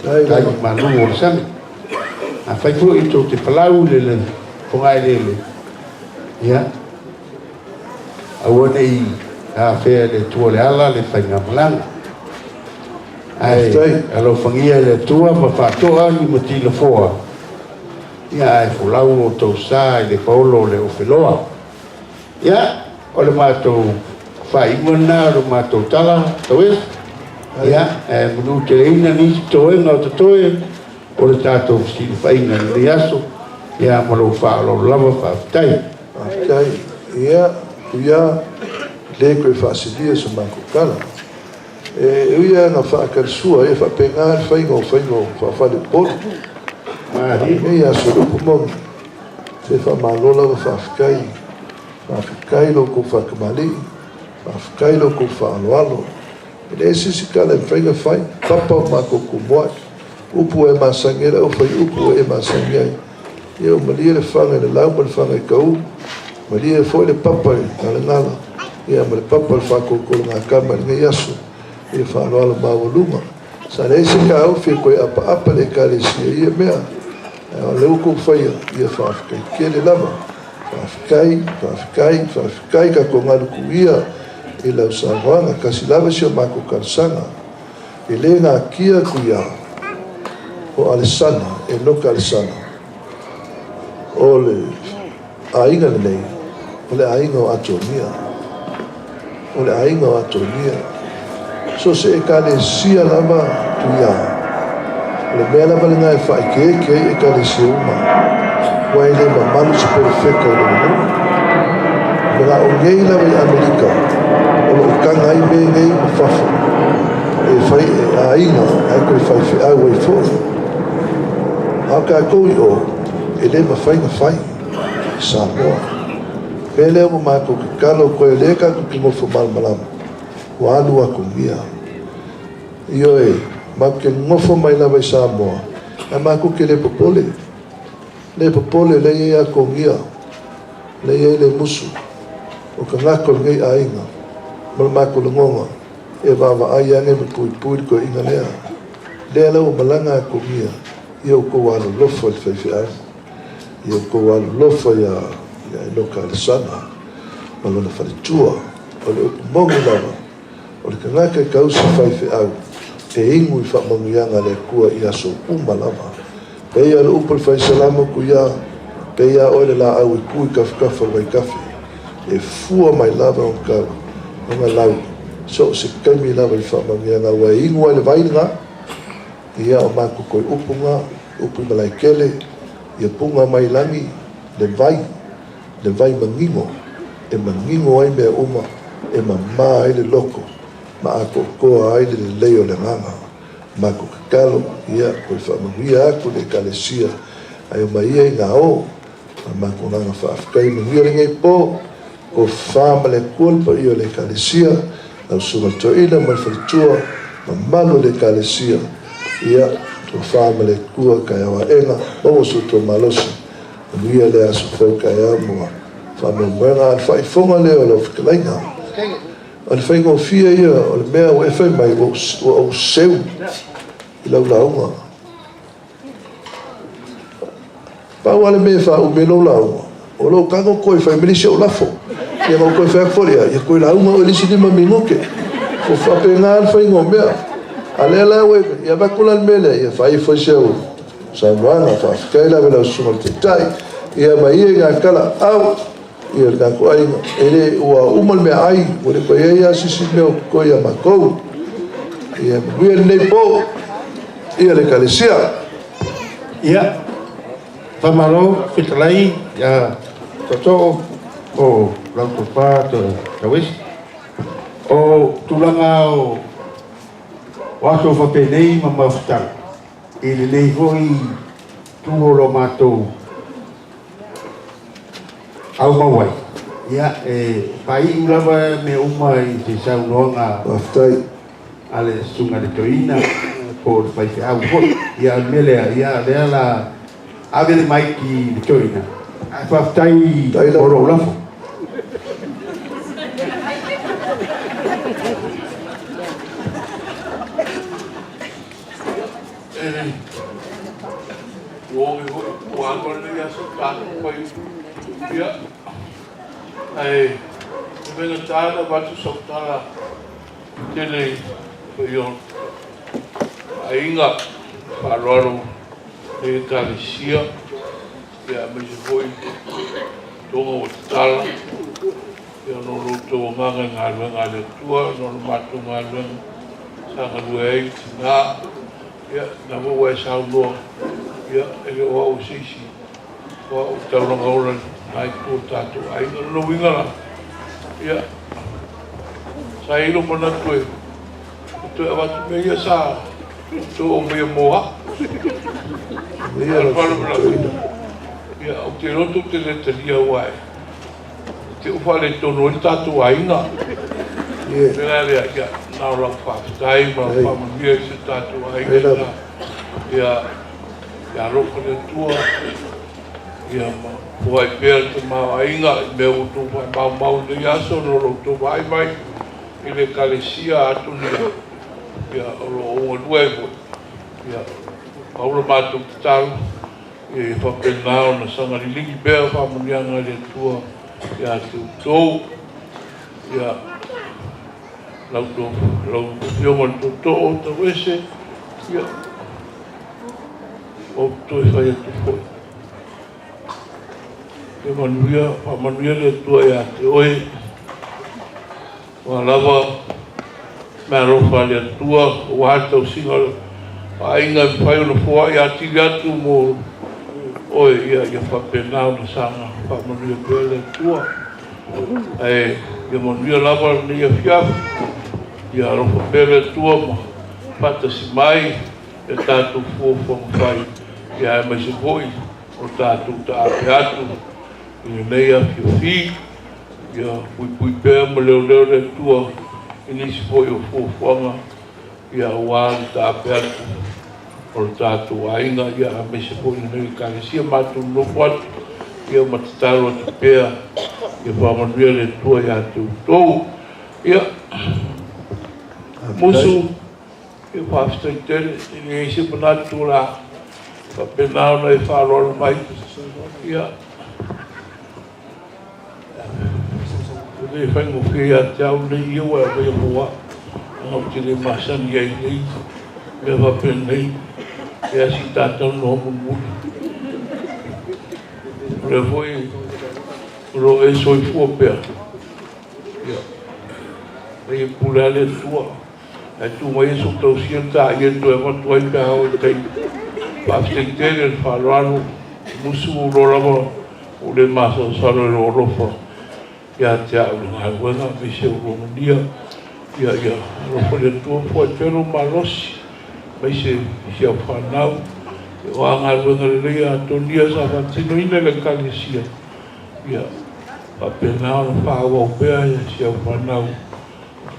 le tai malu o le sami. Afai foi tou te folau i le fogaeleele, ia, Aua ne i afea e le Atua o le ala le faigamalaga. Ae alofagia e le Atua ma faatoa ni matilafoa, ia ae folau outou sa i le paolo o le ofeloa. Ia, o le matou faaiuga lena o le matou tala, Tauese. Ia, ae manuteleina nisi toega o totoe o le tatou fesilafaiga i lenei aso. Ia, ma lou faaaloalo lava, faafetai. Faafetai. Ia, Tuia, le toe faasilia se matou tala. E ui lava ina faatalasua, ia faapena le faiga o faiva o faafalepolu. Malie. Aso le upu moni, se faamalo lava faafetai. Faafetai lo outou faatamalii, faafetai lo outou faaaloalo. E leai se isi tala e mafai ona fai, papa o matou tumuai. Upu ua e masani ai le aufaiupu ua e masani ai. Ia ua malie le fana i le lau ma le fana i tau, malie foi le papa i le galagala, ia ma le papa i le faatolotologatama i lenei aso i le faaaloalo maualuga. Sa leai se taofi e toe apaapa le Ekalesia i ia mea, ae o lea ua outou faia, ia faafetai tele lava. Faafetai, faafetai, faafetai tatou galu tuia i lau saunoaga. Tasi lava si a matou talosaga. E le natia Tuia o Alesana, Enoka Alesana, o le aiga lenei, o le aiga o Atonia. O le aiga o Atonia. So se ekalesia lava Tuia, o le mea lava lena e faaekeeke ai ekalesia uma, ua e le mamalu se perofeta i lona nuu. Mana'o nei lava i Amerika o lo o taga ai mea nei ma fafo e fai e aiga ae toe faifeau ai foi. A o tatou i o, e le mafai ona fai i Samoa. O le mea lea ua matou tatalo atu ai, o lea tatou te nofo malamalama, ua alu atagia. Ioe, matou te nofo mai lava i Samoa, ae matou te le popole. Le popole, lea e i ai atagia. Lea e i ai le musu o tagata o lenei aiga ma le matou lagona e vaavaai ane ma puipui le toeaina lea. Lea la ua malaga atagia ia outou alolofa i le faifeau, ia outou alolofa ia Enoka Alesana ma lona faletua. O le upu moni lava, o le tagata e tausi faifeau e inu i faamanuiaga a le Atua i aso uma lava. Pei a le upu a le Faisalamo, Tuia, pei a oe le laau e tu i tafatafa o le vaitafe, e fua mai lava ona tau, ona lau, so o se taimi lava i faamanuiaga, ua e inu ai le vai lena, ia o matou toe upu na, upu i Malaetele, ia puna mai lagi le vai, le vai manino, e manino ai mea uma, e mama ai le loto, ma atoatoa ai le lelei o le agaga. Matou tatalo, ia, toe faamanuia atu le Ekalesia, ae omai ia i gao, ma le matou agaga faafetai. Manuia lenei po, tofa ma le Atua le paia o le Ekalesia, lau Susuga i le Toeaina ma le faletua, mamalu o le Ekalesia, ia, tofa ma le Atua, taeao aena, maua so outou malosi, manuia le aso fou taeao ma faamoemoega. A o le faaifoga lea o lau fetalaiga. O le faigofie ia o le mea ua e fai mai ua ou seu i lau lauga. Pau lava le mea e faaumi ai lou lauga, o lou tago toe fai mai le isi au lafo. Ia ona ou toe fai atu foi lea, ia toe lauga oe i le isi 5 minute. Ua faapena le faiga o mea. A o lea la ua e, ia avatu la le mea lea, ia fai foi si au saunoaga. Faafetai lava i lau Susuga i le Taitai. Ia ma ia i ngā tala au. Ia le tatou aiga, e le, ua uma le meaai, ua le toe i ai lava se isi mea o totoe ia matou. Ia manuia lenei po, ia le Ekalesia. Ia, faamalo fetalai ia Tootoo o lau tofa Tauese. O tulaga o aso faapenei ma mafutaga i lenei foi itu o lo matou aumau ai, ia, e faaiu lava mea uma i se saunoaga Faafetai. a le Susuga i le Toeaina po o le faifeau foi. Ia, o le mea lea, ia, o lea la ave le mic i le Toeaina, ae faafetai Faafetai mo lava. lou lafo. Ua oge foi, ua alu lenei aso ta fai. Ia, ae E faigata ona avatu sau tala tele i paia o aiga faaaloalo o lenei Ekalesia, aemaise foi toga ua tatala, ona o lo outou agaga i galuega a le Atua, ona o le matou galuega sa galue ai i tina. Ia, lena foi ua e saunoa, ia, e le o au o se isi, o au e taulaga ola i lena itu o le tatou aiga. O lona uiga la, ia, sa i ai lou manatu e toe avatu mea ia sa outou aumaia mo au. A o le faalavelave, ia, ou te iloa tou te le talia aua e te i faaletonu ai le tatou aiga. O le mea la lea, ia, na o lau faafetai ma lau faamanuia i si o tatou aiga ina ia alofa le Atua, ia ma foai pea le tamaoaiga i mea ua outou faamaumau i lenei aso ona o lo outou vaai mai i le Ekalesia atonu ia, o lo o galue ai foi. Ia, pau le matou tatalo, Ia faapena ona saga liligi pea faamanuiaga a le Atua ia te outou. Ia lau Afioga i le Tootoo Tauese, ia, ua ou toe fai atu foi. Ia manuia, faamanuia le Atua ia te oe. Ua lava meaalofa a le Atua aua le tausiga o aiga e mafai ona foai atili atu mo oe, ia faapena ona saga faamanuia pea le Atua. Ae ia manuia lava lenei afiafi, ia alofa pea le Atua ma faatasi mai ia tatou fuafuaga fai, ia aemaise foi o tatou taape atu i lenei afiafi. Ia puipui pea ma leoleo le Atua i nisi foi o fuafuaga, ia aua le taape atu o le tatou aiga, ia aemaise foi lenei Ekalesia. Matou nonofo atu, ia ma tatalo atu pea, ia faamanuia le Atua ia te outou. Ia, Musu, ia faafetai tele, e leai se manatu o le a faapena ona e faaaloalo mai. Ia, E le faigofie ia te au nei ia ua e aumaia mo au, leaga ou te le masani ai i nei mea faapenei, e asi ta talanoa mulimuli. O lea foi o lo o e soifua pea, ia, e pule lava le Atua. Ae tuu mai Iesu tausia le ta ia toe avatu ai pe a oo i taimi. Faafetai tele le faaaloalo, musu loa lava ua le masalosalo i lou alofa ia te au i le galuega aemaise o lua manuia. Ia ia alofa le Atua foai pea lou malosi aemaise si au fanau. O a galuega lelei atonu ia sa faatinoina e le Ekalesia, ia faapena ona faaauau pea si au fanau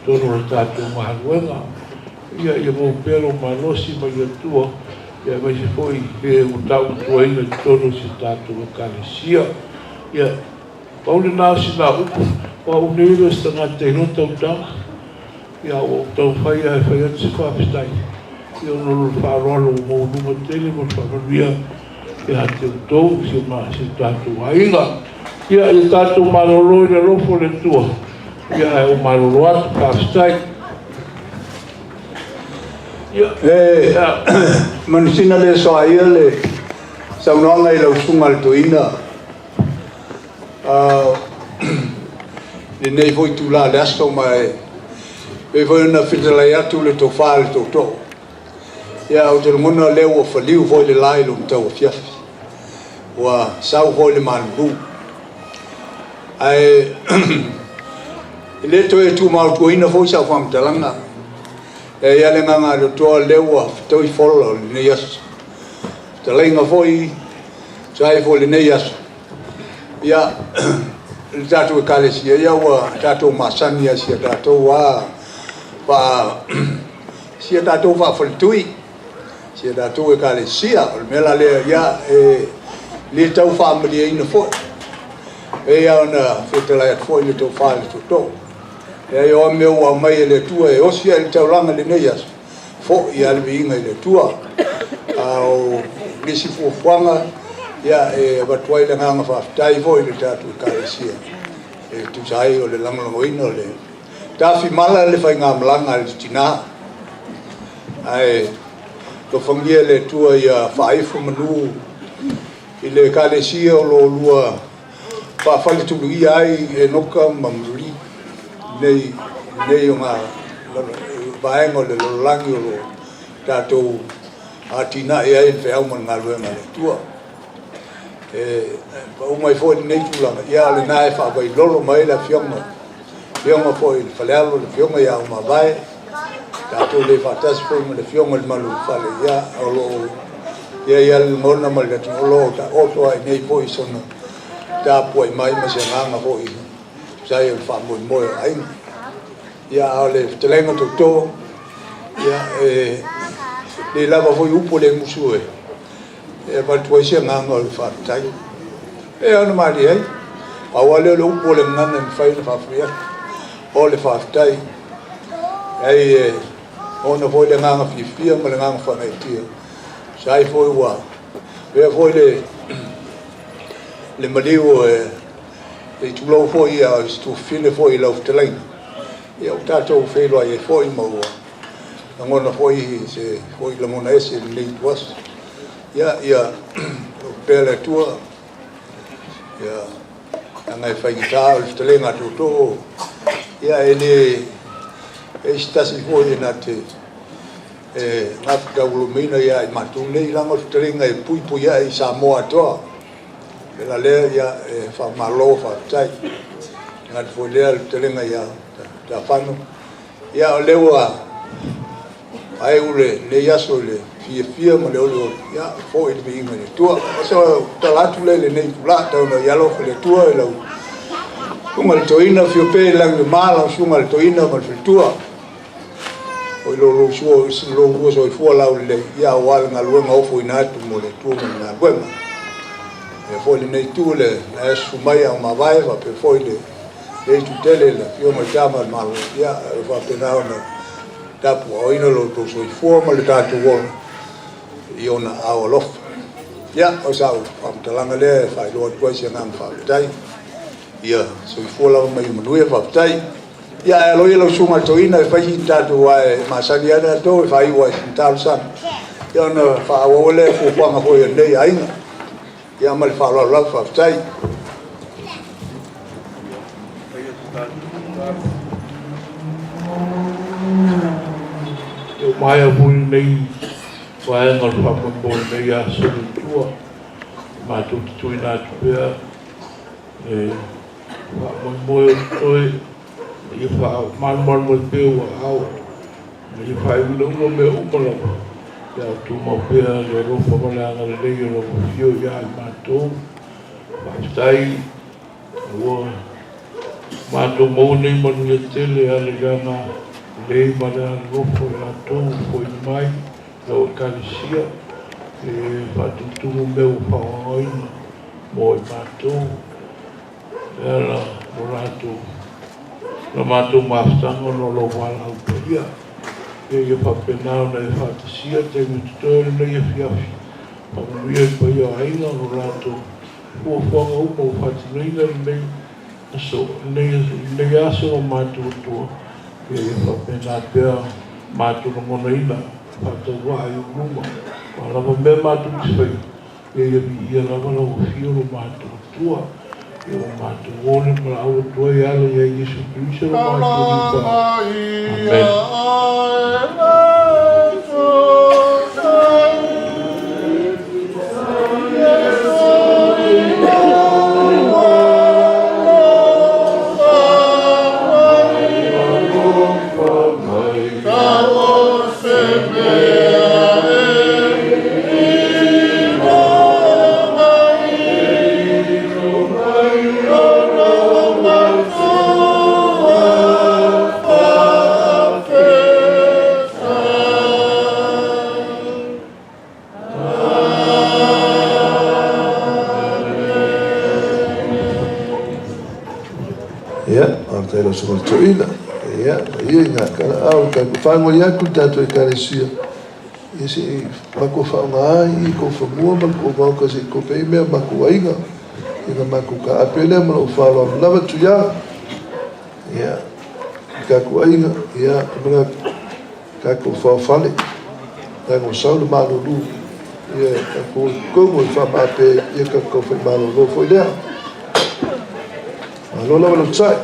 totonu o le tatou galuega. Ia, ia maua pea lou malosi mai le Atua, ia aemaise foi e ua taumatuaina i totonu o si o tatou Ekalesia. Ia, pau lena o sina upu, o au nei e le o se tagata iloa tautala, ia ua ou taumafai lava e fai atu se faafetai, ia ona o le faaaloalo ua maualuga tele ma le faamanuia ia te outou, si o tatou aiga. Ia, ia tatou malolo i le alofa o le Atua. Ia, ae ou malolo atu, faafetai. Ia, E manusina le soa ia le saunoaga i lau susuga i le toeaina lenei foi itula o le aso ma e pei foi ona fetalai atu le tofa i le tootoo. Ia, ou te lagona o lea ua faliu foi le la i lona tauafiafi, ua sau foi le malulu. Ae e le toe tumautuaina foi sau faamatalaga. E i ai le agaga atoa lea ua fetaui fola o lenei aso. Fetalaiga foi, tusa ai foi lenei aso. Ia, le tatou ekalesia, ia ua tatou masani a sia tatou a faa sia tatou faafaletui, sia tatou ekalesia. O le mea la lea, ia, e le tau faamalieina foi. E ia ona fetalai atu foi le tofa i le tootoo. E o a mea ua aumai e le Atua e osi ai le taulaga i lenei aso, foi lava le viiga i le Atua. A o nisi fuafuaga, ia, e avatu ai le agaga faafetai foi i le tatou ekalesia. E tusa ai o le lagolagoina o le tafimala le faigamalaga a le tinā. Ae alofagia e le Atua ia faaifo manu i le Ekalesia o lo o lua faafaletuluia ai Enoka ma Marie nei nei o ngā vaega o le lalolagi o lo o tatou atinae ai le feau ma le galuega a le Atua. E pau mai foi lenei tulaga, ia o lena e faavailolo mai le afioga, afioga foi i le Falealo, le afioga ia Aumavae, tatou le faatasi foi ma le afioga i le Malu o le Fale, ia o lo o i ai lava le lagona ma le o lo o taoto lava i inei foi sona tapuai mai ma se agaga foi e tusa ai o le faamoemoe o aiga. Ia a o le fetalaiga tootoo, ia e le lava foi upu le musu e e avatu ai se agaga o le faafetai. E ona malie ai, pau lava lea o le upu o le gagana e mafai ona faafoi atu, o le faafetai. Leai e ona foi le agaga fiafia ma le agaga faagaeetia, tusa ai foi ua avea foi le le maliu e tulou foi a o se tuafafine foi i lau fetalaiga, ia ua tatou feiloai ai foi ma ua lagona foi se foi lagona ese i lenei ituaso. Ia, ia pea le Atua, ia, leaga e faigata o le fetalaiga a tootoo, ia e le e se tasi foi e na te e gafataulimaina ia i matou nei, leaga o le fetalaiga e puipui ae i Samoa atoa. E la lea, ia, e faamalo, faafetai. Gata foi lea le fetalaiga ia Tafano. Ia, o lea ua faaiu lenei aso i le fiafia ma le olioli, ia, foi le viiga i le Atua. O se tala atu lea i lenei itula, tau ina ia alofa le Atua i lau susuga i le Toeaina, afio pea i le lagi e mama lau susuga i le Toeaina ma le faletua. O i lo lua soifua laulelei, ia aua le galuega ofoina atu mo le Atua ma le galuega. Ia foi lenei itu le susu mai a o mavae faapea foi le itu tele le afioga i le Tama a le Malo, ia e faapena ona tapuaaoina lo outou soifua ma le tatou ola i ona aao alofa. Ia, o sau faamatalaga lea e faailoa atu ai se agaga faafetai. Ia soifua lava ma ia manuia, faafetai. Ia, ae aloaia lau susuga i le toeaina e fai sina tatou aua e masani lava tatou e faaiu ai i talosaga, ia ona faaauau ai lea o fuafuaga foi a lenei aiga. Ia ma le faaaloalo lava, faafetai. Ua maea foi lenei vaega o le faamoemoe i lenei aso i tua. Matou te tuuina atu pea le faamoemoe o totoe ina ia faamalumalu mai pea ua ao, ina ia faaiuina uma mea uma lava, ia o tumau pea le alofa ma le agalelei o lau Afio ia i matou. Faafetai ua matou maua nei manuia tele e ala i le agalelei ma le alofa o i latou ua foaiina mai lau Ekalesia e faatumutumu mea ua faaaogaina mo i matou. E ala lo latou la matou mafutaga ona o lou valaau paia. Ia ia faapena ona e faatasia taimi totoe o lenei afiafi. Faamanuia i le paia o aiga o lo latou fuafuaga uma ua faatinoina lenei aso, lenei aso ma matou Atua. Ia ia faapena pea matou lagonaina faatauvaa i ou luma. O a lava mea matou te faia, Ia ia viia lava lau Afio lo matou Atua, ia ua matou o le valaau atu ai e ala ia Iesu Keriso lo matou Alii Amene. Ia, faafetai lau Susuga i le Toeaina. Ia, ia i ngā kara ao i tatou whāngoi atu i tatou ekalesia. Ia se i matua whaonga ai i kou whamua ma le kou maoka se i kope i mea matua aiga. Ia na matou taape lea ma lou faaaloalo lava Tuia. Ia, tatou aiga, ia, ou te manatu, tatou faofale, leaga ua sau le malulu, ia, tatou o i totonu e faamaape ai, ia tatou tau fai malolo foi lea. Malo lava le onosai.